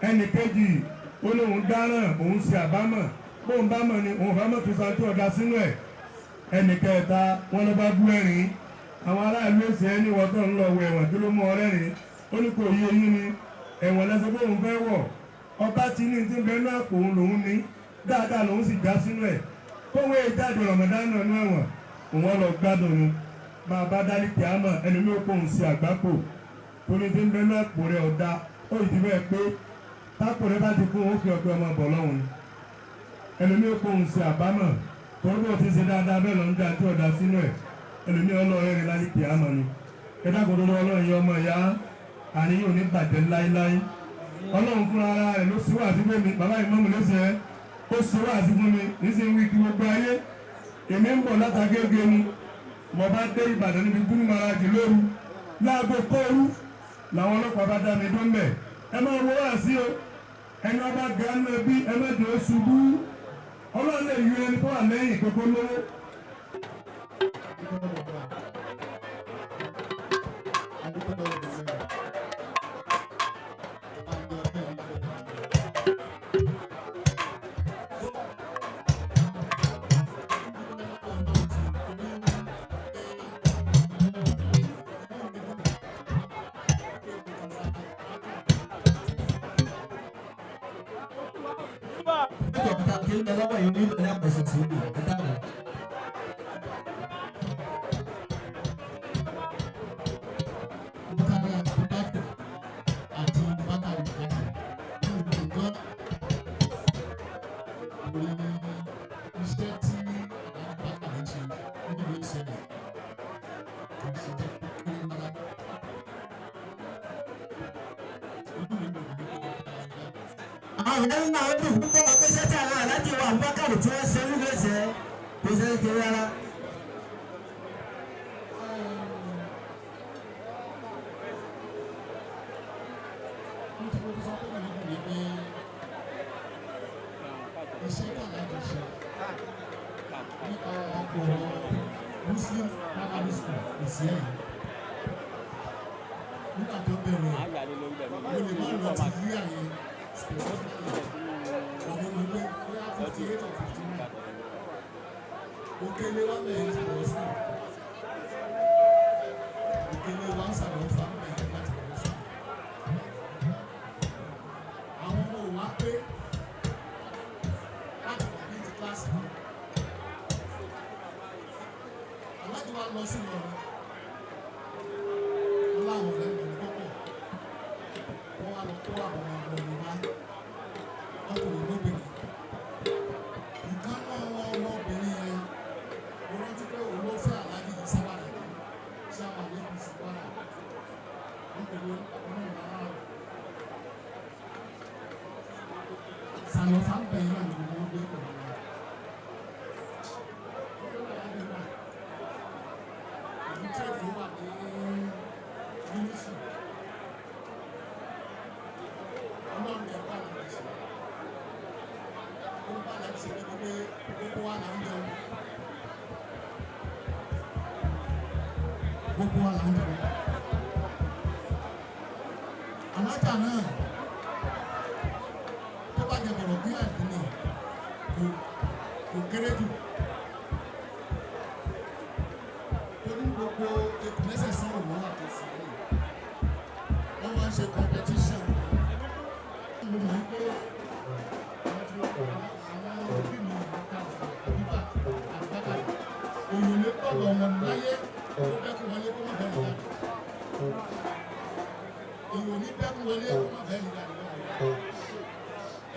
Speaker 8: Ẹnì kejì ó lóun dáràn òun ṣe àbámọ̀. Bóun bá mọ̀ ni òun bá mọ̀ tó san tí ọ̀dà sínú ẹ̀. Ẹnì kẹta wọn lọ bá bú ẹ̀rín. Àwọn aráàlú èsì ẹni wọ́n tó ń lọ wọ ẹ̀wọ̀n tó ló mú ọ̀rẹ́ rìn. Ó ní kò yé eyín ni ẹ̀wọ̀n lẹ́sẹ̀ pé òun fẹ́ wọ̀. Ọba ti ní ti ń bẹ inú àpò òun lòun ní. Dáadáa lòun sì já sínú ẹ̀. Kówé ìjáde Ramadan nínú ẹ̀wọ̀n òun lọ gbádùn ni. Bàbá dálí kìámà ẹni ló kó òun sí àgbákò. Torí ti ń bẹ inú àpò rẹ̀ ọ̀dà ó ìdí bẹ́ẹ̀ pé tápò rẹ̀ bá ti kún ó fi ọ̀pẹ ọmọ bọ̀ lọ́hùn ni. Ẹlòmí ó kó òun sí àbámọ̀ torí bó ti ṣe dáadáa bẹ́ẹ̀ lọ ń dá tí ọ̀dà sínú ẹ̀. Ẹlòmí ọlọ́ọ̀rẹ́ rẹ̀ láyé kìámà ni. Ẹ dákun tó lọ́wọ́ Ọlọ́run yọ ọmọ ìyá àní yóò ní bàjẹ́ láéláé. Ọlọ́run fúnra ara rẹ̀ ló ṣe wáàsí fún mi, bàbá ìmọ̀mù ló ṣe é, ó ṣe wáàsí fún mi, níṣẹ́ ń wí kí gbogbo ayé. Èmi ń bọ̀ látàgége ni, mo bá dé Ìbàdàn níbi gúrú maraji lóru, láago kóoru làwọn ọlọ́pàá bá dá mi dún bẹ̀. Ẹ máa wo wáàsí o, ẹni ọba ganu ẹbí ẹ má jẹ́ ó ṣubú. Ọlọ́run lè yọ ẹni tó wà lẹ́yìn gbogbo lówó.
Speaker 4: Àwọn èèyàn náà dùn púpọ̀ pé sẹ́tì àwọn aláàjì wa Abubakar tí wọ́n ṣe nílùú ẹ̀sẹ̀ kò ṣe é kiri rárá.
Speaker 7: Muslim primary school ìsì ẹ̀yìn nígbà tó bẹ̀rẹ̀ mo lè má rántí yíyà yẹn specifically ọmọ mi pé bóyá 58 or 59 òkèlè wa bẹ̀rẹ̀ ti bẹ̀rẹ̀ sí òkèlè wa ń sàlọ̀ fà ń bẹ̀rẹ̀ láti bẹ̀rẹ̀ sí àwọn ọmọ wa pé láti complete class kan aláàjì wa lọ sí Ìlọrin wọn láwọn ọ̀rẹ́ mi tó pọ̀ wọ́n wá lọ kó àwọn ọmọ ọmọ wa ọkùnrin lóbìnrin ìkan náà wọn ọmọbìnrin yẹn mo rántí pé òun ló fẹ́ aláàjì yìí sábà rẹ̀ sábà ní apc kwara nítorí ọmọ ìlànà rẹ̀ sàlọ̀fà ń bẹ̀yìn ṣe ní pé gbogbo wa là ń jẹun. Gbogbo wa là ń jẹun. Alájà náà tó bá jẹ bọ̀rọ̀ bí àìdí ni kò kéré jù. Torí gbogbo ekùnlẹ́sẹ̀ sọ̀rọ̀ lọ́wọ́ àtẹ̀sí yìí. Wọ́n máa ń ṣe competition. Mo mọ̀ wípé àwọn tí àwọn òbí mi àbíbà àbíbákà òyìn lè gbọ́dọ̀ ọmọ láyé kó bẹ́kú wọlé kó má bẹ́ẹ̀ jáde. Èyàn ò ní bẹ́kú wọlé kó má bẹ́ẹ̀ jáde.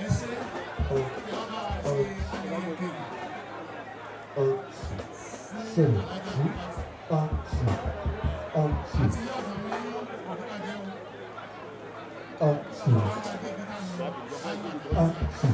Speaker 7: Ẹ ṣe kí wọ́n bá wa ṣe ayẹyẹ kejì fún alájà àbíbà. Àti ilé ọ̀dọ̀ mi òdúbàjẹ́ o. Àwọn adébí táwọn ayé àtàlásà.